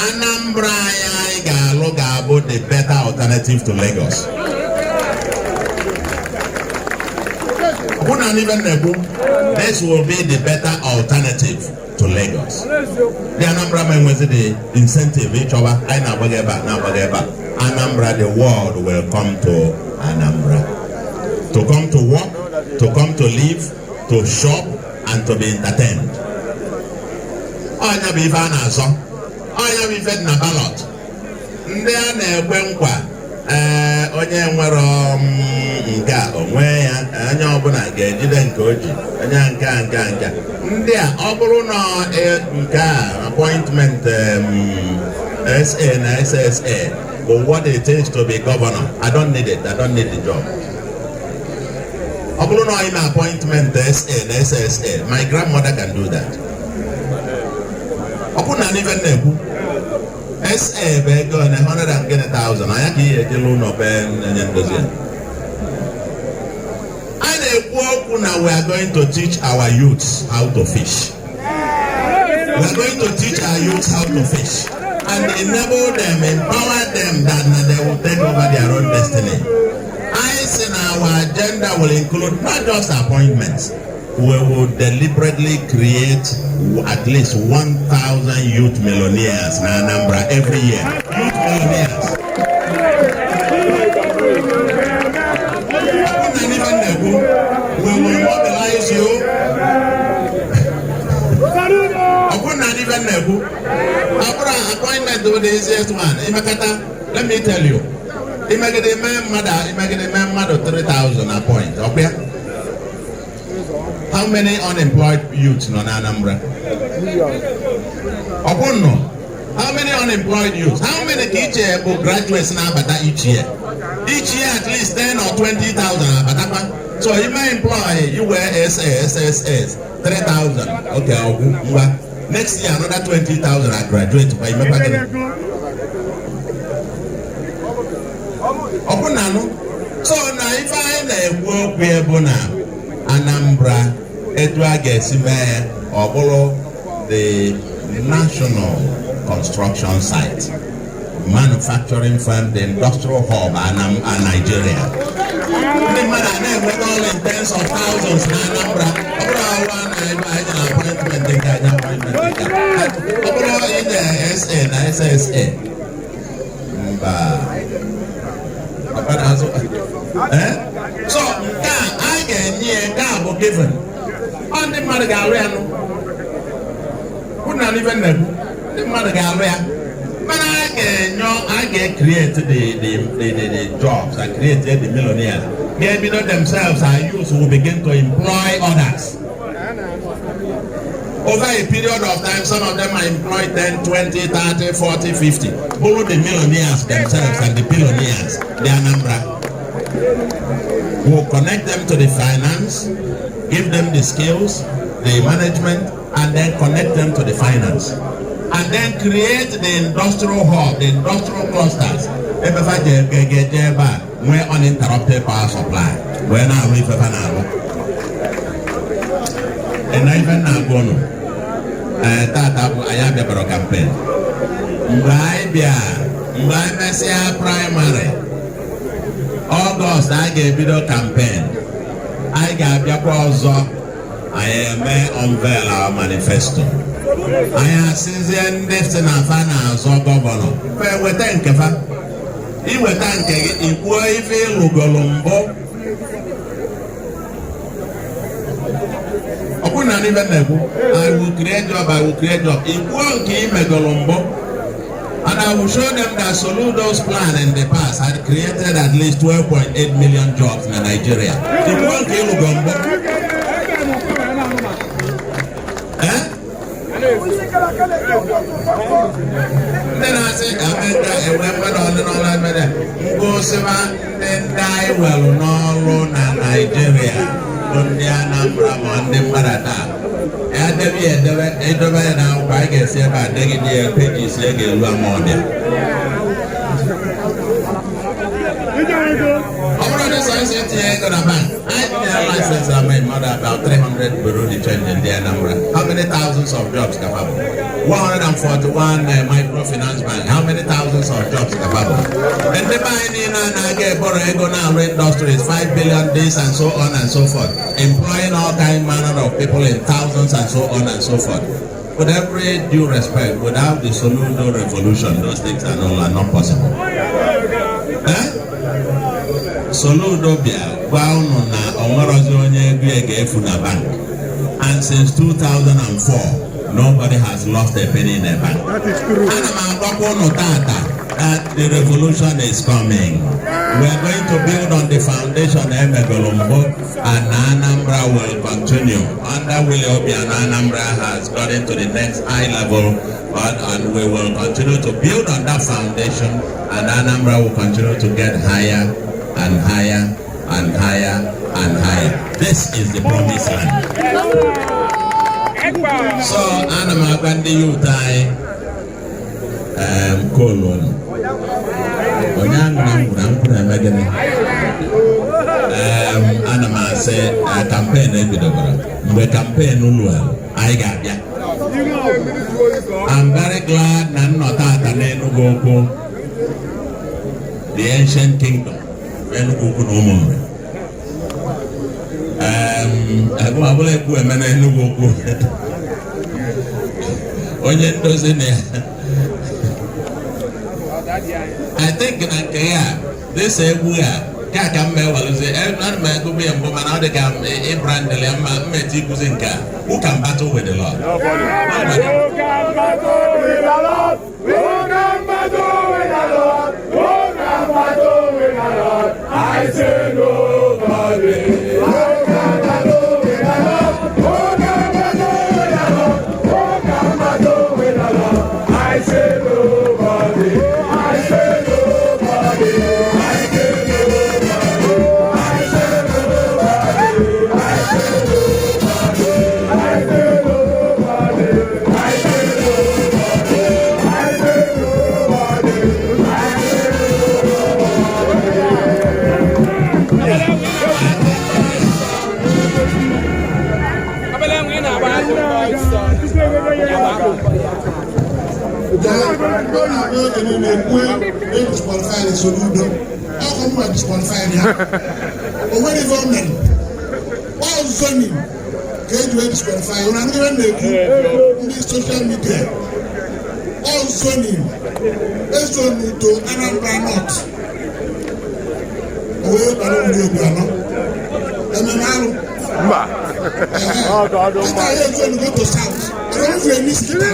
Anambra anyị anyị ga-alụ ga-abụ the better alternative to Lagos. Ọbụna n'ife m na-ekwu, this will be the better alternative to Lagos. The Anambra ma enwezi the incentive ịchọba anyị na-agbaga ebe a, na-agbaga ebe a. Anambra, the world will come to Anambra to come to work, to come to live, to shop and to be entertained. Ọnya bụ ife a na-azọ, ọnya bụ ife dị na ballot. Ndị a na-ekwe nkwa, ee, onye nwere nke a, onwe ya, onye ọbụla ga-ejide nke o ji, onye nke a, nke a, nke a. Ndị a, ọ bụrụ na nke a, appointment SA na SSA bụ what it is to be governor, I don't need it. I don't need the job. Ọ bụrụ na ime appointment SA na SSA, my grandmother can do that. Ọ bụrụ na n'ife m na-ekwu, SA bụ ego na 100 and gịnị thousand anya ka ihe ejela ụlọ be enye ndozi ya. A na-ekwu okwu na we are going to teach our youths how to fish. We are going to teach our youths how to fish and enable them, empower them that they will take over their own destiny. I say our agenda will include not just appointments. We will deliberately create at least 1,000 youth millionaires in Anambra every year. Youth millionaires. We will mobilize you. Ọ bụrụ na ife na-ekwu, ọ bụrụ appointment bụ the easiest one. Imekata, let me tell you, imegide mee mmadụ, imegide mee mmadụ 3000 appoint, ọkwa ya? How many unemployed youths nọ na Anambra? Ọ bụ nnọọ. How many unemployed youths? How many ka iche bụ graduates na-abata each year? Each year at least 10 or 20,000 abatakwa. So you may employ, you wear SA, SSS, 3,000. Okay, ọgwụ ngwa. Next year another 20,000 are graduate kwa, imekwa gịnị? Ọ bụ na anụ. So na ife anyị na-ekwu okwu ya bụ na Anambra, etu a ga-esi mee ya, ọ bụrụ the national construction site, manufacturing firm, the industrial hub Anam Nigeria. Ndị mmadụ a na-enweta ọrụ in tens of thousands na Anambra. Ọ bụrụ awa na ebe anyị na appointment nke anyị, appointment nke a. Ọ bụrụ inye SA na SSA, mba, ọkpara azụ. Eh? So nke a a ga-enye ya, nke a bụ given. Ọ ndị mmadụ ga-alụ ya nụ. Unu na ife nnekwu, ndị mmadụ ga-alụ ya, mana a ga-enye, a ga-create the jobs and create the millionaires ga-ebido themselves. Our youth will begin to employ others over a period of time. Some of them might employ 10, 20, 30, 40, 50. Bụrụ the millionaires themselves and the billionaires, the Anambra will connect them to the finance, give them the skills, the management, and then connect them to the finance. And then create the industrial hub, the industrial clusters. Ebe fa ga-eje ebe a nwee uninterrupted power supply wee na-arụ ife fa na-arụ. Na ife na-agwa ụnụ, ee, tata bụ anyị abịabara campaign. Mgbe anyị bịa, mgbe anyị mesịa primary, August a ga-ebido campaign. Anyị ga-abịakwa ọzọ, anyị eme unveil our manifesto. Anyị asịzie ndị si na fa na-azọ governor fa weta nke fa. Iweta nke gị, ikwuo ife ịlụgolo mbụ. Ọ bụrụ na n'ife na-ekwu, "I will create job, I will create job," ikwuo nke imegolo mbụ. And I will show them that Soludo's plan in the past had created at least 12.8 million jobs in Nigeria. Ikwuo nke ịlụgo mbụ. Eh? Ndị na-asị Amerika enwe mmadụ ọdị n'ọrụ emere ngosiba, ndị anyị welụ n'ọrụ na Naịjirịa bụ ndị Anambra ma ndị mmadụ taa. Ya debe ya edebe, edobe ya n'akwụkwọ, anyị ga-esi ebe a degide ya pages ya ga-elu ama ọbịa. Ọ bụrụ na sọ isi tinye ego na bank, anyị tinyere license na my mother about 300 bureau de change in the Anambra. How many thousands of jobs ka fa bụ? 141 microfinance bank. How many thousands of jobs ka fa bụ? Ndị be anyị niile a na-aga eboro ego na-arụ industries, 5 billion this and so on and so forth, employing all kind manner of people in thousands and so on and so forth. With every due respect, without the Soludo revolution, those things are not possible. Eh? Soludo bịa gwa unu na o nwerozi onye ego ya ga-efu na bank. And since 2004, nobody has lost a penny in a bank. Ana m agwakwa unu tata that the revolution is coming. We are going to build on the foundation emegolo mbụ, and Anambra will continue. Under Willie Obiano, Anambra has gotten to the next high level, and we will continue to build on that foundation, and Anambra will continue to get higher and higher and higher and higher. This is the promised land. So, ana m agwa ndị youth anyị, koolu unu. Onye aṅụrụ ngwụ na nkwụ na-eme gịnị? Ana m asị, campaign ebidogoro. Mgbe campaign lụrụ, anyị ga-abịa. I'm very glad na nnọ tata n'Enugu Ukwu, the ancient kingdom, Enugu Ukwu na Ụmụnri. Agụ abụla ekwu eme na Enugu Ukwu. Onye ndozi na ya. I think na nke ya, this egwu a, ka ka m ewelụzi, ana m egụbụ ya mbụ, mana ọ dị ka ịbrandịlị ya mma mmeti ikwuzi nke a. Who can battle with the Lord? Nobody. Who can battle with the Lord? Who can battle with the Lord? Who can battle with the Lord? I say nobody. Who can battle with the Lord? Who can battle with the Lord? Who can battle with the Lord? I say nobody. I say nobody. I say nobody. I say nobody. I say nobody. I say nobody. I say nobody. I say nobody. I say Ọ na-akpọ oge niile kwue e disqualify Soludo, ọkụ mma disqualify ya. O nwere ife o mere. Ọ zoning ka eji wee disqualify. Ụra ndị na-ekwu ndị social media. Ọ zoning ezonu to Anambra North. O wee bara ndị Obianọ. Ememe alụ. Mba. Kịta ya ezonu go to South. Ọ̀rọ̀ ń fi èmi sí kíta.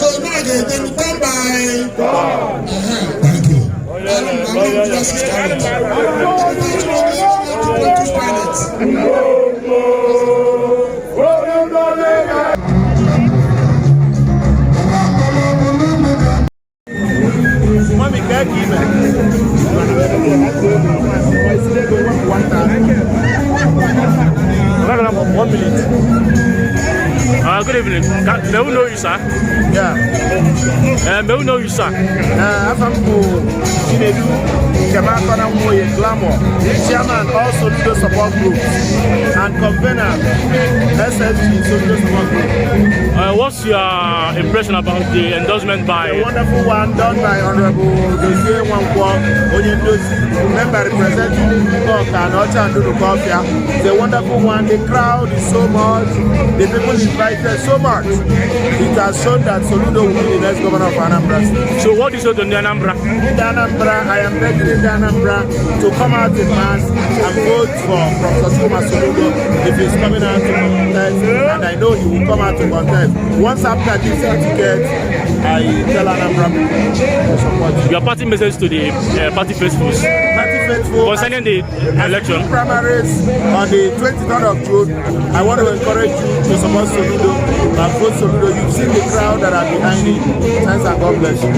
So náà ga-eje turn by. Thank you. I'm Judas Iscariot. To Pontius Pilate. Mami, ka ị ime? One minute. Good evening. May we know you, sir? Yeah. May we know you, sir? Afa m bụ Chinedu Nkemakona Nwoye Glamour, chairman all Soludo support group and convener SSG Soludo support group. What's your impression about the endorsement by A wonderful one done by Honorable Dozie Nwankwo Onyendozi, member representing Njikoka and Ocha and Dunukofia. It's a wonderful one. The crowd is so much, the people invited so much. It has shown that Soludo will be the next governor of Anambra State. So what is it on the Anambra? In Anambra, I am begging in Anambra to come out in mass and vote for Professor Chukwuma Soludo if he's coming out to contest, and I know he will come out to contest. Once after this ticket, I tell Anambra people to support him. Your party message to the party faithfuls Party faithful concerning the election. Primaries on the 23rd of June, I want to encourage you to support Soludo and vote Soludo. You've seen the crowd that are behind it. Thanks and God bless you.